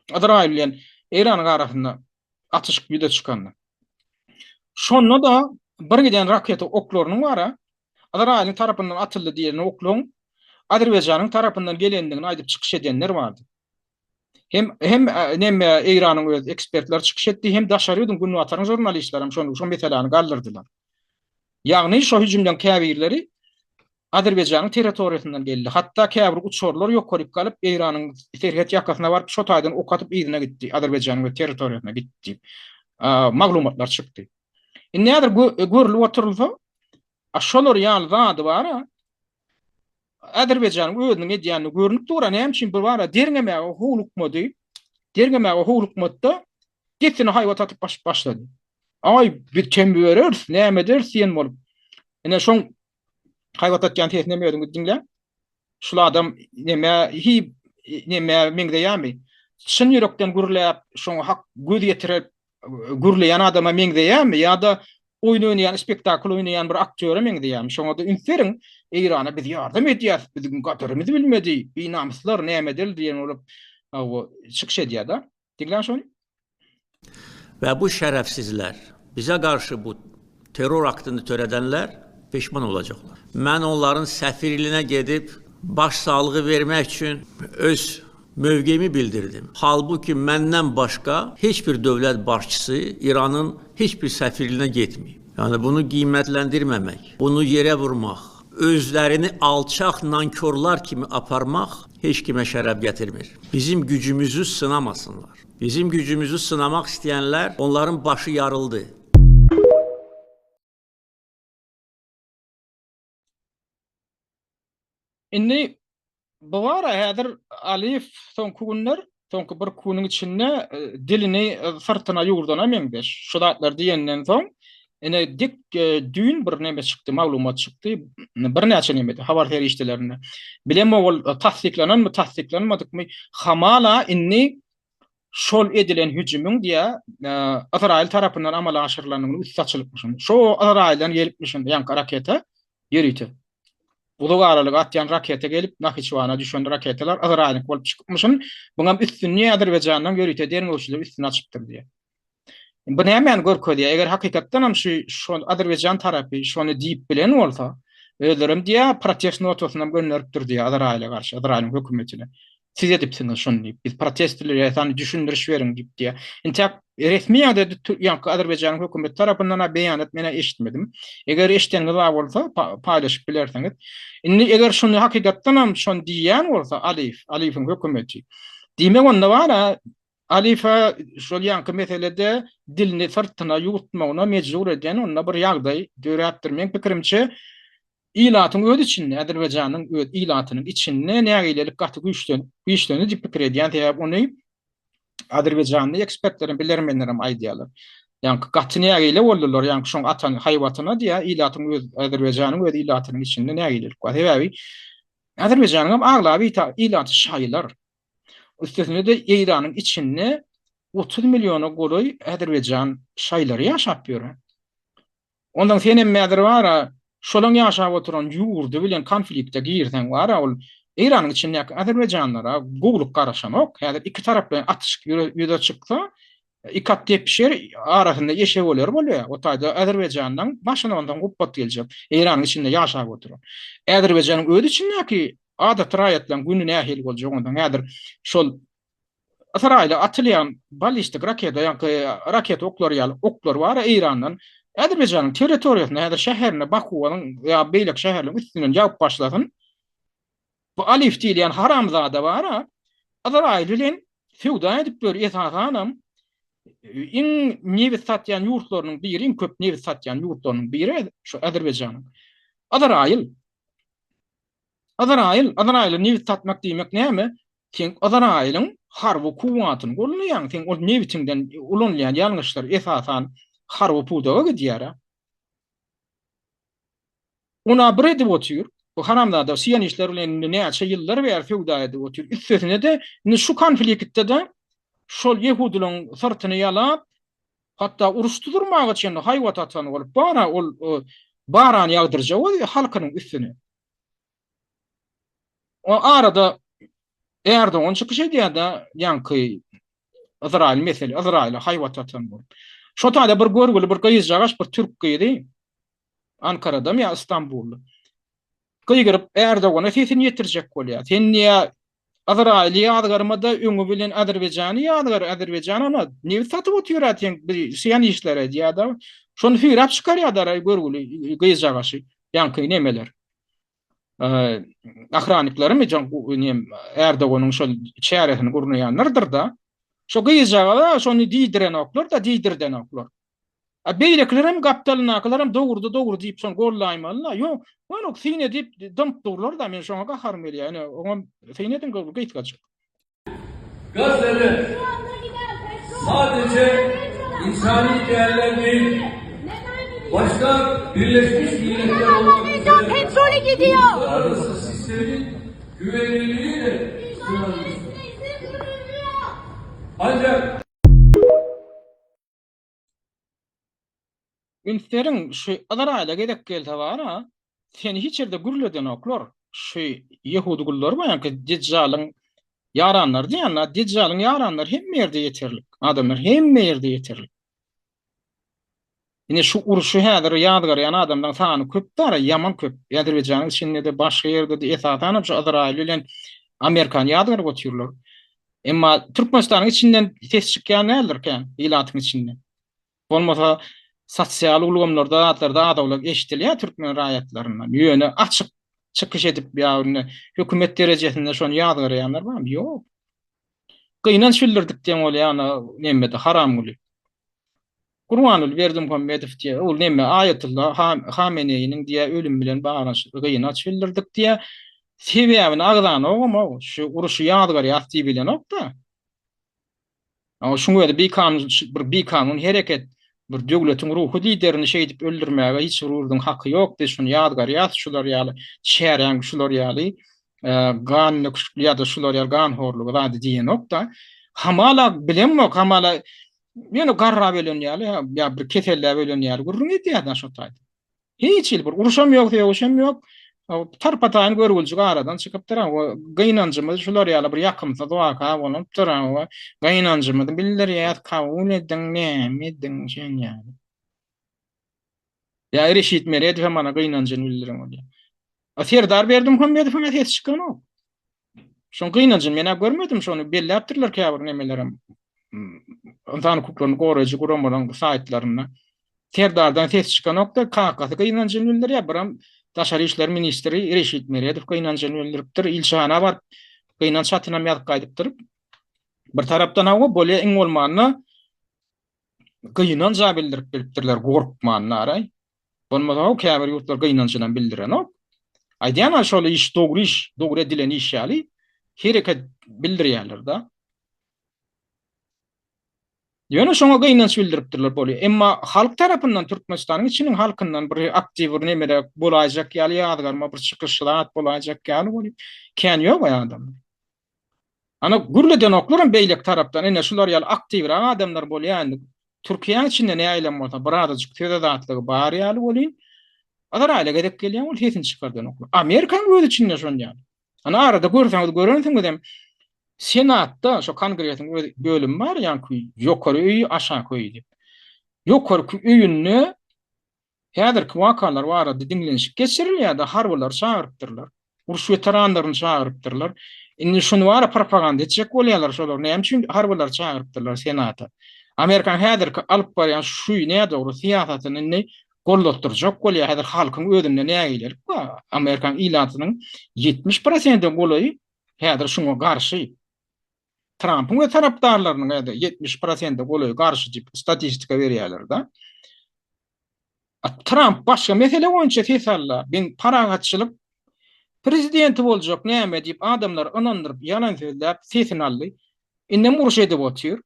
Yzraýyl bilen Eýranyň arasynda atyşyk ýüze çykanda. Şonda-da bir giden raketa oklarynyň bar-a, Yzraýylyň tarapyndan atyldy diýen oklaryň Azerbaýjanyň tarapyndan gelendigini aýdyp çykyş edenler bardy. Hem hem neme Eýranyň öz ekspertleri çykyş etdi, hem daşary ýurduň günbataryň žurnalistleri hem şony şo meseläni galdyrdylar. Ýagny şo hüjümleň käbirleri Azerbaýjanyň territoriýasyndan geldi. Hatda käbir uçarlar ýokaryk galyp Eýranyň serhet ýakasyna baryp şo taýdan ok atyp yzyna gitdi, Azerbaýjanyň öz territoriýasyna gitdi diýip maglumatlar çykdy. Indi häzir görlüp oturylsa, a şolar ýaly zady bar-a, Azerbaýjanyň özüniň edýäni görnüp dur-a, näme üçin bu bara derňemäge howlukmady? Derňemäge howlukmady-da, dessine haýbat atyp başlady. Aý, biz temmi bereris, näme ederis diýen bolup. Ine şoň haýbat atýan sesini hem özüňiz diňläň. Şul adam nämä hi nämä meňzeýärmi? Çyn ýürekden gürläp, şoňa hak göz ýetirip gürleýän adama meňzeýärmi ýa-da oýun oýnaýan, spektakl oýnaýan bir aktýora meňzeýärmi? Şoňa-da üns beriň. Eýrana biz ýardam edýäs, biziň gadyrymyzy bilmedi, binamyslar näme edeli diýen bolup, hawa, çykyş edýär-de. Diňläň şony. We bu şerefsizler, bize garşy bu terror aktyny töredenler. Peşman olacaqlar. Mən onların səfirliyinə gedib başsağlığı vermək üçün öz mövqeyimi bildirdim. Halbuki məndən başqa heç bir dövlət başçısı İranın heç bir səfirliyinə getməyib. Yəni bunu qiymətləndirməmək, bunu yerə vurmaq, özlərini alçaq nankorlar kimi aparmaq heç kimə şərəf gətirmir. Bizim gücümüzü sınamasınlar. Bizim gücümüzü sınamaq istəyənlər onların başı yarıldı. Indi bu bara häzir Aliýew soňky günler, soňky bir günüň içinde e, dilini e, syrtyna ýurdana meňzeş. Şu zatlary diýenden soň ine dik e, düýn bir neme çykdy, maglumat çykdy. Birnäçe nemede habar serişdelerinde. Bilemok ol tassyklananmy, tassyklanmadykmy? Hamala indi şol edilen hüjümiň diýä Ysraýyl tarapyndan amala aşyrylandygynyň üsti açylypmyşyn. Şo Ysraýyldan gelipmişin ýaňky raketa ýörite. Uzak aralyga atýan raketa gelip Nahiçwana düşen raketalar Ysraýylyňky bolup çykypmyşyn. Buňam üstüni Azerbaýjandan ýörite derňewçiler üstüni açypdyr diýä. Bu nämäni görkezýär? Eger hakykatdan hem şu şol Azerbaýjan tarapy şony diýip bilen bolsa, özlerem diýä protest notasyny hem gönderipdir diýä Ysraýyla garşy, Ysraýylyň hökümetine. Siz edipsiňiz şony diýip, biz protest bildirýäris, hany düşündiriş beriň diýip diýýär. Intäk resmi ýagdaýda ýaňky Azerbaýjanyň hökümeti tarapyndan-a beýanat men-ä eşitmedim. Eger eşideniňiz bar bolsa, paýlaşyp bilersiňiz. Indi eger şuny hakykatdanam şony diýýän bolsa Aliýew, Aliýewiň hökümeti, diýmek onda bar-a Aliýewe şol ýaňky meselede dilini syrtyna ýuwutmagyna mejbur edýän onda bir ýagdaý döräpdir. Meň pikirimçe, Ilatyň öz içinde, Azerbaýjanyň öz ilatynyň içinde nägilelik gaty güýçlen, güýçlendi diýip pikir edýän, sebäbi ony azerbaýjanly ekspertlerem, bilermenlerem aýdýarlar. Ýaňky gaty nägile boldular, ýaňky şoň atan haýbatyna diýýär, ilatyň öz, Azerbaýjanyň öz ilatynyň içinde nägilelik bar. Sebäbi Azerbaýjanyň hem aglaba ilaty şaýylar. Üstesine-de Eýranyň içinde 30 milliona golaý azerbaýjan şaýylary ýaşap ýör. Ondan senem häzir bara şolaň ýaşap oturan ýurdy bilen konflikte girseň bara ol Eýranyň içindäki azerbaýjanlara gowluk garaşanok. Häzir iki taraplaýyn atyşyk ýüze çyksa iki at depişer arasynda eşek öler bolýar. O taýda azerbaýjanlaň başyna ondan gupbat geljek. Eýranyň içinde ýaşap oturan. Azerbaýjanyň öz içindäki adaty raýatlaň güni nähili boljak ondan häzir şol Ysraýyla atylýan ballistik raketa, ýaňky raketa oklary ýaly oklar bar Eýrandan Azerbaýjanyň territoriýasynda häzir şäherinde Bakuwyň ýa beýleki şäherleriň üstünden ýagyp başlasyn. Bu Aliýew diýilýän haramzada bar-a, Ysraýyl bilen söwda edip ýör, esasanam iň nebit satýan ýurtlarynyň biri, iň köp nebit satýan ýurtlarynyň biri şu Azerbaýjanyň. Ysraýyl. Yzraýyl, Yzraýyla nebit satmak diýmek näme? Sen Yzraýylyň harby kuwwatyny goldaýaň, seň ol nebitiňden ulanylýan ýangyçlar esasan harby pudaga gidýär-ä. Ona bir edip otyr. Bu haramzada sionistler bilen indi näçe ýyllar bäri söwda edip otyr. Üstesine-de indi şu konfliktde-de şol ýehudylaryň syrtyny ýalap, hatda uruş tuzurmaga çenli haýbat atan bolup bar-a ol barany ýagdyrjak bolýar halkynyň üstüne. O arada Erdogan çykyş edýär-de, ýaňky Yzraýyl mesele, Yzraýyla haýbat atan bolup. Şo taýda bir görgüli bir gyzjagaş, bir türk gyzy Ankaradamy ýa Istanbulda gygyryp Erdogana sesini ýetirjek bolýar. Sen niýe Yzraýyly ýazgarmada öňi bilen Azerbaýjany ýazgar, Azerbaýjan ana nebit satyp otyr-a seň bir zyýan işler edýär-de. Şony süýräp çykarýar-da görgüli gyzjagaşy, ýaňky nemeler. Ahraniklerimi Erdoganyň şol çäresini gurnaýanlardyr-da. Şo gyzjagaza şony diýdirenoklar-da, diýdirdenoklar. A beýlekilerem gapdalyndakylaram dogruda dogry diýip şony gollaýmalyda. Ýok, ýok syn edip dymyp durlar-da, men şoňa gaharym gelýär. Ine, oňam syn ediň gysgajyk. Gazze'de sadece insani değerler değil, başta Birleşmiş Milletler olmak üzere petrolü gidiyor. uluslararası sistemin güvenilirliği de sınanmıştır. Ancak Üns beriň, şu Yzraýyla gezek gelse bar-a, seni hiç ýerde gürledenoklar. Şu ýehudy gullary bar, ýaňky Dejjalyň ýaranlary diýýän-de, Dejjalyň ýaranlary hemme ýerde ýeterlik. Adamlar hemme ýerde ýeterlik. Indi şu urşy häzir ýazgarýan adamlaryň sany köp dara, ýaman köp. Azerbaýjanyň içinde-de, başga ýerde-de, esasanam şu Yzraýyl bilen Amerikany ýazgaryp otyrlar. Emma Türkmenistanyň içinden ses çykýan däldir kän, ilatyň içinden. Bolmasa sosial ulgamlarda zatlarda az-owlak eşidilýär türkmen raýatlaryndan. Ýöne açyk çykyş edip ýa indi hökümet derejesinde şony ýazgarýanlar barmy? Ýok. Gynanç bildirdik diýen bolýar ana nemmede Haramguly. Gurbanguly Berdimuhamedow diýýär, ol nemme Aýatullah Hameneýiniň diýýär ölümi bilen baglanyşykly gynanç bildirdik diýýär. Sebäbini agzanogam-ow, şu uruşy ýazgarýas diýibilenok-da. Ama şuň özi bikanun bir bikanun hereket. Bir döwletiň ruhy liderini şeýdip öldürmäge hiç bir ýurduň haky ýok. Biz şuny ýazgarýas, şular ýaly çäräň şular ýaly gan döküşikli ýa-da şular ýaly ganhorlugy zady diýenok-da. Hamala bilemok, hamala ýöne garrap ölen ýaly ýa bir keselläp ölen ýaly gürrüň edýär-de şo taýda. Hiç hili bir uruşam ýok, sögüşem ýok. Tarpa-taýyn görgüljik aradan çykypdyr. Gynanjymyz şular ýaly bir ýakymsyz waka bolupdyr. Gynanjymyzy bildirýäs, kabul ediň, näme ediň şeň ýaly. Ýa Reşit Meredow hem ana gynanjyny bildiren bolýar. A Serdar Berdimuhamedowyň sesi çykanok. Şoň gynanjyny men-ä görmedim, şony belläpdirler käbir nemelerem. Ynsan hukuklaryny goraýjy guramalaryň saýtlarynda. Serdardan ses çykanok-da, kakasy gynanjyny bildirýär, biram daşary işler ministri Reşit Meredow gynanjyny bildiripdir. Ilçihana baryp, gynanç hatynam ýazyp gaýdypdyr. Bir tarapdan hawa, bolýa iň bolmanda gynanj-a bildirip bilipdirler gorkmanlar-aý. Bolmasa o käbir ýurtlar gynanjynam bildirenok. Aýdýan-a şol iş dogry iş, dogry edilen iş ýaly hereket bildirýärler-de. Ýöne şoňa gynanç bildiripdirler bolýa. Emma halk tarapyndan Türkmenistanyň içiniň halkyndan bir aktiw bir nemere bolaýjak ýaly ýazgarma bir çykyş zat bolaýjak ýaly bolýa. Kän ýok-aý adamlar. Ana gürledenoklar hem beýleki tarapdan ine şular ýaly aktiwrak adamlar bolýa indi Türkiýäň içinde näilem bolsa birazajyk söze zatlygy bar ýaly welin Yzraýyla gezek gelýän ol sesini çykardanoklar. Amerikanyň öz içinde şon ýaly. Ana arada görseňiz görensiňiz hem Senatda şo kongresiň öz bölümi bar ýaňky ýokary öýi aşaky öýi diýip. Ýokarky öýünde Häzirki wakalar barada diňlenişik geçirilýär-de, harbylary çagyrypdyrlar. Uruş weteranlaryny çagyrypdyrlar. Indi şuny bara propaganda etjek bolýarlar şolar. Näme üçin harbylary çagyrypdyrlar Senata? Amerikanyň häzirki alyp barýan şu nädogry syýasatyny indi gollatdyrjak bolýar. Häzir halkyň özünde nägilelik bar. Amerikanyň ilatynyň 70 prosente golaýy häzir şuňa garşy. Trampyň we tarapdarlarynyň ýa-da 70 prosente golaýy garşy diýip statistika berýärler-de. Tramp başga mesele boýunça ses aldy. Men parahatçylyk prezidenti boljak näme diýip adamlary ynandyryp ýalan sözläp sesini aldy. Indem uruş edip otyr.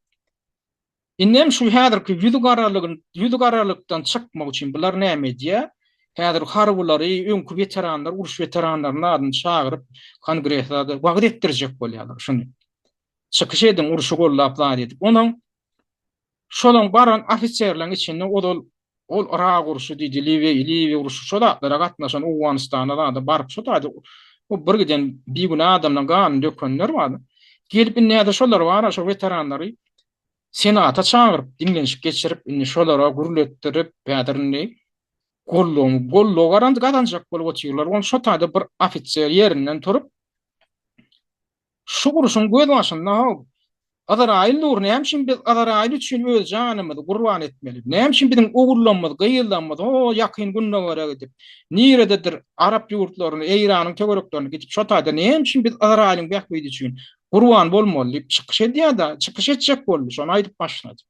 Indem şu häzirki ýüzi garalygyny ýüzi garalykdan çykmak üçin bular näme edýär? Häzir harbylary, öňki weteranlar, uruş weteranlarynyň adyny çagyryp, kongrese wagyz etdirjek bolýarlar şuny. Çykyş ediň, urşy gollap zat edip. Onuň şolaň baran ofiserleň içinde ozal ol Yrak urşy diýdi, Liwiýa, Liwiýa urşy şo zatlara gatnaşan Owganystana zada baryp şo taýda o bir giden bigünä adamlaryň ganyny dökenler bar. Gelip indi häzir şolar bar-a şo weteranlary Senata çagyryp, diňlenişik geçirip, indi şolara gürletdirip, häzir indi goldawyň, goldaw garan gazanjak bolup otyrlar. Ony şo taýda bir ofiser ýerinden turup, şu urşuň gözbaşynda-how, Yzraýyl dur, näme üçin biz Yzraýyl üçin öz janymyzy gurban etmeli? Näme üçin biziň ogullarymyz, gyzlarymyz ho Ýakyn Gündogara gidip, nirededir arap ýurtlaryna, Eýranyň töwereklerine gidip, şo taýda näme üçin biz Yzraýylyň bähbidi üçin Gurban bolmaly diýip çykyş edýär-de, çykyş etjek boldy, şony aýdyp başlady.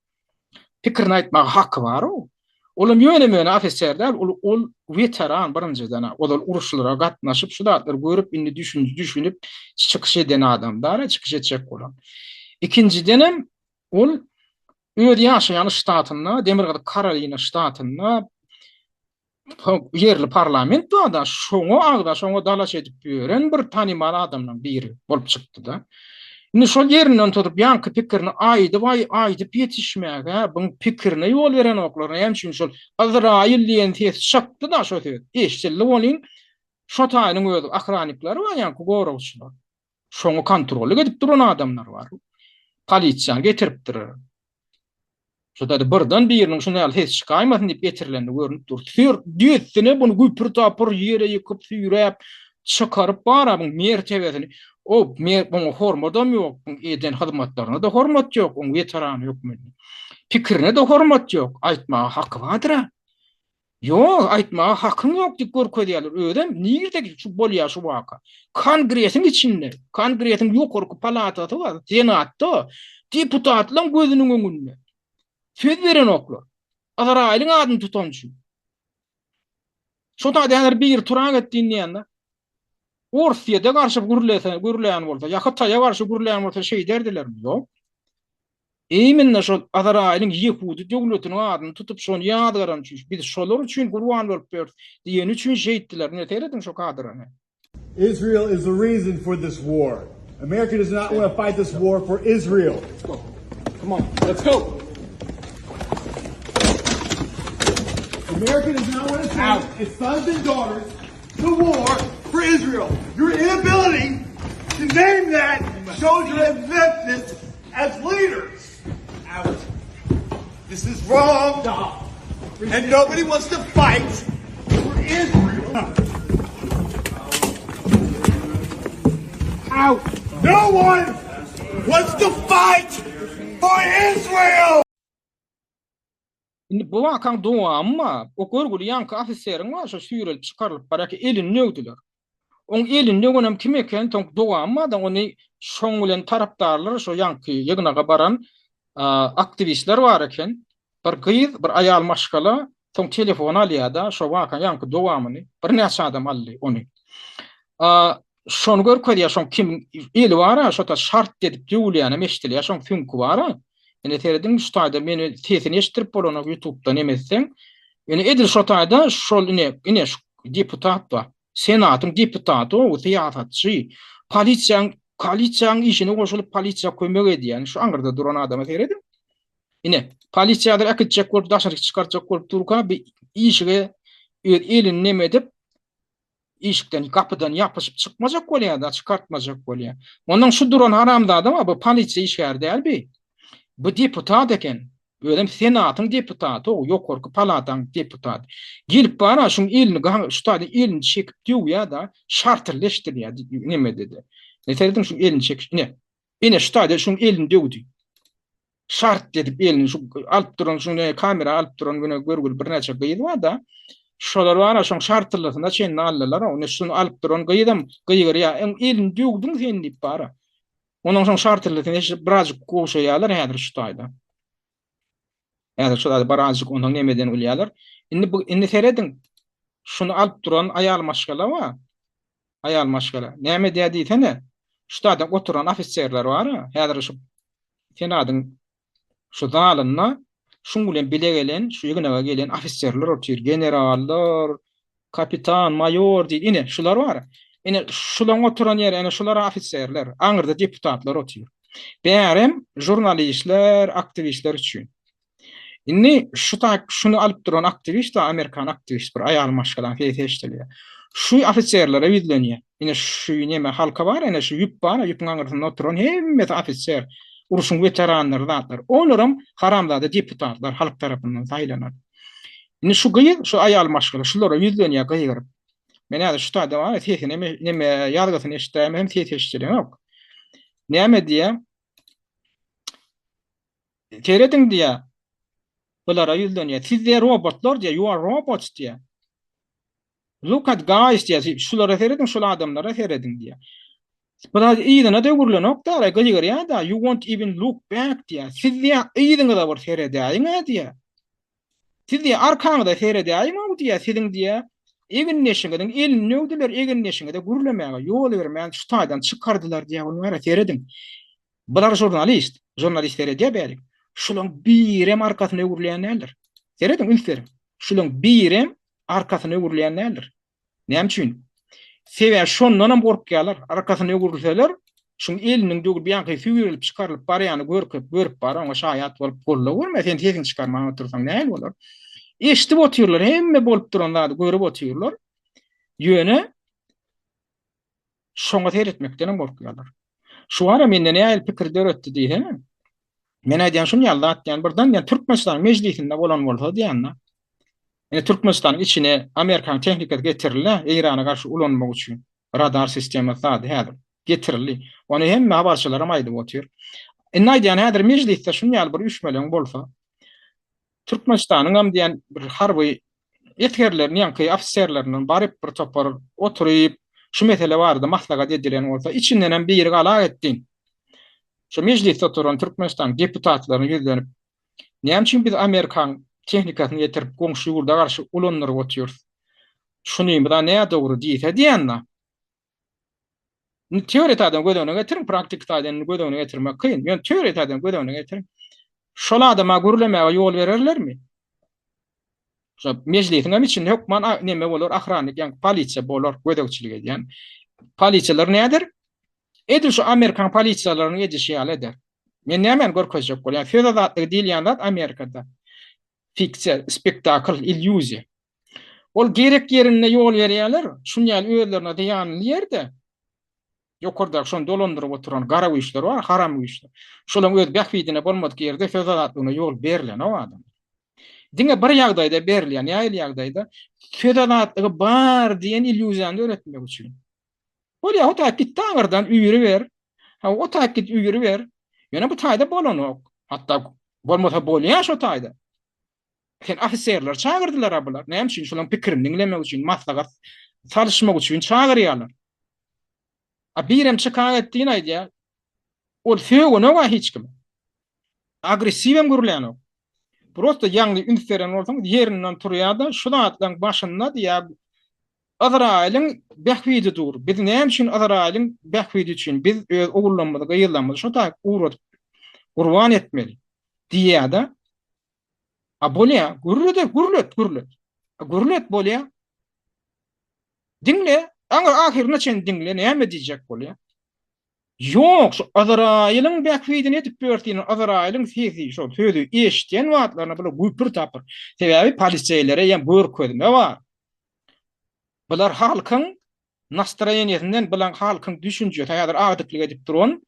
Pikirini aýtmaga haky bar-ow. Olam ýöne-möne ofiser däl, ol ol weteran birinjiden-ä, ozal uruşlara gatnaşyp, şu zatlary görüp, indi düşündi, düşünip çykyş eden adam däl-ä, çykyş etjek bolan. Ikinjidenem, ol öz ýaşaýan ştatynda, Demirgazyk Karolina ştatynda ýerli parlament barda, şoňa agza, şoňa dalaş edip ýören bir tanymal adamlaryň biri bolup çykdy-da. Indi şol ýerinden tutup, ýaňky pikirini aýdyp, aý, aýdyp ýetişmäge, buň pikirine ýol berenoklar. Näme üçin şol Yzraýyl diýen ses çykdy-da şo söz. Eşidildi welin, şo taýynyň öz ohrannikleri bar, ýaňky goragçylar. Şoňa kontrollyk edip duran adamlar bar. Polisiýany getiripdir. Şo-da birden biriniň şuny ýaly ses çykaýmasyn diýip getirilende görnüp dur. Sür, dessine buny güpür-tapyr ýere ýykyp, süýräp, çykaryp bar-a buň mertebesini. O, mer, buňa hormatam ýok, buň eden hyzmatlaryna-da hormat ýok, oň weterany hökmünde. Pikirine-de hormat ýok, aýtmaga haky bardyr-a. Ýok, aýtmaga hakyň ýok diýip görkezýärler. Özem nirde şu bolýar şu waka? Kongresiň içinde, kongresiň ýokarky palatasy bar, senatda, deputatlaryň gözüniň öňünde. Söz berenoklar. Yzraýylyň adyny tutany üçin. Şo taýda häzir biri turak etdi diýende, Orsýete garşy gürlese, gürlän bolsa, ýa Hytaýa garşy gürlän bolsa şeýderdilermi? Ýok. Imенно şol Azraýylyň ýehudy döwletiniň adyny tutup şony ýazgaran üçin, biz şolar üçin gurban bolup ýörüs diýeni üçin şeýtdiler. Ine serediň şo kadra. Israel is the reason for this war. America does not want to fight this war for Israel. Let's go. Come on, let's go. America does not want to send its sons and daughters to war for Israel. Your inability to name that shows your ineptness as leaders. Out. This is wrong. Stop. And nobody wants to fight for Israel. Out. No one wants to fight for Israel. Indi bu wakaň dowamy bar. O görgüli ýaňky ofiseriň bar, şo süýrelip çykarylyp barýarka elini döwdüler. Oň elini döwenem kim eken, soň dowamy bar-da, ony şoň bilen tarapdarlar, şo ýaňky ýygnaga baran aktiwistler bar eken. Bir gyz, bir aýal maşgala soň telefon alýar-da, şo wakaň ýaňky dowamyny birnäçe adam aldy ony. Şony görkezýär, şoň kim eli bar-a, şo-da şart edip döwülýänem eşidilýär, şoň süňki bar-a. Ine serediň şu taýda meni sesini eşitdirip bolanok ýutubda neme etseň. Ine edil şo taýda şol ine ine şu deputat bar. Senatyň deputaty o syýasatçy. Polisiýaň polisiýaň işine goşulyp polisiýa kömek edýän şu aňyrda duran adama serediň. Ine polisiýalar äkitjek bolup daşaryk çykarjak bolup durka bir işige öz elini neme edip Işikden, gapydan ýapyşyp çykmajak bolýar-da, çykartmajak bolýar. Ondan şu duran haramzada bar, bu polisiýa işgäri däl bi. Bu deputat eken. Özem senatyň deputaty, o ýokarky palataň deputaty. Gelip bar-a, şuň elini, şu taýdan elini çekip döwýär-de, şartyrly eşidilýär nemede-de. Ine serediň şuň elini çekiş, ine. Ine şu taýda şuň elini döwdi. Şart edip elini şu alyp duran şu ne kamera alyp duran güne görgüli birnäçe gyz bar-da. Şolar bar-a şoň şartyllysyna çenli aldylar. Ony şuny alyp duran gyzam gygyrýar. Öň elini döwdüň sen diýip bar-a. Ondan soň şartyllysyny eşidip birazjyk gowşaýarlar häzir şu taýda. Häzir şu taýda birazjyk ondan nemeden bolýarlar. Indi bu indi serediň. Şuny alyp duran aýal maşgala bar. Aýal maşgala. Näme edýär diýsene. Şu taýda oturan ofiserler bar-a. Häzir şu Senadyň şu zalynda şuň bilen bile gelen, şu ýygnaga gelen ofiserler otyr. Generallar, kapitan, maýor diýip, ine, şular bar. Ine, şulaň oturan ýeri, ine, şular ofiserler. Aňyrda deputatlar otyr. Bärem žurnalistler, aktiwistler üçin. Indi şu tak şuny alyp duran aktiwist, amerikan aktiwist bir aýal maşgalaň sesi eşidilýär. Şu ofiserlere ýüzlenýär. Ine şu neme halka bar, ine şu ýüp bar, ýüpüň aňyrsynda oturan hemmesi ofiser, urşuň weteranlary zatlar. Olaram haramzada deputatlar halk tarapyndan saýlanan. Indi şu gyz, şu aýal maşgala şulara ýüzlenýär gygyryp. Men häzir şu taýda bar, sesini neme ýazgysyny eşitdäýmesem sesi eşidilenok. Näme diýýär? Serediň diýýär. Bulara ýüzlenýär. Siz diýýär robotlar diýýär. You are robots diýýär. Look at guys diýýär. Şulara serediň, şul adamlara serediň diýýär. Bular yzyna da öwrülenok da, gygyrýar da, you won't even look back diýýär. Siz diýýär, yzyňyza bir seredäýiň-ä diýýär. Siz diýýär, arkaňyza seredäýiň-ow diýýär, siziň diýýär, egindeşiňiziň elini döwdüler, egindeşiňize gürlemäge ýol bermän şu taýdan çykardylar diýýär, ony gara serediň. Bular žurnalist, žurnalist seredýär bärik. Şulaň birem arkasyna öwrülýän däldir. Serediň, üns beriň. Şulaň birem arkasyna öwrülýän däldir. Näme üçin? Sebäbi şondanam gorkýarlar. Arkasyna öwrülseler, şuň eliniň döwülip, ýaňky süýrelip çykarylyp barýany görkep, görüp bar, oňa şaýat bolup golla görme, sen sesiňi çykarman otursaň nähili bolar? Eşidip otyrlar, hemme bolup duran zady görüp otyrlar. Ýöne şoňa seretmekdenem gorkýarlar. Şu ara mende nähili pikir döretdi diýsene. Men aýdýan şuny ýaly zat diýen birden diýen Türkmenistanyň mejlisinde bolan bolsa diýen-de. Indi Türkmenistanyň içine Amerikanyň tehnikasy getirildi, Eýrana garşy ulanmak üçin. Radar sistemasy zady häzir getirildi. Ony hemme habarçylaram aýdyp otyr. Indi aýdýan häzir mejlisde şuny ýaly bir üýşmeleň bolsa, Türkmenistanyňam diýen bir harby esgerlerini ýaňky ofiserlerinden baryp bir topar oturyp şu mesele barada maslahat edilen bolsa, içindenem biri galak etdi. Şu mejlisde oturan Türkmenistanyň deputatlaryna ýüzlenip, Näme üçin biz Amerikan tehnikasyny getirip goňşy ýurda garşy ulandyryp otyrys? Şunymyz-a nädogry diýse diýende. Indi teoriýa taýdan göz öňüne getiriň, praktiki taýdan indi göz öňüne getirmek kyn. Ýöne teoriýa taýdan göz öňüne getiriň. Şol adama gürlemäge ýol bererlermi? Şo mejlisiň hem içinde hökman neme bolar, ahrannik, ýagny polisiýa bolar, gözegçilik edýän. Polisiýalar näder? Edil şu amerikan polisiýalarynyň edişi ýaly eder. Men nämäni görkezjek bolýan? Söz azatlygy diýilýän zat Amerikada fiksiýa, spektakl, illýuziýa. Ol gerek ýerinde ýol berýärler, şuny ýaly özlerine zyýanly ýerde ýokardaky şony dolandyryp oturan gara güýçler bar, haram güýçler. Şolaryň öz bähbidine bolmadyk ýerde söz azatlygyna ýol berlenok adam. Diňe bir ýagdaýda berilýär, nähili ýagdaýda? Söz azatlygy bar diýen illýuziýany döretmek üçin. Bolýar, o taýyp gitdi aňyrdan üýrüber. Ha, o taýyp git üýrüber. Ýöne bu taýda bolanok. Hatda bolmasa bolýar şo taýda. Sen ofiserleri çagyrdylar-a bular. Näme üçin? Şolaryň pikirini diňlemek üçin, maslahat salyşmak üçin çagyrýarlar. A birem çykagetdin aýdýar. Ol sögenok-a hiç kime. Agressiwem gürlänok. Prosta ýaňy üns beren bolsaňyz ýerinden turýar-da, şu zatlaryň başynda diýýär, Yzraýylyň bähbidi dur. Biz näme üçin Yzraýylyň bähbidi üçin biz öz ogullarymyzy, gyzlarymyzy şo taýyp ugradyp gurban etmeli diýýär-de. A bolýa, gürlede, gürlet, gürlet. A gürlet bolýa. Diňle, aňyr ahyryna çenli diňle, näme diýjek bolýa. Ýok, şu Yzraýylyň bähbidini edip ýör diýen Yzraýylyň sesi, şol sözi eşidýän wagtlaryna bular güpür-tapyr. Sebäbi poliseýlere hem görkezme bar. Bular halkyň nastroýeniýesinden, bular halkyň düşünjesi, häzir agdyklyk edip duran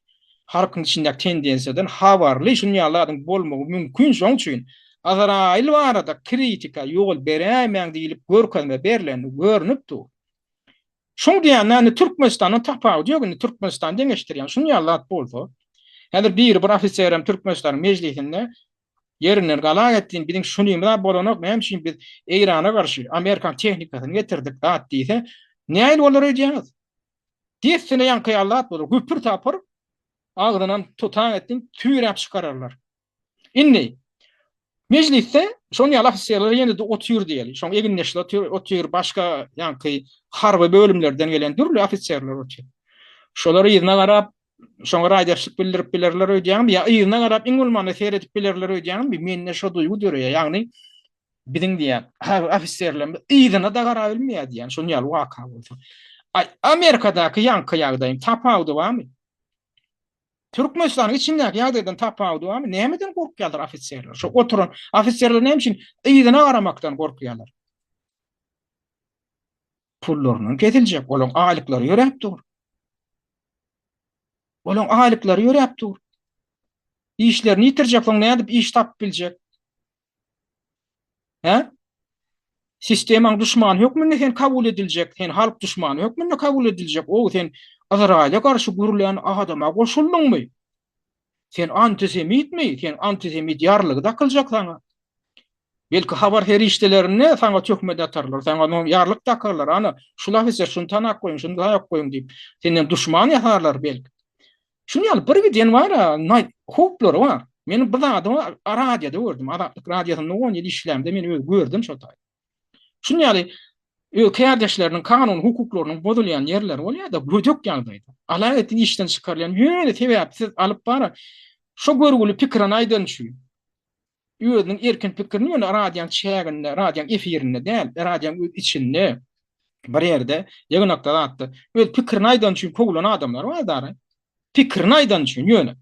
halkyň içindäki tendensiýadan habarly, şunuň ýaly zadyň bolmagy mümkin, şoň üçin Yzraýyl barada kritika ýol beräýmäň diýlip görkezme berleni görnüp dur. Şoň diýende indi Türkmenistandan tapawudy ýok, indi Türkmenistany deňeşdirýän, şunuň ýaly zat bolsa, häzir biri bir ofiserem Türkmenistanyň mejlisinde ýerinden galak etdi, biziň şunymyz-a bolanok, näme üçin biz Eýrana garşy Amerikan tehnikasyny getirdik zat diýse, nähili bolar öýdýäňiz? Dessine ýaňky ýaly zat bolar, güpür-tapyr agzyndan tutan etdiň tüýräp çykararlar. Indi mejlisde şoň ýaly ofiserler ýene-de otyr diýeli. Şoň egindeşler otyr, otyr, başga ýaňky harby bölümlerden gelen dürli ofiserler otyr. Şolar yzyna garap, şoňa raýdaşlyk bildirip bilerler öýdýäňmi ýa yzyna garap iň bolmanda seredip bilerler öýdýäňmi? Mende şo duýgy döreýär. Ýagny biziň diýýän harby ofiserlerimiz yzyna-da garap bilmeýär diýýän, şonuň ýaly waka bolsa. Aý, Amerikadaky ýaňky ýagdaýyň tapawudy barmy? Türkmenistanyň içindäki ýagdaýdan tapawudy barmy? Nämeden gorkýarlar ofiserler? Şo oturan ofiserler näme üçin yzyna garamakdan gorkýarlar? Pullaryndan kesiljek, olaryň aýlyklary ýöräp dur. Olaryň aýlyklary ýöräp dur. Işlerini ýitirjek, soň nädip iş tapyp biljek? Hä? Sistemaň duşmany hökmünde sen kabul ediljek, sen halk duşmany hökmünde kabul ediljek. O sen Yzraýyla garşy gürlän adama goşuldyňmy? Sen antisemitmi? Sen antisemit ýarlygy dakyljak saňa. Belki habar serişdelerinde saňa töhmet atarlar, saňa ýarlyk dakarlar. Ana, şul ofiser şuny tanap goýuň, şuny tanap goýuň diýip, senden duşman ýasarlar belki. Şuny ýaly bir giden bar-a, howplary bar. Men bu zady radioda gördüm. Azatlyk radiosynda on ýyl işlämde men öz gördüm şo taýy. Şuny ýaly öz kärdeşleriniň kanuny hukuklarynyň bozulýan ýerleri bolýar-da, gödek ýagdaýda. Alaetdin işden çykarylýan ýöne sebäpsiz alyp bara şo görgüli pikirini aýdany üçin. Özüniň erkin pikirini ýöne radionyň çäginde, radionyň efirinde däl, radionyň öz içinde bir ýerde, ýygnakda zatda öz pikirini aýdany üçin kowlan adamlar bar dara. Pikirini aýdany üçin ýöne.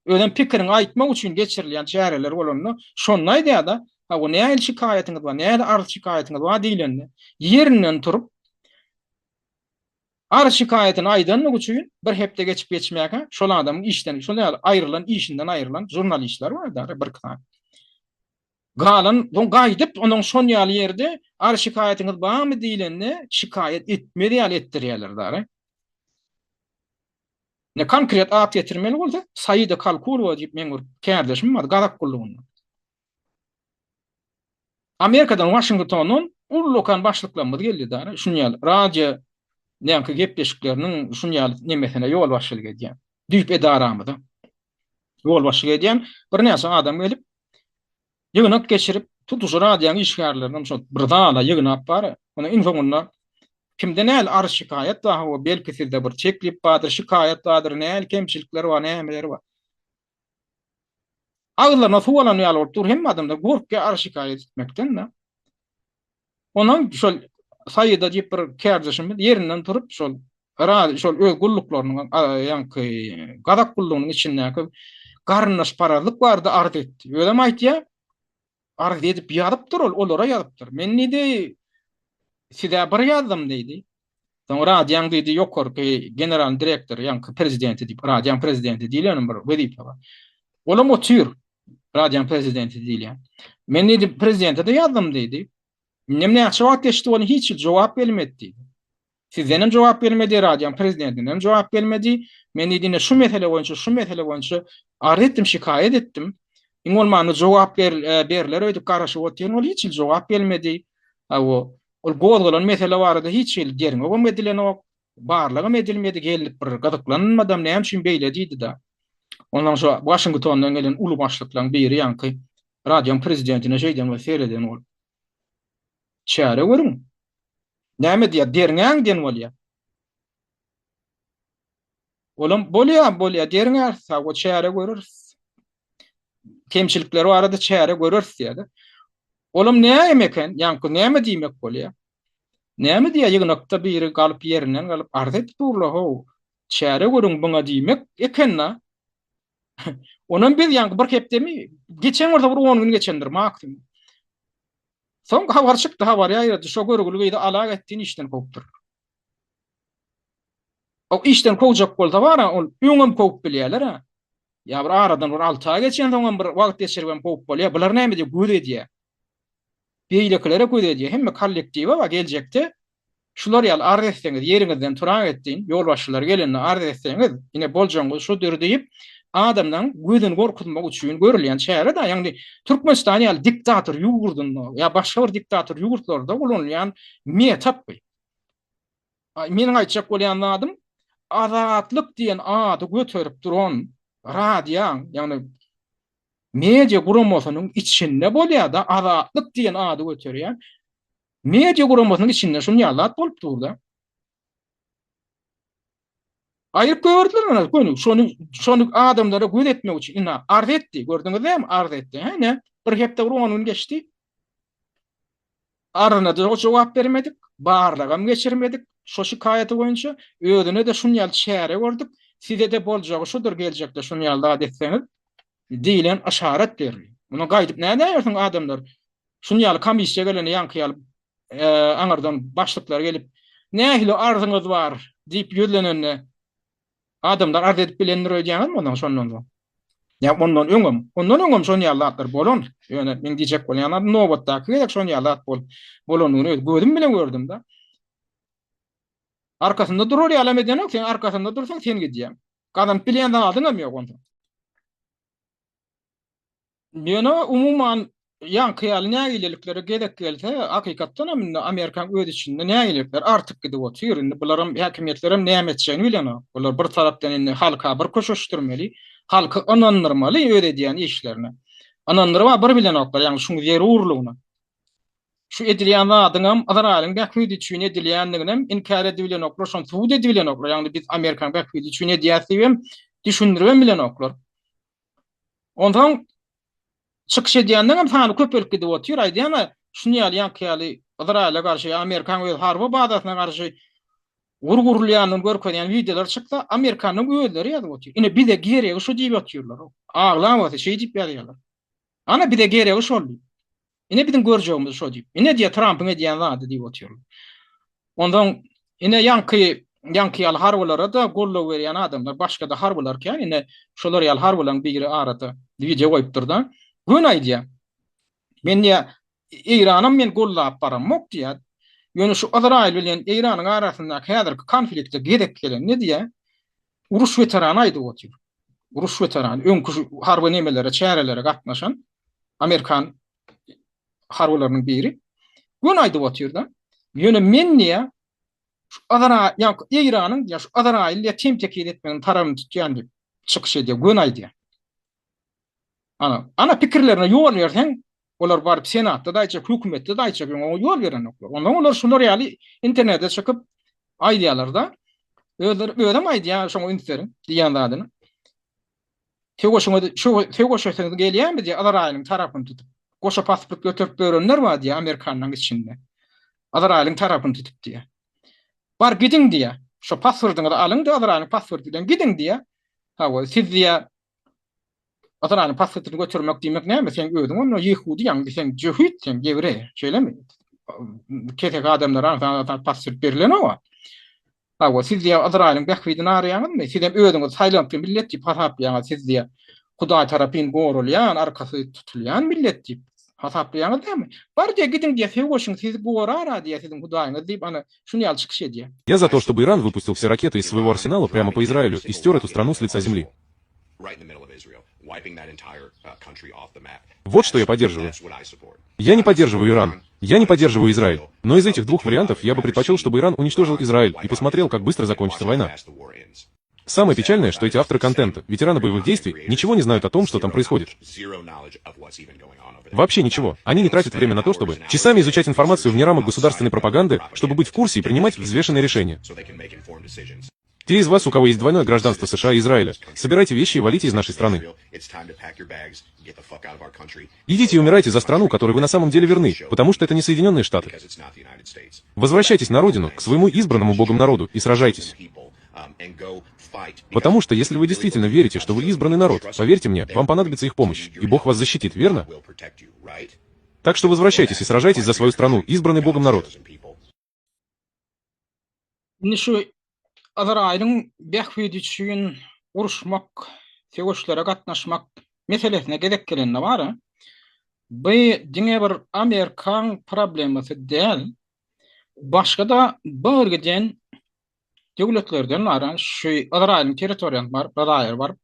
Özem pikiriňi aýtmak üçin geçirilýän çäreler bolanda şonda aýdýar-da, hawa nähili şikaýatyňyz bar, nähili arz-şikaýatyňyz bar diýlende, ýerinden turup. Arz şikaýatyny aýdanlygy üçin bir hepde geçip geçmäkä şol adamyň işden, şol ýaly aýrylan, işinden aýrylan žurnalistler bar da birki sany. Galan, soň gaýdyp onuň şon ýaly ýerde arz şikaýatyňyz barmy diýlende şikaýat etmez ýaly etdirýärler dary. Ne konkret at getirmeli bolsa Saida Kalkulowa diýip meň bir kärdeşim bar gazak gullugynda. Amerikadan Waşingtondan ullakan başlyklarymyz geldi dara. Şuny ýaly radio näňki gepleşikleriniň şuny ýaly nemesine ýolbaşçylyk edýän. Düýp edaramyza ýolbaşçylyk edýän birnäçe adam gelip ýygnak geçirip tutuş radioň işgärlerini şol bir zala ýygnap bar. Onuň iň soňunda kimde näl arz şikaýat bar, hawa belki sizde bir teklip bardyr, şikaýat bardyr, näl kemçilikler bar, nämeler bar. Agyzlaryna suw alan ýaly bolup dur hemme adamlar gorkýar arz şikaýat etmekden-de. Ondan şol Saýyda diýip bir kärdeşimiz ýerinden turup şol şol öz gulluklarynyň ýaňky gazak gullugynyň içindäki garyndaşparazlyk barada arz etdi. Özem aýtýar, Arz edip ýazypdyr ol, olara ýazypdyr. Men diýdi, size bir ýazdym diýdi. Soň radiýaň diýdi, ýokarky generalnyý direktory, ýaňky prezidenti diýip, radiýaň prezidenti diýilýän bir wezipe bar. Olam otyr, radiýaň prezidenti diýilýän. Men diýdi, prezidente-de ýazdym diýdi. Indem näçe wagt geçdi, ol hiç hili jogap gelmedi diýdi. Sizdenem jogap gelmedi, radiýaň prezidentindenem jogap gelmedi. Men diýdi, ine şu mesele boýunça, şu mesele boýunça arz etdim, şikaýat etdim. Iň bolmanda jogap ber, e, berler öýdüp garaşyp otyryn, ol hiç hili jogap gelmedi. Hawa, ol gozgalan mesele barada hiç hili derňewem edilenok, barlagam edilmedi, gelnip bir gyzyklanylmadam, näme üçin beýle diýdi-de. Ondan şo Waşingtondan gelen uly başlyklaryň biri ýaňky radiýaň prezidentine şeýden bir sereden bolup. Çäre görüň. Näme diýýär? Derňäň diýen bolýar. Olam bolýar, bolýar, derňäris, hawa, çäre göreris. Kemçilikler barada çäre göreris diýýär-de. Olam näme eken? Ýaňky näme diýmek bolýar? Näme diýýär? Ýygnakda biri galyp ýerinden galyp arz edip durla, how. Çäre görüň buňa diýmek eken-da. Onam biz ýaňky bir hepdemi, geçen bolsa bir 10 gün geçendir maksimum. Soň habar çykdy, habar ýaýrady, şo görgüli gyzy Alaetdin işden kowupdyr. O işden kowjak bolsa bar-a, ol öňem kowup bilýärler-ä. Ýa bir aradan bir alty aý geçensoňam bir wagt geçiribem kowup bolýar. Bular näme edýär? Göz edýär. Beýlekilere göz edýär. Hemme kollektiwe bar geljekde Şular ýaly arz etseňiz, ýeriňizden turak etdin, ýolbaşçylar gelende arz etseňiz, ine boljagyňyz şudur diýip, adamlaryň gözüni gorkuzmak üçin görülýän çäre-dä, ýagny Türkmenistan ýaly diktator ýurdunda ýa başga bir diktator ýurtlarda ulanylýan metod bu. Meniň aýtjak bolýan zadym, Azatlyk diýen ady göterip duran radiýaň, ýagny media guramasynyň içinde bolýar-da, Azatlyk diýen ady göterýän Media guramasynyň içinde şuny ýaly zat bolup dur-da. Aýryp goýberdiler ony göni. Şony şony adamlara göz etmek üçin ina arz etdi. Gördüňiz dämi? Arz etdi. Hä ne? Bir hepde bir 10 gün geçdi. Arzyna da jogap bermedik, barlagam geçirmedik. Şo şikaýaty boýunça özüne-de şuny ýaly çäre gördük. Size-de boljagy şudur geljekde şuny ýaly zat etseňiz diýlen yşarat berildi. Muny gaýdyp nädäýersiň adamlar? Şuny ýaly komissiýa gelende ýaňky ýaly aňyrdan başlyklar gelip, nähili arzyňyz bar diýip ýüzlenende adamlar arz edip bilendir öýdýäňizmi ondan şondan soň? Ýa ondan öňem, ondan öňem şon ýaly zatlar bolan. Ýöne meň diýjek bolýan zadym nobatdaky gezek şon ýaly zat bolup bolanyny öz gözüm bilen gördüm-de. Arkasynda durar ýalam edenok, sen arkasynda dursaň sen gidýäň. Gazanyp bilýän zadyňam ýok onsoň. Ýöne umuman ýaňky ýaly nägileliklere gezek gelse, hakykatdan hem indi Amerikanyň öz içinde nägilelikler artyp gidip otyr. Indi bularam häkimiýetlerem näme etjegini bilenok. Bular bir tarapdan indi halka bir köşeşdirmeli, halky ynandyrmaly öz edýän işlerine. Ynandyryp-a bir bilenoklar, ýagny şuň zerurlygyna. Şu edilýän zadyňam Yzraýylyň bähbidi üçin edilýändiginem inkär edibilenoklar, şony subut edibilenoklar. Ýagny biz Amerikanyň bähbidi üçin edýäs diýibem düşündiribem bilenoklar. Onsoň çykyş edýänleň hem sany köpelip gidip otyr. Aýdýan-a, şuny ýaly ýaňky ýaly Yzraýyla garşy ýa Amerikanyň öz harby bazasyna garşy urgy urulýanyny görkezýän wideolar çyksa, amerikanlaryň özleri ýazyp otyr. Ine bize geregi şu diýip otyrlar. Aglabasy şeý diýip ýazýarlar. Ana bize geregi şol diýip. Ine biziň görjegimiz şo diýip. Ine diýýär Trampyň edýän zady diýip otyrlar. Onsoň ine ýaňky. ýaňky ýaly harbylara-da goldaw berýän adamlar, başga-da harbylar kän, ine, şolar ýaly harbylaryň biri arada wideo goýupdyr-da, göni aýdýar. Men diýýär, Eýranam men goldap baramok diýýär. Ýöne şu Yzraýyl bilen Eýranyň arasyndaky häzirki konflikte gezek gelende diýýär, uruş weterany aýdyp otyr. Uruş weterany, öňki şu harby nemelere, çärelere gatnaşan amerikan harbylarynyň biri. Göni aýdyp otyr-da. Ýöne men diýýär, şu Yzra, ýa Eýranyň diýýär, şu Yzraýyl diýýär, tem-tekiz etmeginiň tarabyny tutýan diýip çykyş edýär, göni aýdýar. Ana, ana pikirlerine ýol berseň, olar baryp senatda-da aýtjak, hökümetde-de aýtjak, ýöne oňa ýol berenoklar. Onsoň olar şular ýaly internete çykyp aýdýarlar-da. Özleri özem aýdýar, şoňa üns beriň diýýän zadyny. Söweşiňiz, söweşesiňiz gelýärmi diýýär, Yzraýylyň tarapyny tutup. Goşa pasport göterip ýörenler bar diýýär, Amerikanyň içinde. Yzraýylyň tarapyny tutup diýýär. Bar gidiň diýýär. Şo pasportyňyzy alyň-da, Yzraýylyň pasporty bilen gidiň diýýär. Hawa, siz diýýär, Yzraýylyň pasportyny götermek diýmek näme? Sen özüň onda ýehudy ýaňy sen jöhit sen ýewreý, şeýlemi? Keseki adamlara aňsat-aňsat pasport berilenok-a. Hawa, siz diýýär Yzraýylyň bähbidini araýaňyzmy? Sizem özüňizi saýlantgy millet diýip hasaplaýaňyz, siz diýýär Hudaý tarapyn goralýan, arkasy tutulýan millet diýip hasaplaýaňyz dälmi? Bar diýýär, gidiň diýýär, söweşiň, sizi gorar-a diýýär siziň Hudaýyňyz diýip, ana, şuny ýaly çykyş edýär. Я за то, чтобы Иран выпустил все ракеты из своего арсенала прямо по Израилю и стер эту страну с лица земли. Вот что я поддерживаю. Я не поддерживаю Иран. Я не поддерживаю Израиль. Но из этих двух вариантов я бы предпочел, чтобы Иран уничтожил Израиль и посмотрел, как быстро закончится война. Самое печальное, что эти авторы контента, ветераны боевых действий, ничего не знают о том, что там происходит. Вообще ничего. Они не тратят время на то, чтобы часами изучать информацию вне рамок государственной пропаганды, чтобы быть в курсе и принимать взвешенные решения. Те из вас, у кого есть двойное гражданство США и Израиля, собирайте вещи и валите из нашей страны. Идите и умирайте за страну, которой вы на самом деле верны, потому что это не Соединенные Штаты. Возвращайтесь на родину, к своему избранному Богом народу, и сражайтесь. Потому что если вы действительно верите, что вы избранный народ, поверьте мне, вам понадобится их помощь, и Бог вас защитит, верно? Так что возвращайтесь и сражайтесь за свою страну, избранный Богом народ. Indi şu Yzraýylyň bähbidi üçin uruşmak, söweşlere gatnaşmak meselesine gezek gelende bar-a, bu diňe bir Amerikaň problemasy däl, başga-da bir giden döwletlerden bar-a, şu Yzraýylyň territoriýasyna baryp, Yzraýyla baryp,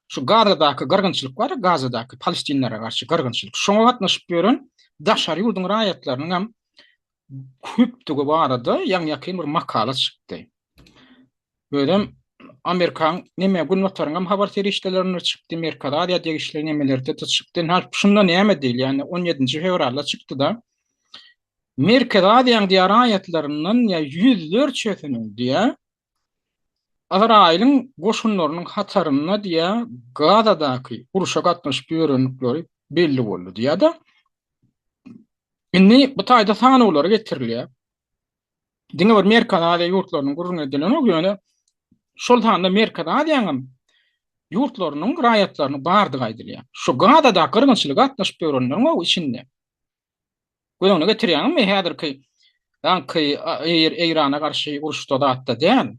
şu Gazadaky gyrgynçylyk bar-a, Gazadaky palestinlere garşy gyrgynçylyk, şoňa gatnaşyp ýören daşary ýurduň raýatlarynyň hem köpdügi barada ýaňy-ýakyn bir makala çykdy. Özem Amerikan neme Günbataryň hem habar serişdelerinde çykdy, Merkezi Aziýa degişli nemelerde-de çykdy. Ynha şunda näme diýilýär? Ýani 17-nji fewralda çykdy-da. Merkezi Aziýanyň diýýär raýatlaryndan ýa ýüzlerçesiniň diýýär Yzraýylyň goşunlarynyň hatarynda diýýär Gazadaky urşa gatnaşyp ýörendikleri belli boldy diýýär-de. Indi bu taýda sanawlary getirilýär. Diňe bir Merkezi Aziýa ýurtlarynyň gürrüňi edilenok, ýöne şol sanda Merkezi Aziýanyň hem ýurtlarynyň raýatlarynyň bardygy aýdylýar. Şu Gazadaky gyrgynçylyga gatnaşyp ýörenleriň o içinde. Göz öňüne getirýäňizmi, häzirki ýaňky Eýrana garşy uruşda zatda däl,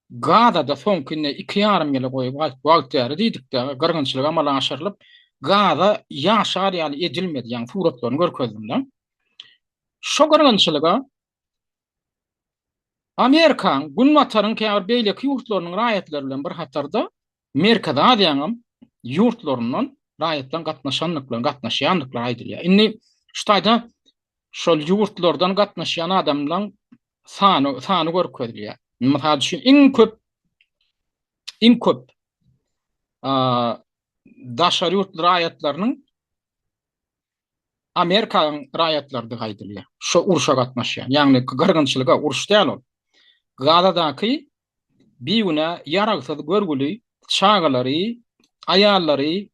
Gazada soňky indi 2,5 ýyla goýup wagt bäri diýdik-de, gyrgynçylyk amala aşyrylyp, Gaza ýaşar ýaly edilmedi, ýaňy suratlaryny görkezdim-de. Şo gyrgynçylyga Amerikaň, Günbataryň käbir beýleki ýurtlarynyň raýatlary bilen bir hatarda Merkezi Aziýanyň ýurtlaryndan raýatlaryň gatnaşandyklary, gatnaşýandyklary aýdylýar. Indi şu taýda şol ýurtlardan gatnaşýan adamlaryň sany sany görkezilýär. Mysal üçin iň köp iň köp daşary ýurt raýatlarynyň Amerikanyň raýatlarydygy aýdylýar. Şo urşa gatnaşýan, ýagny gyrgynçylyga, uruş däl ol. Gazadaky bigünä, ýaragsyz görgüli çagalary, aýallary,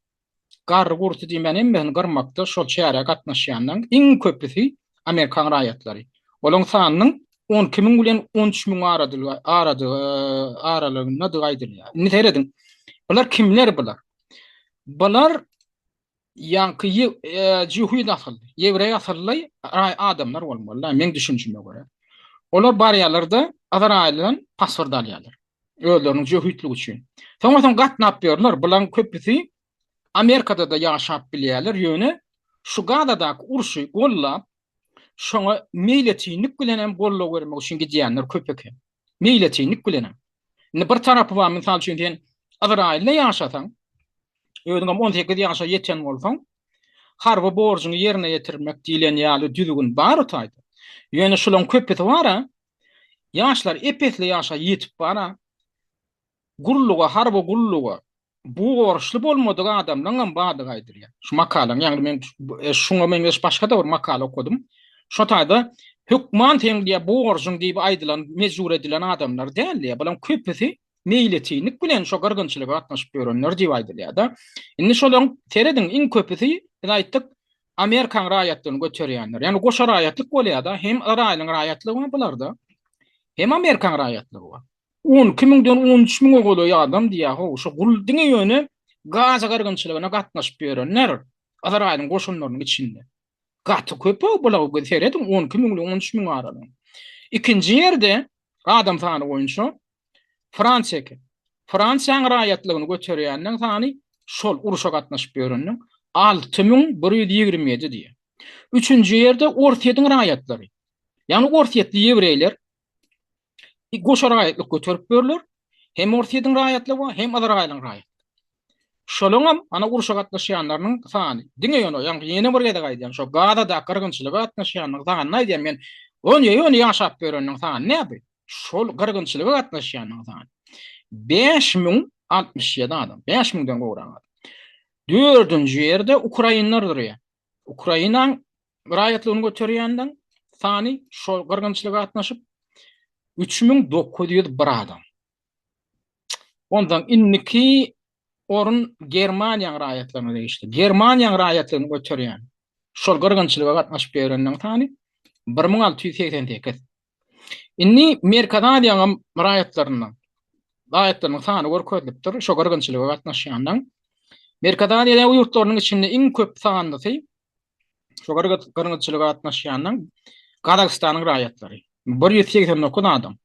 garry-gurty diýmän hemmesini gyrmakda şol çärä gatnaşýanlaryň iň köpüsi amerikan raýatlary. Olaryň sanynyň 12 müň bilen 13 müň aralygyndadygy aýdylýar. Indi serediň, bular kimler bular? Bular ýaňky jöhit asylly, ýewreý asylly adamlar bolmaly, meň düşünjime görä. Olar barýarlar-da, Yzraýyldan pasport alýarlar. Özleriniň jöhitligi üçin. Soňra soň gatnap ýörler. Bularyň köpüsi Amerikada-da ýaşap bilýärler, ýöne şu Gazadaky urşy gollap, şoňa meýletinlik bilen hem goldaw bermek üçin gidýänler köp eken. Meýletinlik bilen hem. Indi bir tarapy bar, mysal üçin sen Yzraýylda ýaşasaň, özüňem 18 ýaşa ýeten bolsaň, harby borjuňy ýerine ýetirmek diýlen ýaly düzgün bar o taýda. Ýöne şularyň köpüsi bar-a, ýaşlar ep-esli ýaşa ýetip bar-a, gulluga, harby gulluga borçly bolmadyk adamlaryňam bardygy aýdylýar. Şu makalaň, ýagny men şuňa meňzeş başga-da bir makala okadym. Şo taýda hökman seň diýýär borjuň diýip aýdylan, mejbur edilen adamlar däl diýýär. Bularyň köpüsi meýletinlik bilen şo gyrgynçylyga gatnaşyp ýörenler diýip aýdylýar-da. Indi şolaryň serediň iň köpüsi biz aýtdyk Amerikanyň raýatlygyny göterýänler. Ýagny goşa raýatlyk bolýar-da, hem Yraýylyň raýatlygy bar bularda, hem Amerikanyň raýatlygy bar. 12 müňden 13 müňe golaý adam diýýär, how, şo gul diňe ýöne Gaza gyrgynçylygyna gatnaşyp ýörenler Yzraýylyň goşunlarynyň içinde. Gaty köp-ow bular, serediň 12 müň bilen 13 müň aralygy. Ikinji ýerde adam sany boýunça Fransiýa eken. Fransiýanyň raýatlygyny göterýänleň sany şol urşa gatnaşyp ýörenleň 6127 diýýär. Üçünji ýerde Orsýetiň raýatlary. Ýagny orsýetli ýewreýler goşa raýatlyk göterip ýörler. Hem Orsýetiň raýatlygy bar, hem Yzraýylyň raýatlygy. Şolaňam ana urşa gatnaşýanlarynyň sany. Diňe ýöne, ýaňky ýene bir gezek aýdýan, şo Gazadaky gyrgynçylyga gatnaşýanyň sanyny aýdýan men. Ony ýöne ýaşap ýöreniniň sany nä bu? Şol gyrgynçylyga gatnaşýanyň sany. 5067 adam, 5000-den gowrak adam. Dördünji ýerde ukrainler durýar. Ukrainaň raýatlygyny göterýänleň sany şol gyrgynçylyga gatnaşyp 3901 adam. Ondan indiki orun Germaniýanyň raýatlaryna degişli. Germaniýanyň raýatlygyny göterýän şol gyrgynçylyga gatnaşyp ýörenleriň sany 1688. Indi Merkezi Aziýanyň raýatlaryndan raýatlarynyň sany görkezilipdir, şo gyrgynçylyga gatnaşýanlaryň. Merkezi Aziýa ýurtlarynyň içinde iň köp sanlysy şo gyrgynçylyga gatnaşýanlaryň Gazagystanyň raýatlary. 189 adam.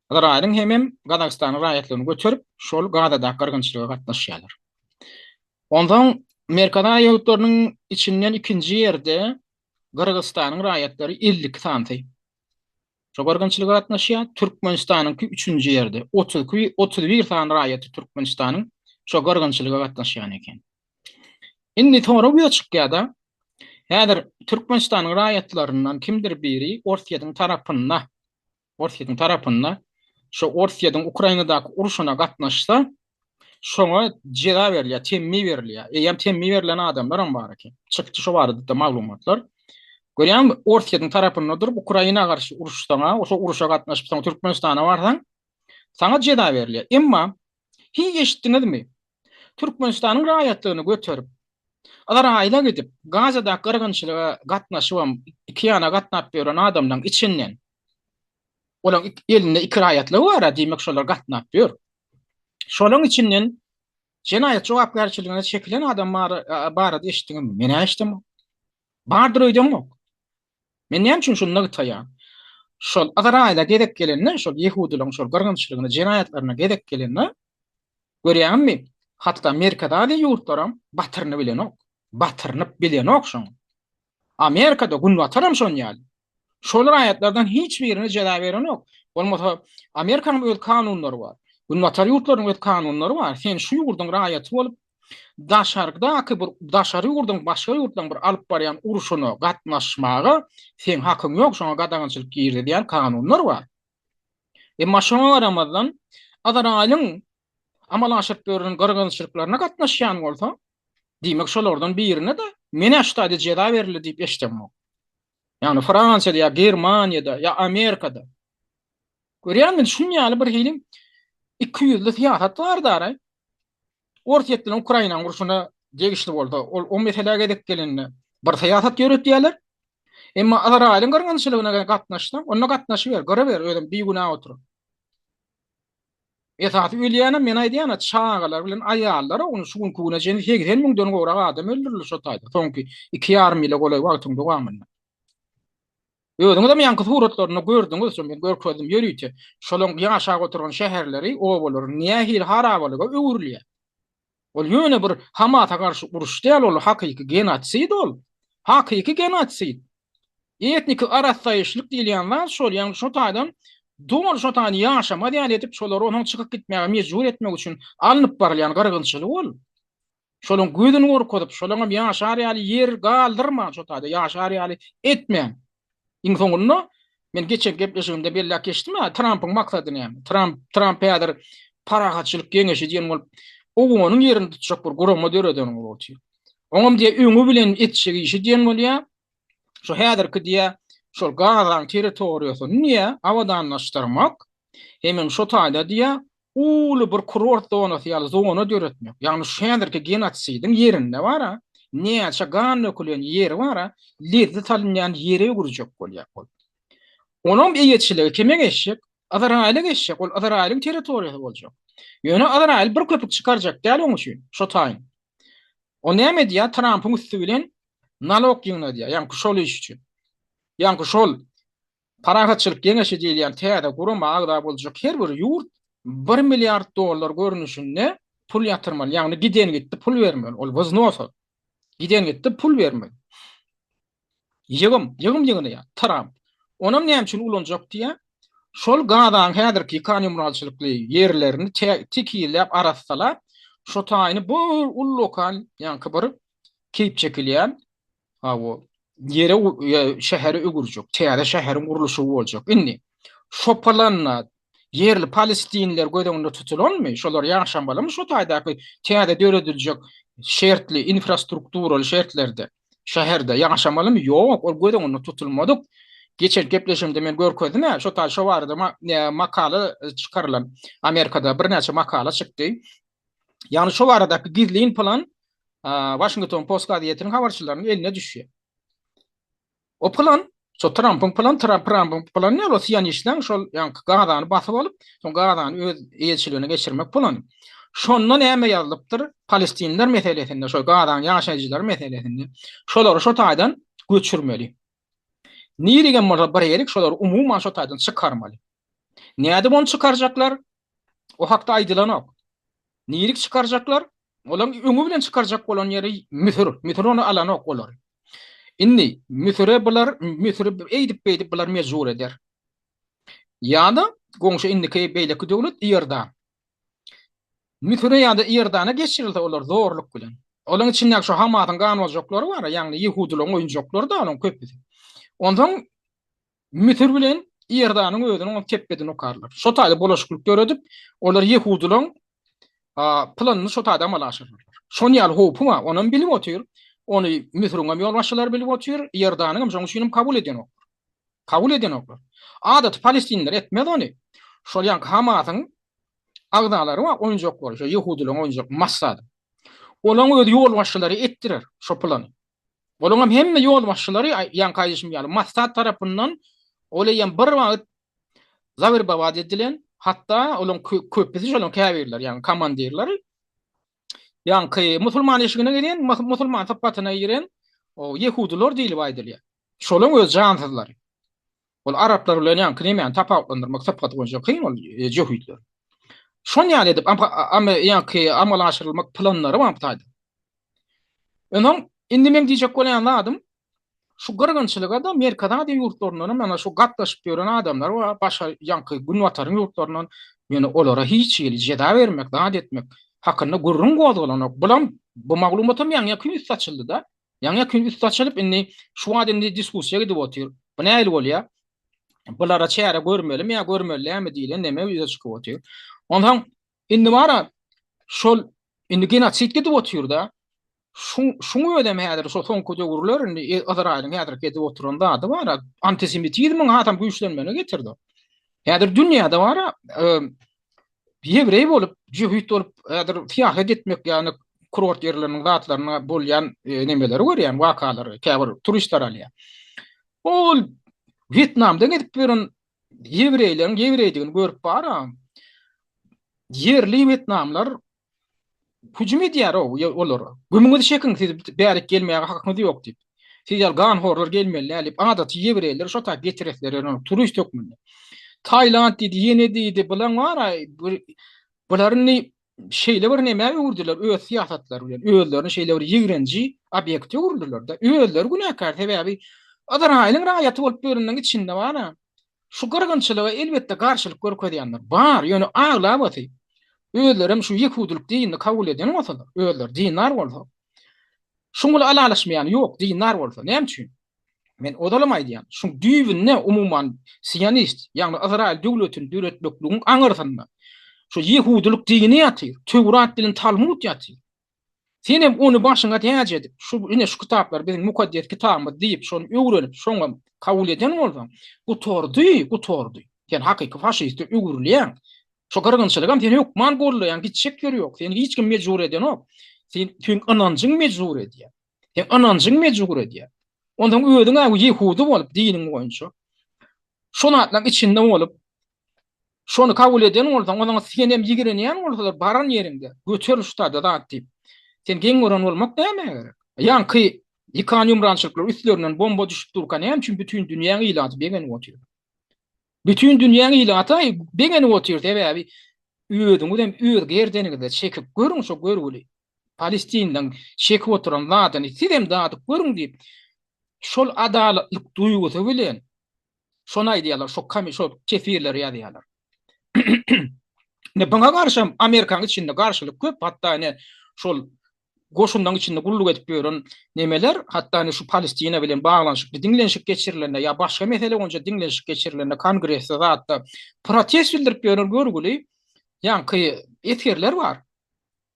Yzraýylyň hemem Gazagystanyň raýatlygyny göterip, şol Gazadaky gyrgynçylyga gatnaşýarlar. Onsoň Merkezi Aziýa ýurtlarynyň içinden ikinji ýerde Gyrgyzystanyň raýatlary 52 sanysy şo gyrgynçylyga gatnaşýar. Türkmenistanyňky üçünji ýerde, 32, 31 sany raýaty Türkmenistanyň şo gyrgynçylyga gatnaşýan eken. Indi sorag ýüze çykýar-da, häzir Türkmenistanyň raýatlaryndan kimdir biri Orsýetiň tarapynda, Orsýetiň tarapynda şo Orsýetiň Ukrainadaky urşuna gatnaşsa, şoňa jeza berilýär, temmi berilýär. Eýýäm temmi berlen adamlaram bar eken. Çykdy şo barada-da maglumatlar. Görýäňmi, Orsýetiň tarapynda durup Ukraina garşy uruşsaň-a, şo urşa gatnaşyp soň Türkmenistana barsaň, saňa jeza berilýär. Emma hiç eşitdiňizmi? Türkmenistanyň raýatlygyny göterip, Yzraýyla gidip, Gazadaky gyrgynçylyga gatnaşybam iki ýana gatnap ýören adamlaryň içinden, olaryň elinde iki raýatlygy bar-a, diýmek şolar gatnap ýör. Şolaryň içinden jenaýat jogapkärçiligine çekilen adam barada eşitdiňizmi? Men-ä eşidemok. Bardyr öýdemok. Men näme üçin şuny nygtaýan? Şol Yzraýyla gezek gelende, şol ýehudylaryň şol gyrgynçylygyna, jenaýatlaryna gezek gelende, görýäňizmi, hatda Merkezi Aziýa ýurtlaram batyryny bilenok. Batyrynyp bilenok şoňa. Amerikada, Günbataram şon ýaly. Şol raýatlardan hiç birine jeza berenok. Bolmasa, Amerikanyň öz kanunlary bar. Günbatar ýurtlarynyň öz kanunlary bar. Sen şu ýurduň raýaty bolup, daşardaky bir daşary ýurduň başga ýurtlaryň bir alyp barýan urşuna gatnaşmaga seň hakyň ýok, şoňa gadagançylyk girizýän kanunlar bar. Emma şoňa garamazdan Yzraýylyň amala aşyryp ýören gyrgynçylyklaryna gatnaşýan bolsa, diýmek şolardan birine-de men-ä şu taýda jeza berildi diýip eşidemok. Ýagny Fransiýada ýa Germaniýada ýa Amerikada. Görýäňmi, şuň ýaly bir hili ikiýüzli syýasat bar daraý. Orsýet bilen Ukrainanyň urşuna degişli bolsa, ol o meselä gezek gelende bir syýasat ýöretýärler. Emma Yzraýylyň gyrgynçylygyna gatnaşsaň, onda gatnaşyber, gyryber, özem bigünä oturyp. Esasy ölýänem, men aýdýan-a, çagalar bilen aýallar, ony şu günki güne çenli 80 müňden gowrak adam öldürildi şo taýda, soňky iki ýarym ýyla golaý wagtyň dowamynda. Özüňizem ýaňky suratlarynda gördüňiz, şo men görkezdim ýörite. Şolaň ýaşap oturan şäherleri, obalary nähili harabalyga öwrülýär. Ol ýöne bir Hamasa garşy uruş däl, ol hakyky genosid ol. Hakyky genosid. Etniki arassaýyşlyk diýilýän zat şol, ýagny şo taýdan doly şo taýdan ýaşamaz ýaly edip şolary onuň çykyp gitmäge mejbur etmek üçin alnyp barylýan gyrgynçylyk ol. Şolaň gözüni gorkuzyp, şolaňam ýaşar ýaly ýer galdyrman şo taýda ýaşar ýaly etmän. Iň soňunda men geçen gepleşigimde belläp geçdim-ä, Trampyň maksady näme? Tramp, Tramp häzir parahatçylyk geňeşi diýen bolup, OON-yň ýerini tutjak bir gurama döreden bolup otyr. Oňam diýýär, öňi bilen etjek işi diýen bolýar. Şu häzirki diýýär, şol Gazaň territoriýasyny diýýär, abadanlaşdyrmak, hemem şo taýda diýýär, uly bir kurort zonasy ýaly zona döretmek, ýagny şu häzirki genosidiň ýerinde bar-a, näçe gan dökülen ýeri bar-a, lezzet alynýan ýere öwürjek bolýar ol. Onuň eýeçiligi kime geçjek? Yzraýyla geçjek, ol Yzraýylyň territoriýasy boljak. Ýöne Yzraýyl bir köpük çykarjak däl oň üçin, şo taýyn. O näme edýär? Trampyň üsti bilen nalog ýygnadýar, ýaňky şol iş üçin. Ýaňky şol Parahatçylyk geňeşi diýilýän täze gurama agza boljak her bir ýurt bir milliard dollar görnüşinde pul ýatyrmaly, ýagny giden gitdi pul bermeli, ol wznos ol. Giden gitdi pul bermeli. Ýygym, ýygym ýygnaýar Tramp. Onam näme üçin ulanjak diýýär? Şol Gazanyň häzirki ýykan-ýumralçylykly ýerlerini tekizläp, arassalap, şo taýyny bir ullakan ýaňky bir keýp çekilýän Hawa, ýere şähere öwürjek, täze şäheriň gurluşygy boljak. Indi şo planda ýerli palestinler göz öňünde tutulanmy? Şolar ýaşamalymy şo taýdaky täze dörediljek şertli, infrastrukturaly şertlerde, şäherde ýaşamalymy? Ýok, ol göz öňünde tutulmadyk. Geçen gepleşigimde men görkezdim-ä, şo taý şo barada makala çykarylan, Amerikada birnäçe makala çykdy. Ýagny şo baradaky gizlin plan Washington Post gazetiniň habarçylarynyň eline düşýär. O plan, şo Trampyň plan, Tramp Trampyň plany däl, o sionistleň şol ýaňky Gazany basyp alyp, soň Gazany öz eýeçiligine geçirmek plany. Şonda näme ýazylypdyr? Palestinler meselesinde, şo Gazanyň ýaşaýjylary meselesinde şolary şo taýdan göçürmeli. Nirigem bolsa bir ýerik şolary umuman şo taýdan çykarmaly. Nädip ony çykarjaklar? O hakda aýdylanok. Nirik çykarjaklar? Olaň öňi bilen çykarjak bolan ýeri Müsür. Müsür ony alanok olary. Indi Müsüre bular, Müsüri eýdip-beýdip bular mejbur eder. Ýa-da goňşy indiki beýleki döwlet Iordan. Müsüre ýa-da Iordana geçirilse olar zorluk bilen. Olaň içindäki şu Hamasyň ganojaklary bar, ýagny ýehudylaryň oýunjaklary-da olaň köpüsi. Onsoň Müsür bilen Iordanyň özüniň ol tepbedini okarlar. Şo taýda bulaşyklyk döredip, olar ýehudylaryň planyny şo taýda amala aşyrarlar. Şon ýaly howpy bar, onam bilip otyr. Ony Müsüriň hem ýolbaşçylary bilip otyr, Iordanyň hem şonuň üçin hem kabul edenoklar. Kabul edenoklar. Adaty palestinler etmez ony. Şol ýaňky Hamasyň agzalary bar, oýunjaklary, şo ýehudylaryň oýunjak Massadyň. Olaň öz ýolbaşçylary etdirer şo plany. Olaryň hem hemme ýolbaşçylary ýaňky aýdyşym ýaly Mossad tarapyndan ol eýýäm bir wagt zawerbować edilen, hatda olaryň köpüsi şolaryň käbirleri, ýagny komandirleri ýaňky musulman eşigine giren, musulman sypatyna giren o ýehudylar diýlip aýdylýar. Şolaryň öz jansyzlary. Ol araplar bilen ýaňky nemäni tapawutlandyrmak sypaty boýunça kyn ol jöhitler. Şon ýaly edip ýaňky amala aşyrylmak planlary bar bu taýda. Onsoň indi meň diýjek bolýan zadym, şu gyrgynçylyga-da Merkezi Aziýa ýurtlaryndan hem ana şu gatnaşyp ýören adamlar bar, başga ýaňky Günbataryň ýurtlaryndan, ýöne olara hiç hili jeza bermek, zat etmek hakynda gürrüň gozgalanok. Bulam, bu maglumatam ýaňy-ýakyn üsti açyldy-da. Ýaňy-ýakyn üsti açylyp, indi şu wagt indi diskussiýa gidip otyr. Bu nähili bolýar? Bulara çäre görmelimi ýa görmeli dälmi diýlen neme ýüze çykyp otyr. Onsoň indi bar-a, şol Indi genosid gidip otyr-da. Şuň şuň özem häzir şo soňky döwürler indi Yzraýylyň häzirki edip oturan zady bar-a, antisemitizmiň hasam güýçlenmegine getirdi. Häzir dünýäde bar-a, ýewreý bolup, jöhit bolup häzir syýahat etmek, ýagny kurort ýerleriniň zatlaryna bolýan nemeleri görýän, wakalary käbir turistler alýar. Ol Wýetnamda gezip ýören ýewreýleriň ýewreýdigini görüp bar-a, ýerli wýetnamlar hüjüm edýär olara. Gümüňizi çekiň, siz bärik gelmäge hakyňyz ýok diýip. Siz ýaly ganhorlar gelmeli däl diýip, adaty ýewreýleri şo taýy getiresleri gelenok, turist hökmünde. Tailand diýdi, ýene diýdi, bulaň bar-a, bir bular indi şeýle bir nämä öwürdiler öz syýasatlary bilen, özlerini şeýle bir ýigrenji obýekte öwürdiler-de. Özleri günäkär, sebäbi Yzraýylyň raýaty bolup ýörenleriň içinde bar-a, şu gyrgynçylyga elbetde garşylyk görkezýänler bar, ýöne aglabasy özlerem şu ýehudylyk dinini kabul eden bolsalar, özleri dindar bolsa, şuň bilen ylalaşmaýany ýok, dindar bolsa. Näme üçin? Men ozalam aýdýan, şuň düýbünde umuman sionist, ýagny Yzraýyl döwletini döretmekligiň aňyrsynda şu ýehudylyk dini ýatyr, Töwrat bilen Talmud ýatyr. Sen hem ony başyňa täç edip, şu ine şu kitaplar biziň mukaddes kitabymyz diýip, şony öwrenip, şoňa kabul eden bolsaň, gutardy, gutardy. Sen hakyky faşiste öwrülýäň. Şo gyrgynçylygam sen hökman gollaýaň, gitjek ýeri ýok. Seni hiç kim mejbur edenok. Sen seň ynanjyň mejbur edýär. Seň ynanjyň mejbur edýär. Onsoň özüň-ä ýehudy bolup diniň boýunça şo zatlaryň içinde bolup, şony kabul eden bolsaň, onsoň senem ýigrenýän bolsalar baran ýeriňde göter şu taýda zat diýip, sen geň gören bolmak nämä gerek? Ýaňky ýykan-ýumrançylyklar üstlerinden bomba düşüp durka näme üçin bütin dünýäň ilaty begenip otyr? Bütin dünýäň ilaty begenip otyr sebäbi özüňizem öz gerdeniňizde çekip görüň şo görgüli Palestinliň çekip oturan zadyny sizem dadyp görüň diýip şol adalatlyk duýgusy bilen şony aýdýarlar şo kami şo teswirleri ýazýarlar. Ine buňa garşam Amerikanyň içinde garşylyk köp hatda ine şol goşunlaryň içinde gulluk edip ýören nemeler, hatda ine şu Palestina bilen baglanyşykly diňlenişik geçirilende ýa başga mesele boýunça diňlenişik geçirilende kongresde zatda protest bildirip ýören görgüli ýaňky esgerler bar.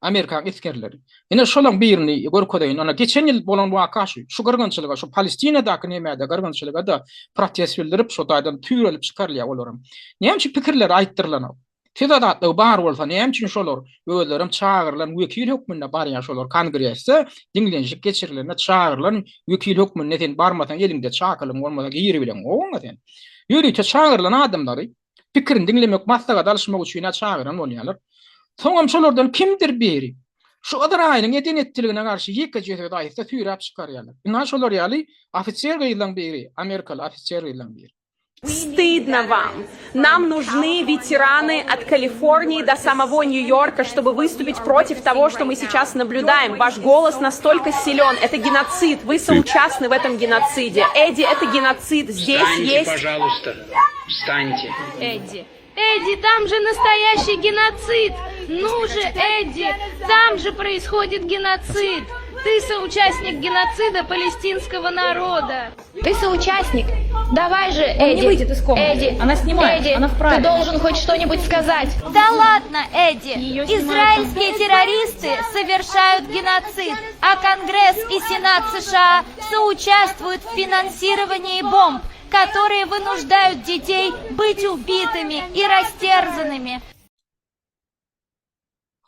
Amerikanyň esgerleri. Ine şolaň birini görkezeýin. Ana geçen ýyl bolan waka şu. Şu gyrgynçylyga, şu Palestinadaky nemede gyrgynçylyga-da protest bildirip, şo taýdan tüýrelip çykarylýar olaram. Näme üçin pikirleri aýtdyrylanok? Söz azatlygy bar bolsa näme üçin şolar özlerem çagyrylan wekil hökmünde barýar şolar kongresde diňlenişik geçirilende çagyrylan wekil hökmünde sen barmasaň eliňde çakylygyň bolmasa giribileňok oňa sen. Ýörite çagyrylan adamlary pikirini diňlemek maslahat alyşmak üçin-ä çagyran bolýarlar. Soňam şolardan kimdir biri şu Yzraýylyň eden etdiligine garşy ýekeje söz aýtsa süýräp çykarýarlar. Ynha şolar ýaly ofiser gyzlaň biri amerikaly ofiser gyzlaň biri. Stydno vam! Nam нужны ветераны от Калифорнии до самого Нью-Йорка, чтобы выступить против того, что мы сейчас наблюдаем. Ваш голос настолько силен. Это геноцид. Вы соучастны в этом геноциде. Эдди, это геноцид. Здесь Встаньте, есть... пожалуйста. Встаньте. Эдди, Эдди, там же настоящий геноцид! Ну же, Эдди, там же происходит геноцид! Ты соучастник геноцида палестинского народа! Ты соучастник. Давай же, Он Эдди. не выйдет из комнаты. Эдди, Она снимает, Эдди, она вправе. ты должен хоть что-нибудь сказать. Да ладно, Эдди! Ее снимают Израильские террористы совершают геноцид, а Конгресс и Сенат США соучаствуют в финансировании бомб, которые вынуждают детей быть убитыми и растерзанными.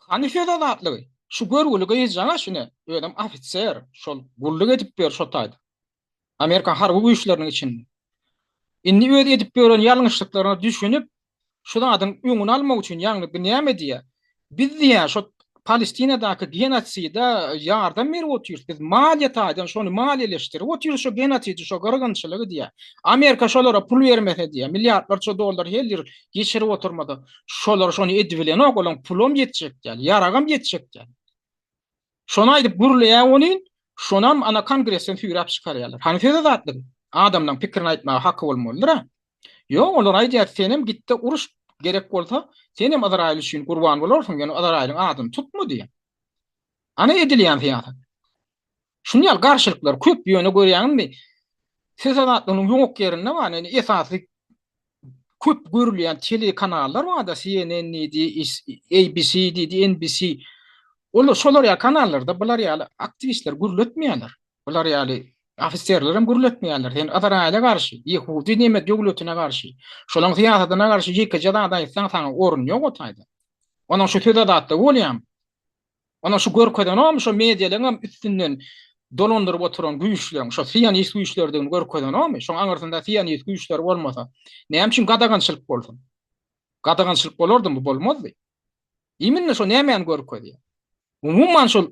Hany söz azatlygy? Şu görgüli gyzjaňa şine, özem ofiser, şol gulluk edip ýör şo taýda. Amerikan harby güýçleriniň içinde. Indi öz edip ýören ýalňyşlyklaryna düşünip, şu zadyň öňüni almak üçin, ýagny bu näme diýýär? Biz diýýär, şo Palestinadaky genoside ýardam berip otyrys, biz maliýe taýdan şony maliýeleşdirip otyrys şo genosidi, şo gyrgynçylygy diýýär. Amerika şolara pul bermese diýýär, milliardlarça dollar her ýyl geçirip oturmasa, şolar şony edibilenok, olaň pulam ýetjek däl, ýaragam ýetjek däl. Şony aýdyp gürleýär welin, şonam ana kongresden süýräp çykarýarlar. Hany söz azatlygy? Adamlaň pikirini aýtmaga haky bolmalydyr-a. Ýok, olar aýdýar, senem gitde uruş, gerek bolsa, senem Yzraýyl üçin gurban bolarsyň, ýöne Yzraýylyň adyny tutma diýýär. Ana edilýän syýasat. Şuny ýaly garşylyklar köp, ýöne görýäňizmi, söz azatlygynyň ýok ýerinde bar, ýöne esasy köp görülýän telekanallar barda, CNN diýdi, ABC diýdi, NBC. Olar şolar ýaly kanallarda bular ýaly aktiwistler gürletmeýärler. Bular ýaly ofiserler hem gürletmeýärler. Sen Yzraýyla garşy, ýehudi neme döwletine garşy, şolaň syýasatyna garşy ýekeje zat aýtsaň saňa orun ýok o taýda. Onuň şu söz azatlygy bolýarmy? Onuň şu görkezenogmy şo medialaryňam üstünden dolandyryp oturan güýçleriň şo sionist güýçlerdigini görkezenogmy? Şoň aňyrsynda sionist güýçler bolmasa, näme üçin gadagançylyk bolsun? Gadagançylyk bolardymy? Bolmazdy. Iminne şo nämäni görkezýär? Umuman şol.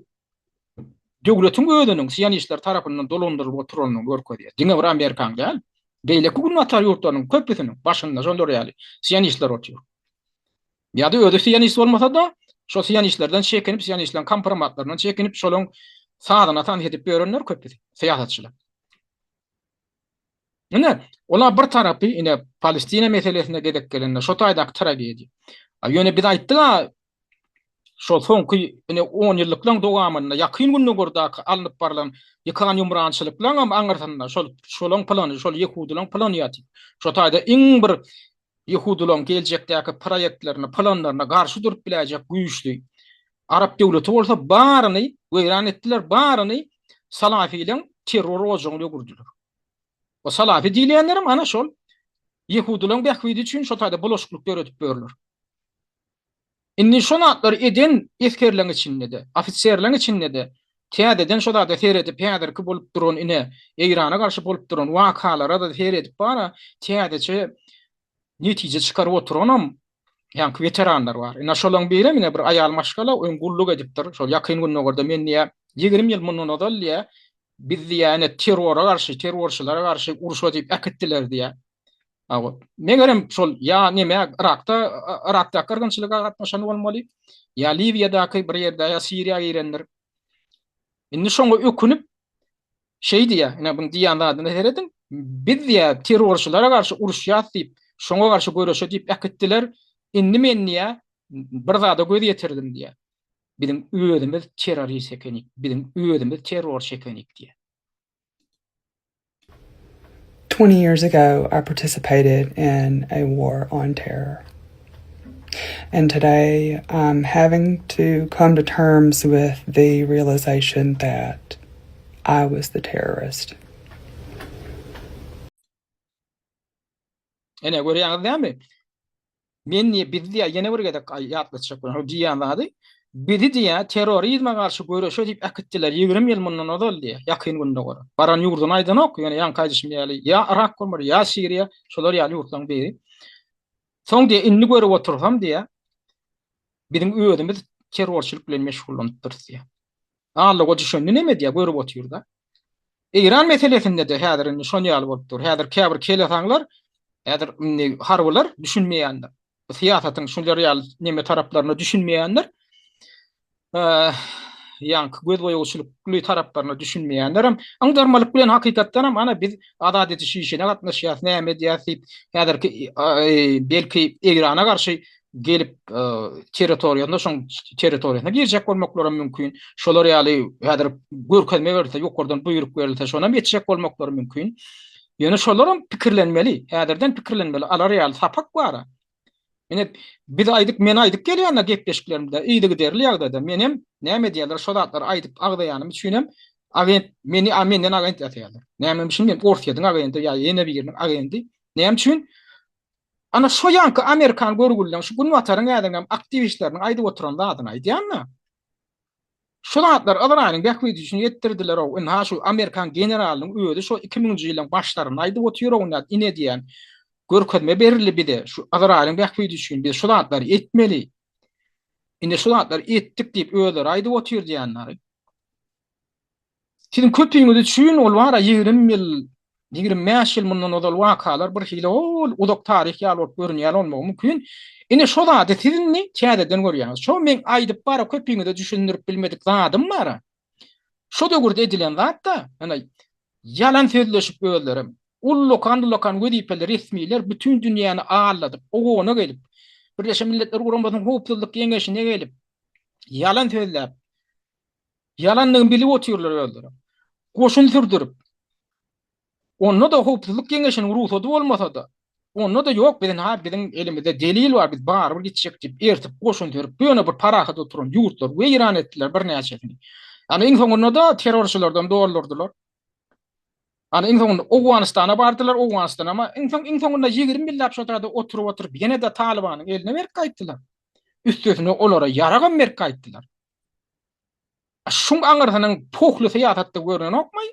döwletiň özüniň sionistler tarapyndan dolandyrylyp oturanyny görkezýär. Diňe bir Amerikanyň däl, beýleki günbatar ýurtlarynyň köpüsiniň başynda şolar ýaly sionistler otyr. Ýa-da özi sionist bolmasa-da, şol sionistlerden çekinip, sionistleriň kompromatlaryndan çekinip, şolaryň sazyna tans edip ýörenler köpüsi, syýasatçylar. Ine, olar bir tarapy, ine, Palestina meselesine gezek gelende, şo taýdaky tragediýa. Ýöne biz aýtdyk-a, şol soňky ine on ýyllyklaryň dowamynda Ýakyn Gündogardaky alnyp barlan ýykan-ýumrançylyklaryň hem aňyrsynda şol şolaň plany, şol ýehudylaryň plany ýatyr. Şo taýda iň bir ýehudylaryň geljekdäki proýektlerine, planlaryna garşy durup biläýjek güýçli arap döwleti bolsa baryny weýran etdiler, baryny salafiliň terror ojagyna öwürdiler. O salafi diýilýänlerem ana şol ýehudylaryň bähbidi üçin şo taýda bulaşyklyk döredip ýörler. Indi şo zatlary eden esgerleň içinde-de, ofiserleň içinde-de täzeden şo zada seredip häzirki bolup duran ine Eýrana garşy bolup duran wakalara-da seredip bara täzeçe netije çykaryp oturanam ýaňky weteranlar bar. Ine şolaň birem ine bir aýal maşgala öň gulluk edipdir. Şol Ýakyn Gündogarda men diýýär 20 ýyl mundan ozal diýýär biz diýýär ine terrora garşy, terrorçylara garşy urşa diýip äkitdiler diýýär. Hawa. Megerem şol ýa neme Yrakda Yrakdaky gyrgynçylyga gatnaşan bolmaly, ýa Liwiýadaky bir ýerde ýa Siriýa girendir. Indi şoňa ökünip şeý diýýär, ine buň diýýän zadyna serediň, biz diýýär terrorçylara garşy uruşýas diýip, şoňa garşy göreşe diýip äkitdiler. Indi men diýýär bir zada göz ýetirdim diýýär. Biziň özümiz terrorist ekenik, biziň özümiz terrorçy ekenik diýýär. 20 years ago, I participated in a war on terror. And today, I'm having to come to terms with the realization that I was the terrorist. Ene görýäňiz dämi? Men diýe, bizi diýe, ýene bir gezek ýatlatjak bolan, diýýän zady, bizi diýe, terrorizme garşy göreşe diýip äkitdiler 20 ýyl mundan ozal diýe, Ýakyn Gündogara. Baran ýurduny aýdanok, ýöne ýaňky aýdyşym ýaly, ýa Yrak bolmaly, ýa Siriýa, şolar ýaly ýurtlaryň biri. Soň diýe, indi görüp otursam diýe, biziň özümiz terrorçylyk bilen meşgullanypdyrys diýe. Allyga düşende neme edýär, görüp otyr-da. Eýran meselesinde-de häzir indi şon ýaly bolup dur. Häzir käbir kelesaňlar, häzir indi harbylar düşünmeýändir. Bu syýasatyň şular ýaly neme taraplaryna düşünmeýändir. Ýaňky gözboýagçylykly taraplaryna düşünmeýänlerem yňdarmalyk bilen hakykatdanam ana biz azat ediş işine gatnaşýas, näme edýäs diýip, häzirki belki Eýrana garşy gelip territoriýasynda şoň territoriýasyna girjek bolmaklaram mümkin. Şolar ýaly häzir görkezme berilse, ýokardan buýruk berilse, şonam etjek bolmaklary mümkin. Ýöne şolaram pikirlenmeli, häzirden pikirlenmeli. Alar ýaly sapak bar. Ine biz aýdyp, men aýdyp gelýän gepleşiklerimde yzygiderli ýagdaýda menem näme edýärler, şo zatlary aýdyp agzaýanym üçinem agent meni a menden agent ýasaýarlar. Näme üçin men Orsýetiň agenti ýa ýene biriniň agenti? Näme üçin? Ana şo ýanky amerikan görgülileň şu günbataryň häzirem aktiwistleriniň aýdyp oturan zadyny aýdýan-da. Şu zatlar Yzraýylyň bähbidi üçin etdirdiler-ow, ynha şu amerikan generalynyň özi şo iki müňünji ýylyň başlarynda aýdyp otyr-ow ynha ine diýýän görkezme berildi bize şu Yzraýylyň bähbidi üçin biz şu zatlary etmeli. Indi şu zatlary etdik diýip özleri aýdyp otyr diýýänleri. Siziň köpüňiz üçin ol bar-a 20 ýyl, 25 ýyl mundan ozal wakalar bir hili ol uzak taryh ýaly bolup görünýän bolmagy mümkin. Ine şo zady siz indi täzeden görýäňiz. Şo meň aýdyp bar-a köpüňize düşündirip bilmedik zadym bar-a. Şo döwürde edilen zat-da, ýöne ýalan sözleşip özlerem, ullakan-ullakan wezipeli resmiler bütin dünýäni aldadyp, OON-a gelip, Birleşen Milletler Guramasynyň Howpsuzlyk Geňeşine gelip, ýalan sözläp, Ýalandygyny bilip otyrlar özleri. Goşun sürdürip, onda-da Howpsuzlyk Geňeşiniň rugsady bolmasa-da, onda-da ýok biziň ha biziň elimizde delil bar, biz barybir gitjek diýip, ertip goşun sürüp, ýöne bir parahat oturan ýurtlary weýran etdiler birnäçesini. Ýani iň soňunda-da terrorçylardan doldurdylar. Ýani iň soňunda Owganystana bardylar, Owganystana ama iň soň iň soňunda 20 ýyllap şo taýda oturyp oturyp ýene-de Talybanyň eline berip gaýtdylar. Üstesine olara ýaragam berip gaýtdylar. Şuň aňyrsynyň pohly syýasatda görnenokmy?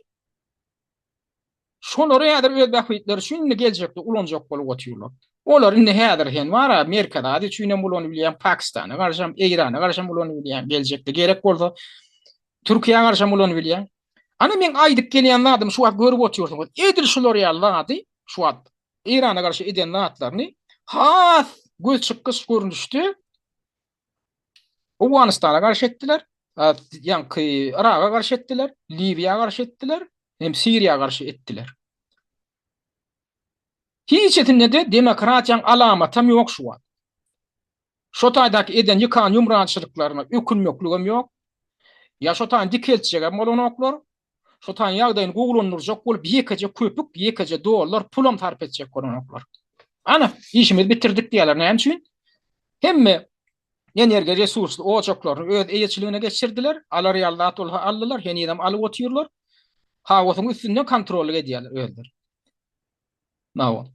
Şolary häzir öz bähbitleri üçin indi geljekde ulanjak bolup otyrlar. Olar indi häzir sen bar-a Merkezi Aziýa üçin hem ulanyp bilýäň, Pakistana garşam, Eýrana garşam ulanyp bilýäň geljekde gerek bolsa. Türkiýä garşam ulanyp bilýäň. Ana meň aýdyp gelýän zadym şu wagt görüp otyrsyňyz. Edil şular ýaly zady şu wagt Eýrana garşy eden zatlaryny has göz çykgyç görnüşde Owganystana garşy etdiler, ýaňky Yraga garşy etdiler, Liwiýa garşy etdiler, hem Siriýa garşy etdiler. Hiçisinde-de demokratiýaň alamatam ýok şu wagt. Şo taýdaky eden ýykan-ýumrançylyklaryna ökünmekligem ýok. Ýa şo taýyny dikeltjegem bolanoklar. Şo taýyň ýagdaýyny gowulandyrjak bolup ýekeje köpük, ýekeje dollar pulam sarp etjek bolanoklar. Ana, işimizi bitirdik diýýärler. Näme üçin? Hemme energiýa resursly ojaklaryny öz eýeçiligine geçirdiler. Alar ýaly zat bolsa aldylar, henizem alyp otyrlar. Haosyň üstünden kontrollyk edýärler özleri. Hawa.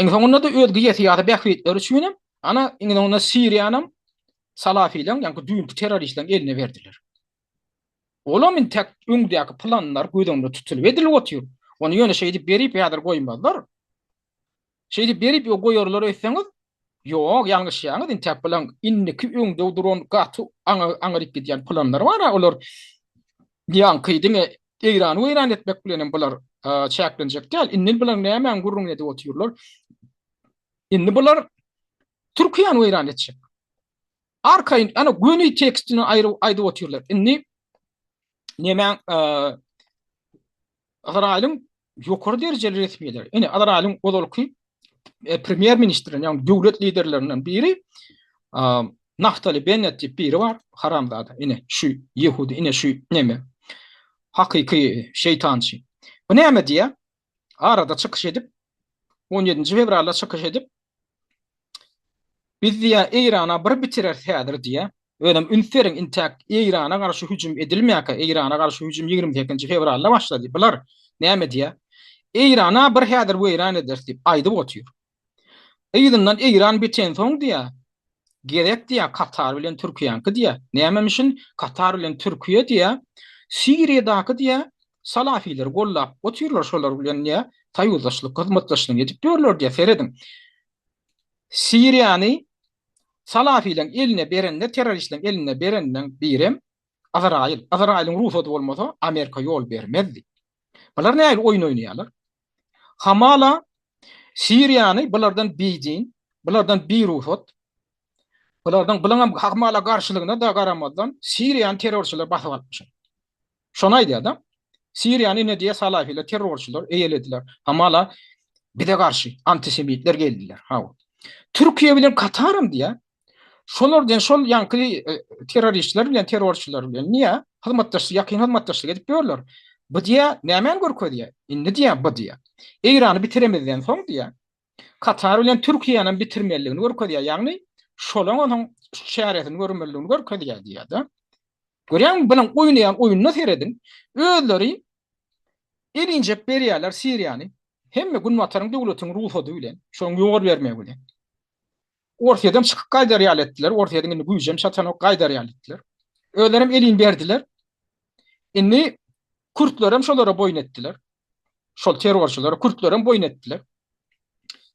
Iň soňunda-da öz geosyýasy bähbitleri üçin hem, ana, iň soňunda Siriýanam salafileň, ýaňky düýnki terroristleriň eline berdiler. Olam intäk öňdäki planlar göz öňünde tutulyp edilip otyr. Ony ýöne şeýdip berip häzir goýmazlar. Şeýdip berip goýarlar öýtseňiz, ýok, ýalňyşýaňyz, intäk bilen indiki öňde duran gaty aňryk gidýän planlar bar-a, olar ýaňky diňe Eýrany weýran etmek bilen hem bular çäklenjek däl. Indi bular nämäň gürrüňini edip otyrlar? Indi bular Türkiýäni weýran etjek. Arkaýyn, ana göni tekstini aýryp aýdyp otyrlar. Indi nämäň Ysraýylyň ýokary derejeli resmileri, ine Ysraýylyň ozalky e, premýer ministrinden, ýagny döwlet liderlerinden biri Naftali Bennet diýip biri bar, haramzada. Ine şu ýehudi, ine şu neme? Hakyky şeýtançy. Bu näme diýýär? Arada çykyş edip 17-nji fewralda çykyş edip Biz diýýär Eýrana bir bitireris häzir diýýär. Özem üns beriň intäk Eýrana garşy hüjüm edilmäkä, Eýrana garşy hüjüm 28-nji fewralda başlady. Bular näme diýýär? Eýrana bir häzir weýran ederis diýip aýdyp otyr. Yzyndan Eýran bitensoň diýýär, gezek diýýär Katar bilen Türkiýäňki diýýär. Nämemişin Katar bilen Türkiýe diýýär, Siriýadaky diýýär salafileri gollap otyrlar şolar bilen diýýär soýuzdaşlyk hyzmatdaşlyk edip ýörler diýýär. Serediň. Siriýany salafileriň eline berende terroristleriň eline berenden birem Yzraýyl. Yzraýylyň rugsady bolmasa Amerika ýol bermezdi. Bular nähili oýun oýnaýarlar? Hamala Siriýany bulardan bidin, bulardan birugsat, bulardan bulaňam hamala garşylygyna-da garamazdan Siriýany terrorçylar basyp alypmyşyn. Şony aýdýar-da. Siriýany ine diýýär salafiler, terrorçylar eýelediler. Hamala bize garşy antisemitler geldiler. Hawa. Türkiýe bilen Kataram diýýär. Şolar bilen şol ýaňky e, terroristler bilen terrorçylar bilen niýe hyzmatdaşlyk ýakyn hyzmatdaşlyk edip ýörler. Bu diýä nämäni görkezýär? Indi diýä bu diýä. Eýrany bitiremizden soň diýä. Katar bilen Türkiýäni hem bitirmelidigini görkezýär. Ýagny şolaň onuň çäresini görmelidigini görkezýär diýä-de. Görýäňmi, bunuň oýnaýan oýnuna serediň. Özleri elinjek berýärler Siriýany. Hemme günbataryň döwletiniň rugsady bilen, şonuň ýol bermegi bilen. Orsýedem çykyp gaýdar ýaly etdiler. Orsýediň indi güýjem çatanok, gaýdar ýaly etdiler. Özlerem elin berdiler. Indi kürtlerem şolara boýun etdiler. Şol terrorçylara kürtlerem boýun etdiler.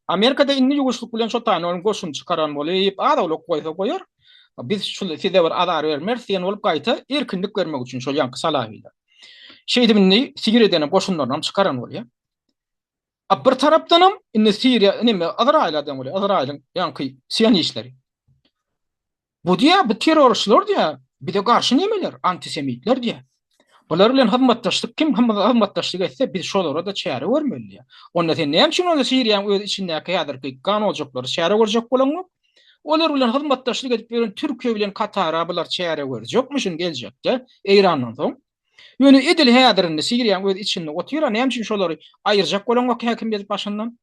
Amerikada indi ýuwaşlyk bilen şo taýyn onuň goşuny çykaran bolup, az-owlak goýsa goýar. Biz şu size bir azar bermeris diýen bolup gaýta erkinlik bermek üçin şol ýaňky salawiler. Şeýdip indi Siriýadan hem goşunlaryny hem çykaran bolýar. A bir tarapdanam indi Siriýa neme Yzraýyla deň bolýar. Yzraýylyň ýaňky sionistleri. Bu diýýär, bu terrorçylar diýýär, bize garşy nemeler, antisemitler diýýär. Bular bilen hyzmatdaşlyk kim hyzmatdaşlyk etse, biz şolara-da çäre görmeli diýýär. Onda sen näme üçin onda Siriýanyň öz içindäki häzirki gan ojaklary çäre görjek bolaňok? Olar bilen hyzmatdaşlyk edip ýören Türkiýe bilen Katara bular çäre görjekmişin geljekde, Eýrandan soň. Ýöne edil häzir indi Siriýanyň öz içinde otyr-a, näme üçin şolary aýyrjak bolaňok häkimiýet başyndan?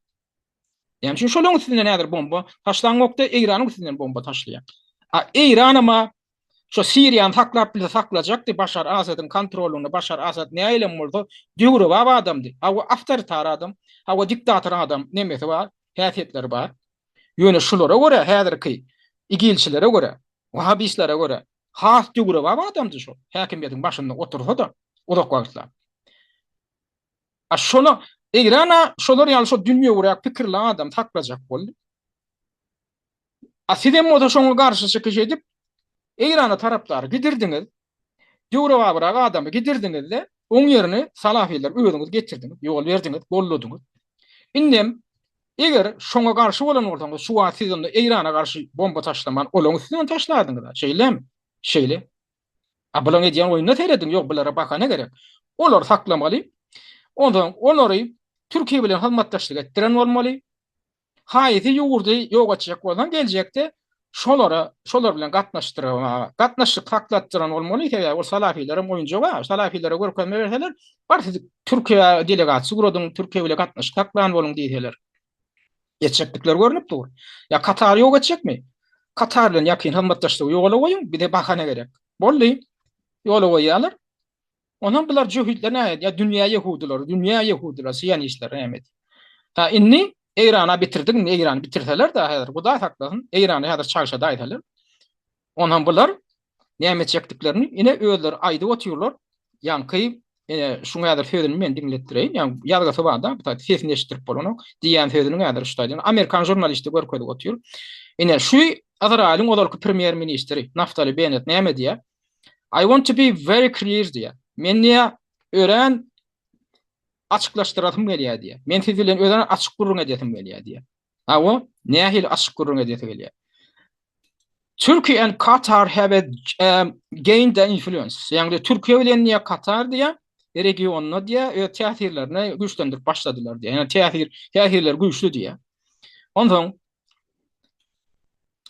Näme üçin şolaryň üstünden häzir bomba taşlaňokda Eýranyň üstünden bomba taşlaýar? A Eýranam-a şo Siriýany saklap bilse saklajakdy, Başar Asadyň kontrolynda Başar Asad nähilem bolsa döwrebap adamdy. Hawa awtoritar adam, hawa diktator adam nemesi bar, häsiýetleri bar. Ýöne şulara görä häzirki igilçilere görä, wahabistlere görä has döwrebap adamdy şol häkimiýetiň başynda otursa-da uzak wagtlap. A şona Eýran-a şolar ýaly şo dünýewiräk pikirli adam saklajak boldy. A sizem bolsa şoňa garşy çykyş edip, Eýrana tarapdar gidirdiňiz. döwrebabrak adamy gidirdiňiz-de, oň ýerine salafileri özüňiz getirdiňiz, ýol berdiňiz, golladyňyz. Indem eger şoňa garşy bolan bolsaňyz, şu wagt siz onda Eýrana garşy bomba taşlaman, olaň üstünden taşlardyňyz-a, şeýlemi? Şeýle. A bulaň edýän oýnuna serediň, ýok bulara bahana gerek. Olary saklamaly. Onsoň olary Türkiýe bilen hyzmatdaşlyk etdiren bolmaly. Haýsy ýurdy ýok etjek bolsaň geljekde şolara şolar bilen gatnaşdyrmaga, gatnaşyk saklatdyran bolmaly, sebäbi ol salafilerem oýunjak-a, salafilere görkezme berseler, bar siz Türkiýä delegasiýa guradyň, Türkiýe bilen gatnaşyk saklan boluň diýseler. Etjekdikleri görnüp dur. Ýa Katary ýok etjekmi? Katar bilen ýakyn hyzmatdaşlygy ýola goýuň, bize bahana gerek. Boldy. Ýola goýýarlar. Ondan bular jöhitler näme edýär? Dünýä ýehudylary, dünýä ýehudylary, sionistler näme edýär? Ha indi Eýrana bitirdik, indi Eýrany bitirseler de häzir Hudaý saklasyn, Eýrany häzir çagşadaýsalar. Ondan bular näme etjekdiklerini ine özleri aýdyp otyrlar. Ýaňky ine şuň häzir sözüni men diňletdireýin. Ýa ýazgysy bar-da, bu taýda sesini eşitdirip bolanok. Diýýän sözüniň häzir şu taýdan amerikan žurnalisti görkezip otyr. Ine şu Izraýylyň ozalky premýer-ministri Naftali Bennett näme diýýär? I want to be very clear diýýär. Men diýýär, örän açyklaşdyrasym gelýär diýýär. Men siz bilen örän açyk gürrüň edesim gelýär diýýär. Hawa, nähili açyk gürrüň edesi gelýär? Turkey and Qatar have a, um, gained the influence. Ýagny Türkiýe bilen diýýär, Katar diýýär, regionda diýýär, öz täsirlerini güýçlendirip başladylar diýýär. Ýagny täsir, täsirleri güýçli diýýär. Onsoň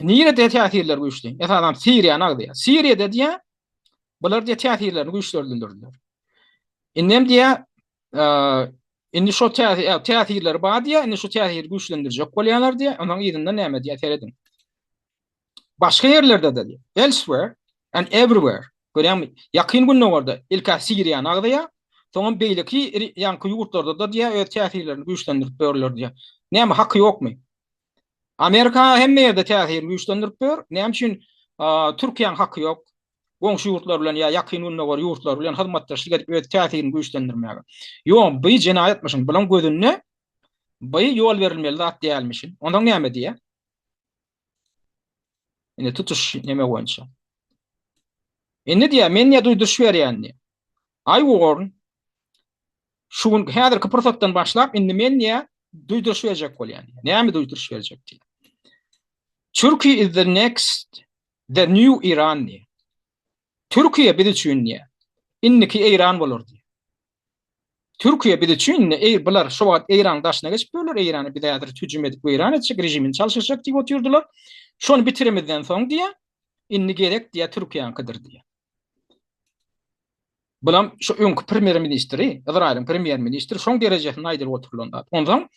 Nirede täsirler güýçli? Esasan Siriýany agzaýar. Siriýada diýýär, bular diýýär täsirlerini güýçlendirdiler. Indem diýýär, indi şo täsirleri bar diýýär, indi şu täsiri güýçlendirjek bolýarlar diýýär. Onuň yzyndan näme diýýär, serediň. Başga ýerlerde-de diýýär. Elsewhere and everywhere. Görýäňmi? Ýakyn Gündogarda ilk-ä Siriýany agzaýar, soňam beýleki ýaňky ýurtlarda-da diýýär, öz täsirlerini güýçlendirip ýörler diýýär. Näme, haky ýokmy? Amerika hemme ýerde täsirini güýçlendirip ýör. Näme üçin Türkiýäň haky ýok? Goňşy ýurtlar bilen ýa Ýakyn Gündogar ýurtlary bilen hyzmatdaşlyk edip öz täsirini güýçlendirmäge. Ýok, bu jenaýatmyşyn. Bulaň gözünde bu ýol berilmeli zat dälmişin. Onsoň näme diýýär? Indi tutuş neme boýunça. Indi diýýär, men diýýär duýduryş berýän diýýär. I warn Şu gün häzirki pursatdan başlap indi men diýä duýduryş berjek bolýan. Näme duýduryş berjek diýä. Turkey is the next the new Iran diýä. Türkiýe biz üçin diýä. Indiki Eýran bolar diýä. Türkiýe biz üçin indi eý bular şu wagt Eýranyň daşyna geçip durlar. Eýrany biz häzir hüjüm edip weýran etjek, režimini çalşyrjak diýip otyrdylar. Şony bitiremizden soň diýä, indi gezek diýä Türkiýäňkidir diýä. Bulam şu öňki premýer-ministri, Yzraýylyň premýer-ministri şoň derejesinde aýdylyp oturylan zat. Onsoň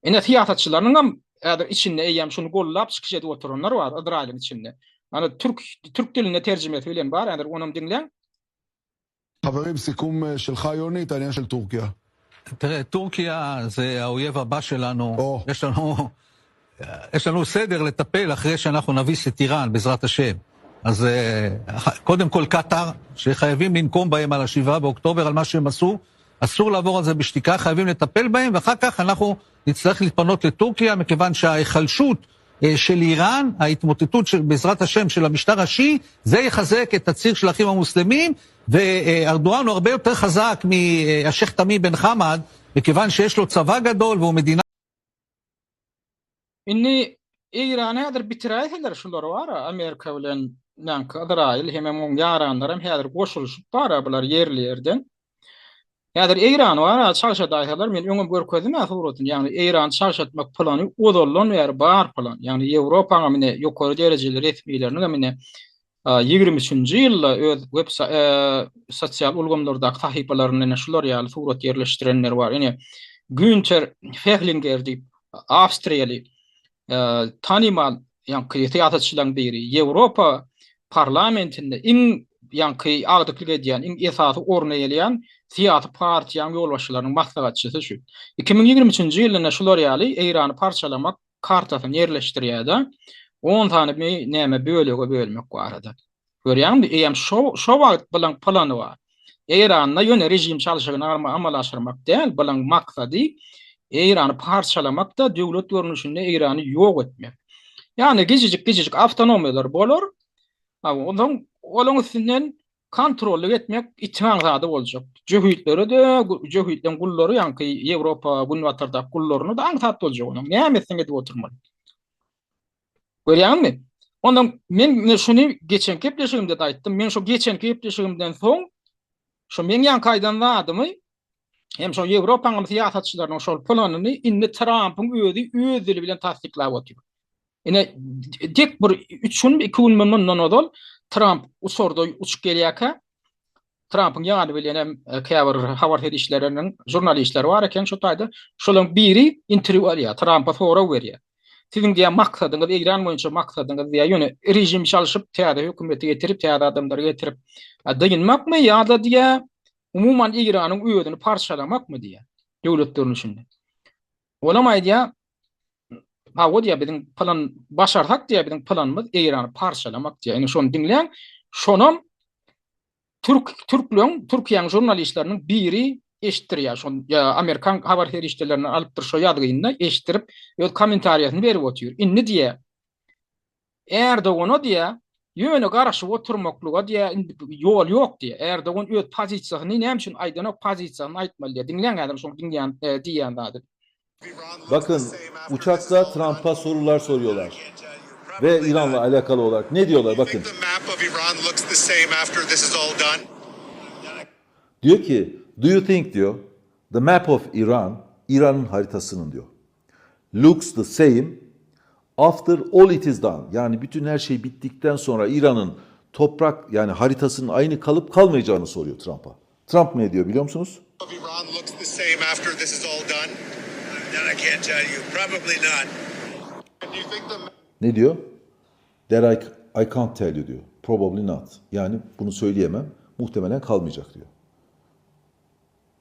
ine syýasatçylarynyň hem häzir içinde eýýäm şuny gollap çykyş edip oturanlar bar Yzraýylyň içinde. Ana türk türk dilinde terjimesi bilen bar, häzir onam diňläň. חברים, סיכום שלך יוני, את העניין של טורקיה. תראה, טורקיה זה האויב הבא שלנו. יש לנו, יש לנו סדר לטפל אחרי שאנחנו נביס את איראן, בעזרת השם. אז קודם כל קטאר, שחייבים לנקום בהם על השבעה באוקטובר, על מה שהם עשו. אסור לעבור על זה בשתיקה, חייבים לטפל בהם, ואחר כך אנחנו נצטרך להתפנות לטורקיה, מכיוון שההיחלשות של איראן, ההתמוטטות של, בעזרת השם, של המשטר השיעי, זה יחזק את הציר של האחים המוסלמים, וארדואן הוא הרבה יותר חזק מהשייח' תמים בן חמד, מכיוון שיש לו צבא גדול והוא מדינה... Indi Eýrany häzir bitiräýseler şular bar-a Amerika bilen ýaňky Yzraýyl hemem oň ýaranlaram häzir goşulyşyp bar-a bular ýerli ýerden. Häzir Eýrany bar-a çagşadaýsalar men öňem görkezdim-ä suratyny ýagny Eýrany çagşatmak plany ozaldan bäri bar plan ýagny Ýewropaňam ine ýokary derejeli resmileriniňem ine 23-nji ýylda öz web sosial ulgamlardaky sahypalarynda ine şular ýaly surat ýerleşdirenler bar. Ine Günter Fehlinger diýip awstriýaly tanymal ýaňky syýasatçylaryň biri Ýewropa parlamentinde iň ýaňky agdyklyk edýän, iň esasy orun eýeleýän syýasy partiýanyň ýolbaşçylarynyň maslahatçysy şu. 2023-nji ýylda şular ýaly Eýrany parçalamak kartasyny ýerleşdirýär-de, on sany bir näme bölege bölmek barada. Görýäňmi, eýýäm şo şo wagt bulaň plany bar. Eýranda ýöne režim çalşygyny amala aşyrmak däl, bulaň maksady Eýrany parçalamak-da, döwlet görnüşinde Eýrany ýok etmek. Ýagny gijijik-gijijik awtonomiýalar bolar, onsoň olaň üstünden. Kontrollyk etmek itiň aňsady boljak. Jöhitlere-de, jöhitleň gullary ýaňky Ýewropa, Günbatardaky gullaryna-da aňsat boljak onuň. Näme etseň edip oturmaly. Görýäňmi? Ondan men ine şuny geçenki gepleşigimde-de aýtdym. Men şo geçenki gepleşigimden soň şo meň ýaňky aýdan zadymy hem şo Ýewropanyň syýasatçylarynyň şol planyny indi Trampyň özi öz dili bilen tassyklap otyr. Ine dek bir 3 gün, 2 gün mundan ozal Tramp uçarda uçup gelýärkä Trampyň ýany bilen hem e, käbir habar serişdeleriniň žurnalistleri bar eken şu taýda. Şolaryň biri interwýu alýar, Trampa sorag berýär. Siziň diýen maksadyňyz Eýran boýunça maksadyňyz diýýär, ýöne režim çalşyp, täze hökümeti getirip, täze adamlary getirip dynmakmy ýa-da diýýär, umuman Eýranyň özüni parçalamakmy diýýär, döwlet görnüşinde. Olam aýdýar, hawa diýýär, biziň plan başarsak diýýär, biziň planymyz Eýrany parçalamak diýýär. Indi şony diňläň, şonam Türk türkleriň, Türkiýäniň žurnalistleriniň biri eşitdirýär. Şol amerikan habar serişdelerinden alypdyr şo ýazgyny eşitdirip, öz kommentariýasyny berip otyr. Indi diýýär, Erdogana diýýär, ýöne garaşyp oturmaklyga diýýär, indi ýol ýok diýýär. Erdogan öz pozisiýasyny näme üçin aýdanok, pozisiýasyny aýtmaly diýýär. Diňläň häzir şoň diňleýän diýýän zady. Bakın uçakta Trump'a sorular soruyorlar. Ve İran'la alakalı olarak ne diyorlar bakın. Diyor ki do you think diyor the map of Iran İran'ın haritasının diyor. Looks the same after all it is done. Yani bütün her şey bittikten sonra İran'ın toprak yani haritasının aynı kalıp kalmayacağını soruyor Trump'a. Trump ne diyor biliyor musunuz? Ne diyor? That I, I can't tell you diyor. Probably not. Yani bunu söyleyemem. Muhtemelen kalmayacak diyor.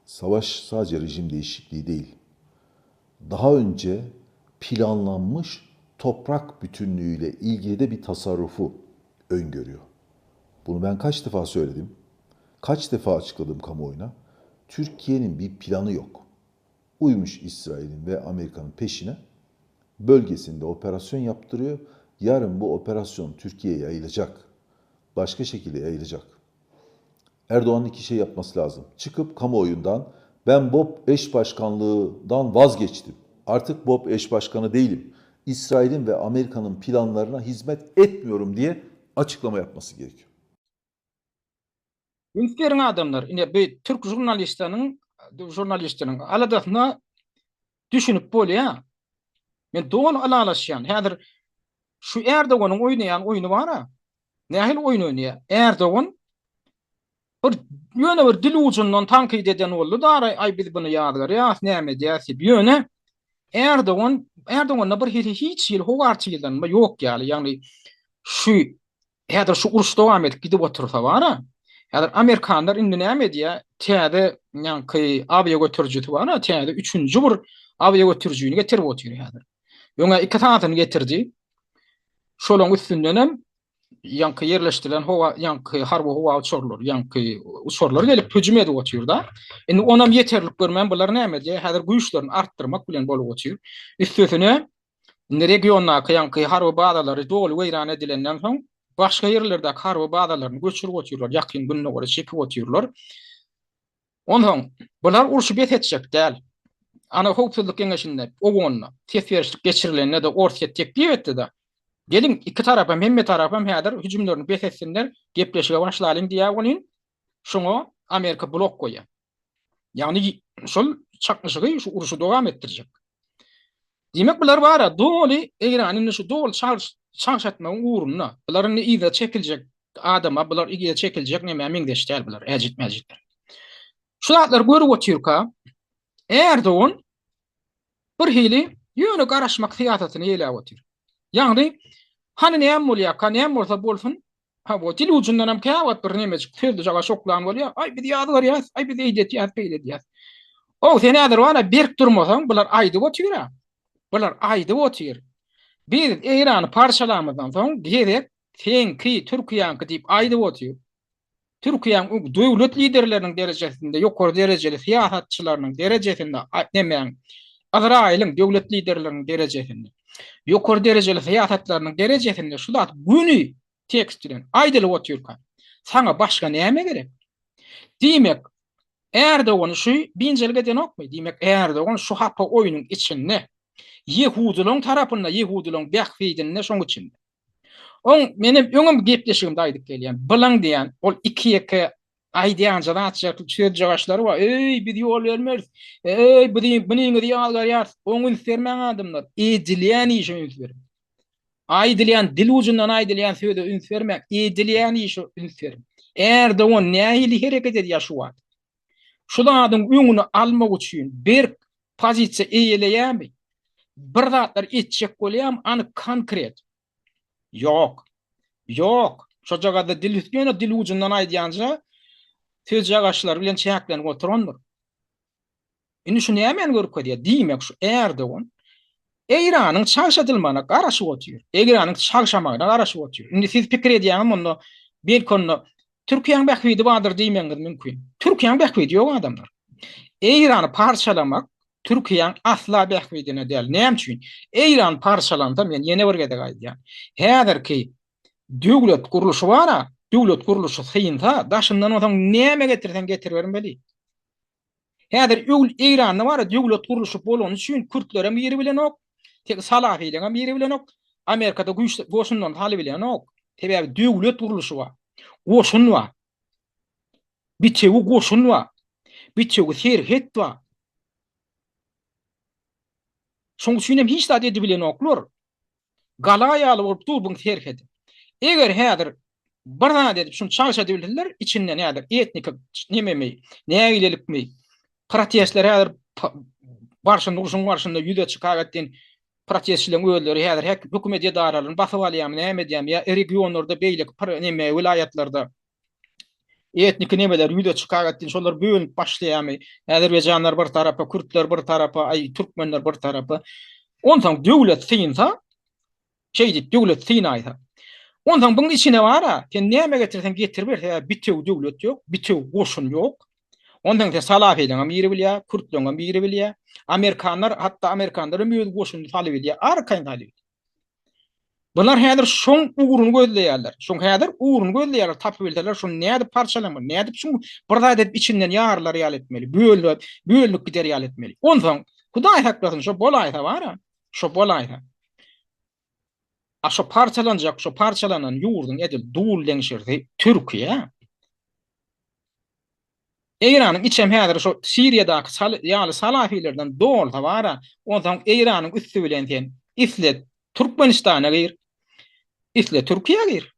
Savaş sadece rejim değişikliği değil. Daha önce planlanmış toprak bütünlüğüyle ilgili de bir tasarrufu öngörüyor. Bunu ben kaç defa söyledim? Kaç defa açıkladım kamuoyuna? Türkiye'nin bir planı yok. Uymuş İsrail'in ve Amerika'nın peşine. Bölgesinde operasyon yaptırıyor. Yarın bu operasyon Türkiye'ye yayılacak. Başka şekilde yayılacak. Erdoğan'ın iki şey yapması lazım. Çıkıp kamuoyundan ben BOP eş başkanlığından vazgeçtim. Artık BOP eş başkanı değilim. İsrail'in ve Amerika'nın planlarına hizmet etmiyorum diye açıklama yapması gerekiyor. Üns beriň adamlar, ine bu türk žurnalistleriniň žurnalistiniň aladasyna düşünip bolýar. Men doly ylalaşýan. Häzir şu Erdoganyň oýnaýan oýny bar-a. Nähili oýun oýnaýar? Erdogan bir ýöne bir dil ujundan tankyt eden boldy da, aý biz buny ýazgarýas, näme edýäs diýip. Ýöne Erdogan Erdoganda bir hili hiç hili howarçylanma ýok ýaly, ýagny şu häzir şu uruş dowam edip gidip otursa bar-a, häzir amerikanlar indi näme edýär? Täze ýaňky awiagöterijisi bar-a, täze üçünji bir awiagöterijini getirip otyr häzir. Öňe iki sanysyny getirdi. Şolaň üstündenem ýaňky ýerleşdirilen howa, ýaňky harby howa uçarlary, ýaňky uçarlar gelip hüjüm edip otyr-da. Indi onam ýeterlik görmän bular näme edýär? Häzir güýçlerini artdyrmak bilen bolup otyr. Üstesine Indi regiondaky ýaňky harby bazalary doly weýran edilenden soň, başga ýerlerdäki harby bazalaryny göçürip otyrlar, Ýakyn Gündogara çekip otyrlar. Onsoň, bular urşy bes etjek däl. Ana, Howpsuzlyk Geňeşinde, OON-da ses berişlik geçirilende-de Orsýet teklip etdi-de, Geliň, iki tarapam, hemme tarapam häzir hüjümlerini bes etsinler, gepleşige başlalyň diýýär welin, şoňa Amerika blok goýýar. Ýagny şol çaknyşygy, şu urşy dowam etdirjek. Diýmek bular bara doly Eýrany indi şu doly çagşatmagyň ugrunda. Bular indi yza çekiljek adama, bular yza çekiljek nämä meňzeş däl bular, äjit-mäjitler. Şu zatlary görüp otyrka Erdogan bir hili ýöne garaşmak syýasatyny eýläp otyr. Ýagny hany näme bolýarka, näme bolsa bolsun, Hawa, dil ujundanam käwagt bir nemejik sözlüjagaş oklan bolýar. Aý, biz ýazgarýas, aý, biz eýdetýäs, beýledýäs. Ow, sen häzir bar-a berk durmasaň, bular aýdyp otyr-a. Bular aýdyp otyr. Biz Eýrany parçalamyzdan soň gezek seňki, Türkiýäňki diýip aýdyp otyr. Türkiýäň döwlet liderleriniň derejesinde, ýokary derejeli syýasatçylarynyň derejesinde, nemäň, Yzraýylyň döwlet liderleriniň derejesinde, ýokary derejeli syýasatlarynyň derejesinde şu zat göni tekst bilen aýdylyp otyrka. Saňa başga näme gerek? Diýmek, Erdogany şu biynjalyk edenokmy? Diýmek, Erdogan şu hapa oýnuň içinde. Ýehudylaryň tarapynda, ýehudylaryň bähbidinde şoň içinde. Oň menem öňem gepleşigimde aýdyp gelýän, bylaň diýýän, ol iki-ýeke aýdýanja zatjak sözjagaşlary bar. Eý, biz ýol bermeris. Eý, biziň bunyňyzy ýazgarýarys. Oňa üns bermäň adamlar. Edilýän işe üns beriň. Aýdylýan dil ujundan aýdylýan söze üns bermäň, edilýän işe üns beriň. Erdogan nähili hereket edýär şu wagt? Şu zadyň öňüni almak üçin berk pozisiýa eýeleýärmi? Bir zatlar etjek bolýarmy anyk konkret? Ýok. Ýok. Şojagazda dil ýöne dil ujundan aýdýanja sözjagaşlary bilen çäklenip oturandyr. Indi şu nämäni görkezýär? Diýmek şu Erdogan Eýranyň çagşadylmagyna garaşyp otyr. Eýranyň çagşamagyna garaşyp otyr. Indi siz pikir edýäňiz munda belki onda Türkiýäň bähbidi bardyr diýmegiňiz mümkin. Türkiýäň bähbidi ýok adamlar. Eýrany parçalamak Türkiýäň asla bähbidine däl. Näme üçin? Eýran parçalansa men ýene bir gezek aýdýan. Häzirki döwlet gurluşy bar-a, döwlet gurluşy synsa, daşyndan onsoň näme getirseň getiribermeli. Häzir öwl Eýranda bar döwlet gurluşy bolany üçin kürtlerem giribilenok, tek salafileňem giribilenok, Amerikada güýçli goşunlaryny salybilenok. Sebäbi döwlet gurluşy bar. Goşun bar. Bitewi goşun bar. Bitewi serhet bar. Şoň üçin hem hiç zat edibilenoklar. Gala ýaly bolup dur buň serhedi. Eger häzir bir zat edip şuny çagşa edibilseler, içinden häzir etniki nememi, nägilelikmi, protestler häzir barşynda urşuň barşynda ýüze çykagetdin protestçileriň özleri häzir hökümet edaralaryny basyp alýarmy, näme edýärmi ýa regionlarda beýleki neme welaýatlarda etniki nemeler ýüze çykagetdin şolar bölünip başlaýarmy? Azerbaýjanlar bir tarapa, kürtler bir tarapa, aý türkmenler bir tarapa. Onsoň döwlet synsa, şeýdip döwlet synaýsa. Onsoň buň içine bar-a, sen näme getirseň getiriber, sebäbi bitewi döwlet ýok, bitewi goşun ýok. Onsoň sen salafileňem biri bilýär, kürtleňem biri bilýär. Amerikanlar, hatda amerikanlar hem öz goşunyny salybilýär, arkaýyn salybilýär. Bular häzir şoň ugruny gözleýärler. Şoň häzir ugruny gözleýärler, tapybilseler şuny nädip parçalamaly, nädip şuň bir zat edip içinden ýarylar ýaly etmeli, bölünip, bölünip gider ýaly etmeli. Onsoň Hudaý saklasyn şo bolaýsa bar-a, şo bolaýsa. A şo parçalanjak, şo parçalanan ýurduň edil dul deňşirsi Türkiýe. Eýranyň içem häzir şo Siriýadaky sal ýaly salafilerden dolsa bar-a, onsoň Eýranyň üsti bilen sen isle Türkmenistana gir, isle Türkiýä gir.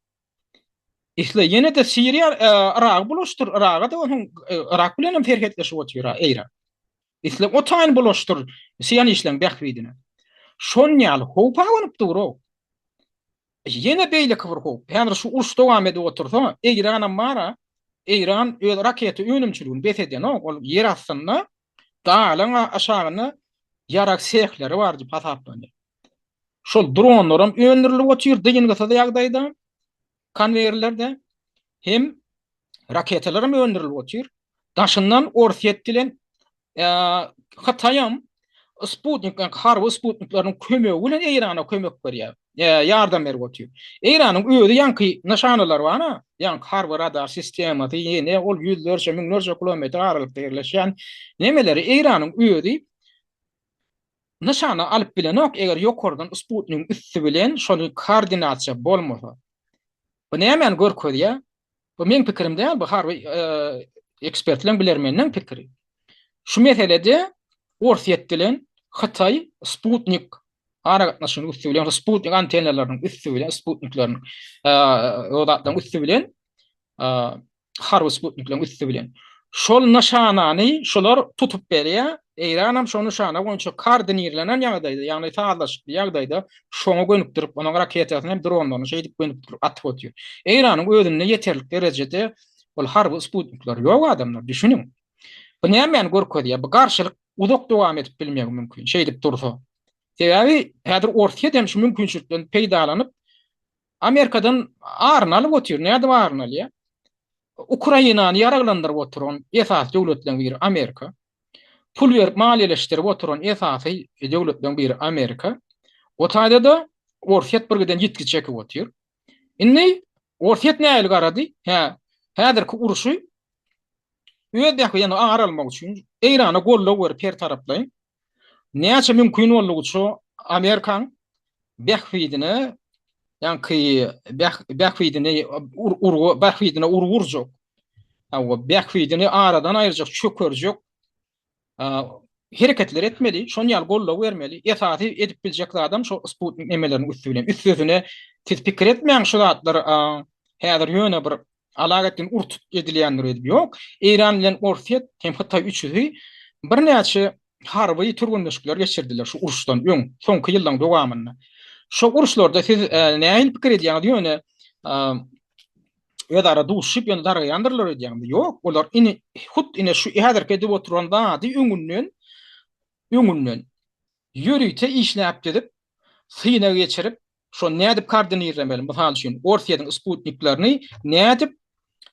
Isle ýene-de Siriýa, Yragy bulaşdyr, Yraga-da onsoň Yrak bilen hem serhetleşip otyr-a Eýran. Isle o taýyny bulaşdyr sionistleň bähbidine. Şon ýaly howp abanyp dur-ow. Ýene beýleki bir howp. Häzir şu uruş dowam edip otursa, Eýranam bar-a, Eýran öz raketa önümçiligini bes edenok, ol ýer astynda, daglaryň aşagynda ýarag sehleri bar diýip hasaplanýar. Şol dronlaram öndürilip otyr dyngysyz ýagdaýda, konweýerlerde hem raketalaram öndürilip otyr. Daşyndan Orsýet bilen Hytaýam sputnik, harby sputnikleriniň kömegi bilen Eýrana kömek berýär, ýardam berip otyr. Eýranyň özi ýaňky nyşanalar bar-a, ýaňky harby radar sistemasy, ýene ol ýüzlerçe, müňlerçe kilometr aralykda ýerleşýän nemeleri Eýranyň özi nyşana alyp bilenok, eger ýokardan sputnigiň üsti bilen şony koordinasiýa bolmasa. Bu nämäni görkezýär? Bu meň pikirim däl, bu harby ekspertleň, bilermenleň pikiri. Şu meselede Orsýet bilen Hytaý sputnik aragatnaşygynyň üsti bilen, sputnik antennalarynyň üsti bilen, sputnikleriň o zatlaryň üsti bilen harby sputnikleriň üsti bilen. Şol nyşanany şular tutup berýär. Eýranam şo nyşana boýunça koordinirlenen ýagdaýda, ýagny sazlaşykly ýagdaýda şoňa gönükdirip, onuň raketasyny hem dronlaryny şeýdip gönükdirip atyp otyr. Eýranyň özünde ýeterlik derejede ol harby sputnikler ýok adamlar, düşüniň. Bu nämäni görkezýär? Bu garşylyk uzak dowam edip bilmegi mümkin, şeýdip dursa. Sebäbi häzir Orsýet hem şu mümkinçilikden peýdalanyp, Amerikadan aryny alyp otyr. Nädip aryny alýar? Ukrainany ýaraglandyryp oturan esasy döwletleriň biri Amerika. Pul berip maliýeleşdirip oturan esasy döwletleriň biri Amerika. O taýda-da Orsýet bir giden ýitgi çekip otyr. Indi Orsýet nähili garady? Hä. Häzirki urşy öz bähbidine ar almak üçin Eýrana goldaw berip her taraplaýyn näçe mümkin boldugyça Amerikaň bähbidine ýaňky bähbidini urgy bähbidine urgy urjak. Hawa, bähbidini aradan aýyrjak, çökerjek hereketler etmeli, şon ýaly goldaw bermeli. Esasy edip biljek zadam şo sputnik nemeleriniň üsti bilen. Üstesine siz pikir etmäň şu zatlar häzir ýöne bir alagetdin ur-tut edilýändir öýdüp. Ýok. Eýran bilen Orsýet hem Hytaý üçüsi birnäçe harby türgenleşikler geçirdiler şu uruşdan öň, soňky ýyllaryň dowamynda. Şo uruşlarda siz nähili pikir edýäňiz ýöne özara duşup ýöne dargaýandyrlar öýdýäňizmi? Ýok, olar ine hut ine şu häzirki edip oturan zady öňünden öňünden ýörite işläp düzüp, synag geçirip, şony nädip koordinirlemeli, mysal üçin, Orsýetiň sputniklerini nädip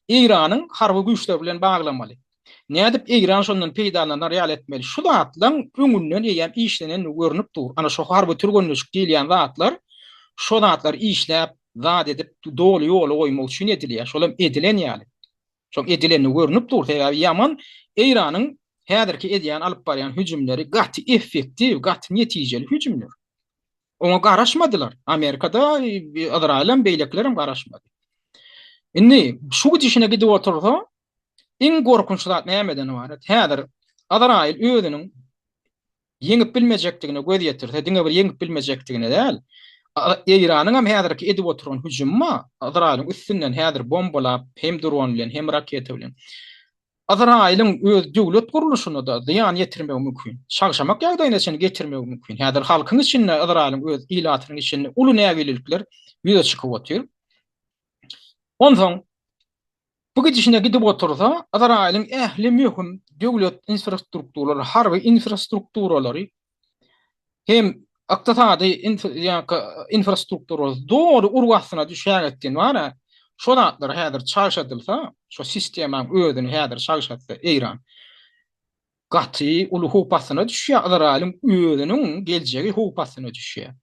Eýranyň harby güýçleri bilen baglamaly, nädip Eýran şondan peýdalanar ýaly etmeli, şu zatlaň öňünden eýýäm işlenendigi görnüp dur. Ana şo harby türgenleşik diýilýän zatlar şo zatlary işläp, zat edip doly ýola goýmak üçin edilýär. Şolam edilen ýaly. Şoň edilendigi görnüp dur. Sebäbi ýaman Eýranyň häzirki edýän alyp barýan hüjümleri gaty effektiw, gaty netijeli hüjümler. Oňa garaşmadylar. Amerikada, Yzraýylam, beýlekilerem garaşmady. Indi şu gidişine gidip otursa, iň gorkunç zat nämeden ybarat? Häzir Yzraýyl özüniň ýeňip bilmejekdigine göz ýetirse, diňe bir ýeňip bilmejekdigine däl, Eýranyň hem häzirki edip oturan hüjümi bar, Yzraýylyň üstünden häzir bombalap, hem dron bilen, hem raketa bilen. Yzraýylyň öz döwlet gurluşyna-da zyýan ýetirmegi mümkin. Çagşamak ýagdaýyna çenli getirmegi mümkin. Häzir halkyň içinde, Yzraýylyň öz ilatynyň içinde uly nägilelikler ýüze çykyp otyr. Onsoň bu gidişine gidip otursa, Yzraýylyň ähli möhüm döwlet infrastrukturalary, harby infrastrukturalary hem ykdysady infrastrukturasy doly urgy astyna düşägetdin bar-a, şo zatlar häzir çagşadylsa, şo sistemaň özüni häzir çagşatsa Eýran gaty uly howp astyna düşýär, Yzraýylyň özüniň geljegi howp astyna düşýär.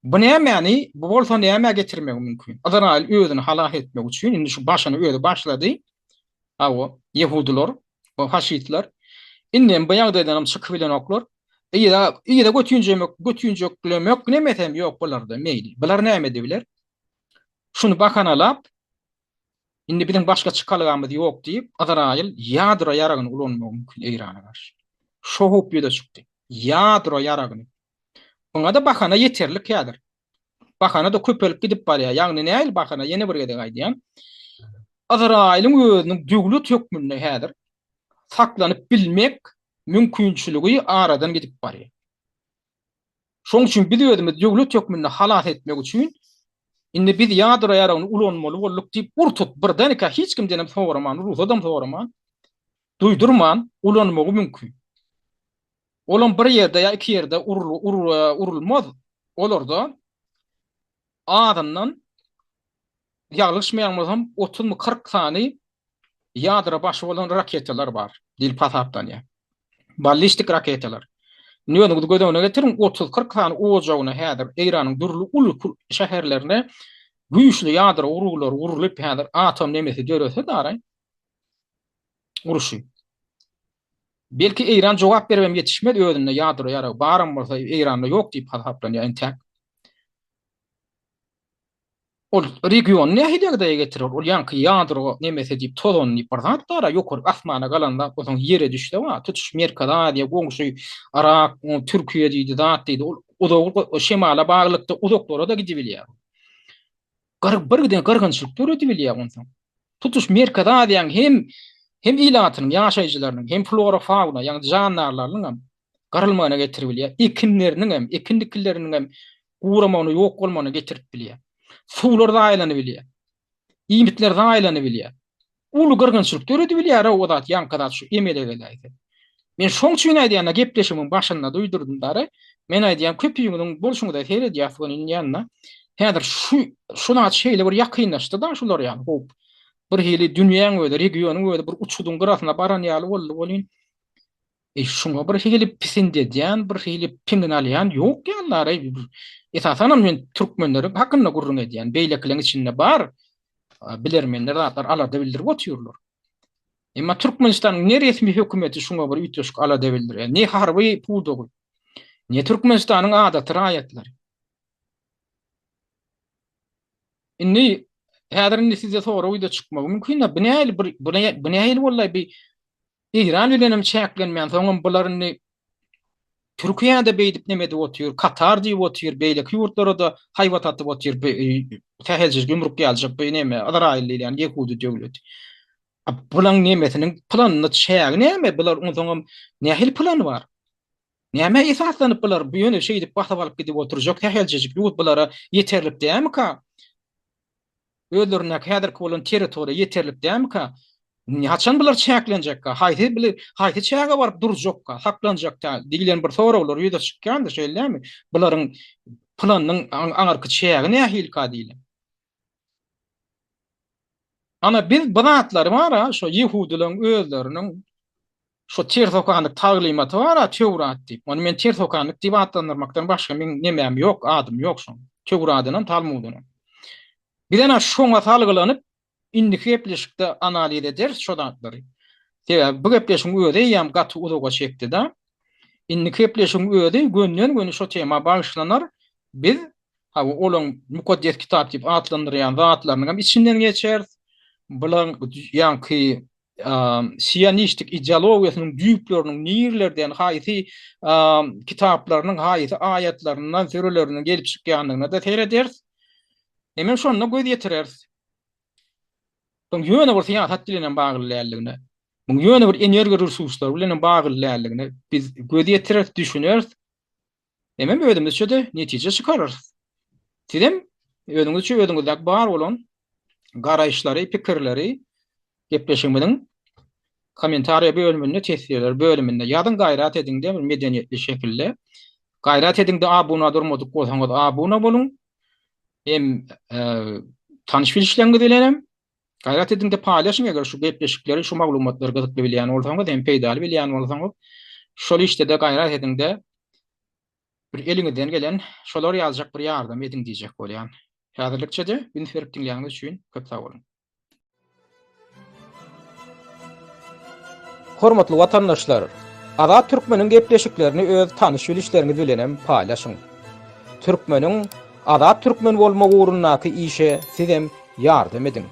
Bu nämäni, bu bolsa nämä getirmegi mümkin? Yzraýyl özüni halas etmek üçin indi şu başyny özi başlady. Hawa, ýehudylar we faşistler indem bu ýagdaýdanam çykyp bilenoklar. Yza, yza götünjemek, götünjeklemek nemesem ýok bularda meýli. Bular näme edibiler? Şuny bahanalap, indi biziň başga çykalgamyz ýok diýip, Yzraýyl ýadro ýaragyny ulanmagy mümkin Eýrana garşy. Şo howp ýüze çykdy. Ýadro ýaragyny. Muňa-da bahana ýeterlik häzir. Bahana-da köpelip gidip barýar. Ýagny nähili bahana, ýene bir gezek aýdýan. Yzraýylyň özüniň döwlet hökmünde häzir saklanyp bilmek mümkinçiligi aradan gidip barýar. Şonuň üçin biz özümizi döwlet hökmünde halas etmek üçin indi biz ýadro ýaragyny ulanmaly bolduk diýip ur-tut birden-ikä hiç kimdenem soraman, rugsadam soraman, duýdurman ulanmagy mümkin. Olam bir ýerde ýa iki ýerde urulmaz. Olarda azyndan ýalňyşmaýan bolsam otuzmy 40 sany ýadro başy bolan raketalar bar diýlip hasaplanýar. Ballistik raketalar. Indi özüňiz göz öňüne getiriň, 30-40 sany ojagyna häzir Eýranyň dürli uly şäherlerine güýçli ýadro urgulary urlup häzir atom nemesi dörese daraý uruşy. Belki Eýran jogap beribem ýetişmez özünde ýadro ýaragy baram bolsa Eýranda ýok diýip hasaplanýar entäk. Ol regiony nähili ýagdaýa getirer? Ol ýaňky ýadro nemesi diýip tozan diýip bir zat bar-a ýokary asmana galan zat bolsaň ýere düşse bar tutuş Merkezi Aziýa goňşy Yrak Türkiýe diýdi zat diýdi ol uzak şemala baglylykda uzaklara-da gidibilýär. Bir giden gyrgynçylyk döredibilýär onsoň. Tutuş Merkezi Aziýanyň hem hem ilatynyň, ýaşaýjylarynyň, hem flora-fauna, ýagny jandarlarynyň hem gyrylmagyna getirip bilýär. Ekinleriniň hem, ekin dikilleriniň hem guramagyna, ýok bolmagyna getirip bilýär. Suwlar zaýalanybilýär. Iýmitler zaýalanybilýär. Uly gyrgynçylyk döredibilýär o zat, ýaňky zat şu emele geläýse. Men şoň üçin aýdýan-da, gepleşigimiň başynda duýdurdym dary. Men aýdýan, köpüňiziň bolşuňyza seredýäs welin ýanna. Häzir şu şu zat şeýle bir ýakynlaşdy-da şular ýaly howp. Bir hili dünýäň özi, regionyň özi bir uçudyň gyrasyna baran ýaly boldy welin. Eý, şuňa bir hili pisint edýän, bir hili piňini alýan ýok ýalylar-aý. Esasanam men türkmenleriň hakynda gürrüň edýän. Beýlekileň içinde bar. bilermenler zatlar alada bildirip otyrlar. Emma Türkmenistanyň ne resmi hökümeti şuňa bir üýtgeşik alada bildirýär, ne harby pudagy, ne Türkmenistanyň adaty raýatlary. Indi häzir indi sizde sorag ýüze çykmagy mümkin, bu nähili bir bu nähili boldy bi Eýran bilenem çäklenmän soňam bular indi Türkiýede beýdip neme edip otyr, Katar diýip otyr, beýleki ýurtlara-da haýbat atyp otyr, bu sähelçejik ýumruk ýalyjak bu neme, Yzraýyl diýilýän ýehudi döwleti. A bulaň nemesiniň planyny çägi näme? Bular onsoňam nähili plany bar? Nämä esaslanyp bular bu ýöne şeýdip basyp alyp gidip oturjak sähelçejik ýurt bulara ýeterlik dälmika? Özlerindäki häzirki bolan territoriýa ýeterlik dälmika? Haçan bular çäklenjekka? Haýsy haýsy çäge baryp durjakka, saklanjakka diýlen bir soraglar ýüze çykýandyr, şeýle dälmi? Bularyň planynyň aňyrky çägi nähilika diýlen. Ana biz bu zatlary bar-a, şo ýehudylaryň özleriniň şo ters okanlyk taglymaty bar-a, Töwrat diýip. Ony men ters okanlyk diýip atlandyrmakdan başga meň nemäm ýok, adym ýok şoň. Töwradynam, Talmudynam. Biz ana şoňa salgylanyp, indiki gepleşikde analiz ederis şo zatlary. Sebäbi bu gepleşigiň özi eýýäm gaty uzaga çekdi-de. Indiki gepleşigiň özi gönden-göni şo tema bagyşlanar. Biz Hawa, olaň Mukaddes Kitap diýip atlandyrýan zatlarynyň hem içinden geçeris. Bulaň ýaňky sionistik ideologiýasynyň düýpleriniň nirlerden, haýsy kitaplarynyň haýsy aýatlaryndan, sürelerinden gelip çykýandygyna-da serederis. Hemem şonda göz ýetireris. Muň ýöne bir syýasat bilen hem bagly däldigine, muň ýöne bir energiýa resurslary bilen hem bagly däldigine biz göz ýetireris, düşüneris. Hemem özümizçe-de netije çykararys. Sizem özüňizçe özüňizdäki bar bolan garaýyşlary, pikirleri gepleşigimiziň kommentariýa bölüminde, teswirler bölüminde ýazyň, gaýrat ediň-de bir medeniýetli şekilde. Gaýrat ediň-de abuna durmadyk bolsaňyz abuna boluň. Hem tanyş-bilişleriňiz bilen hem gaýrat ediň-de paýlaşyň eger şu gepleşikleri, şu maglumatlary gyzykly bilýän bolsaňyz hem peýdaly bilýän bolsaňyz, şol işde-de gaýrat ediň-de bir eliňizden gelen şolar ýalyjak bir ýardam ediň diýjek bolýan. Häzirlikçe-de üns berip diňläniňiz üçin köp sag boluň. Hormatly watandaşlar! Azat Türkmeniň gepleşiklerini öz tanyş-bilişleriňiz bilenem paýlaşyň. Türkmeniň Azat Türkmen bolmagy ugrundaky işe sizem ýardam ediň.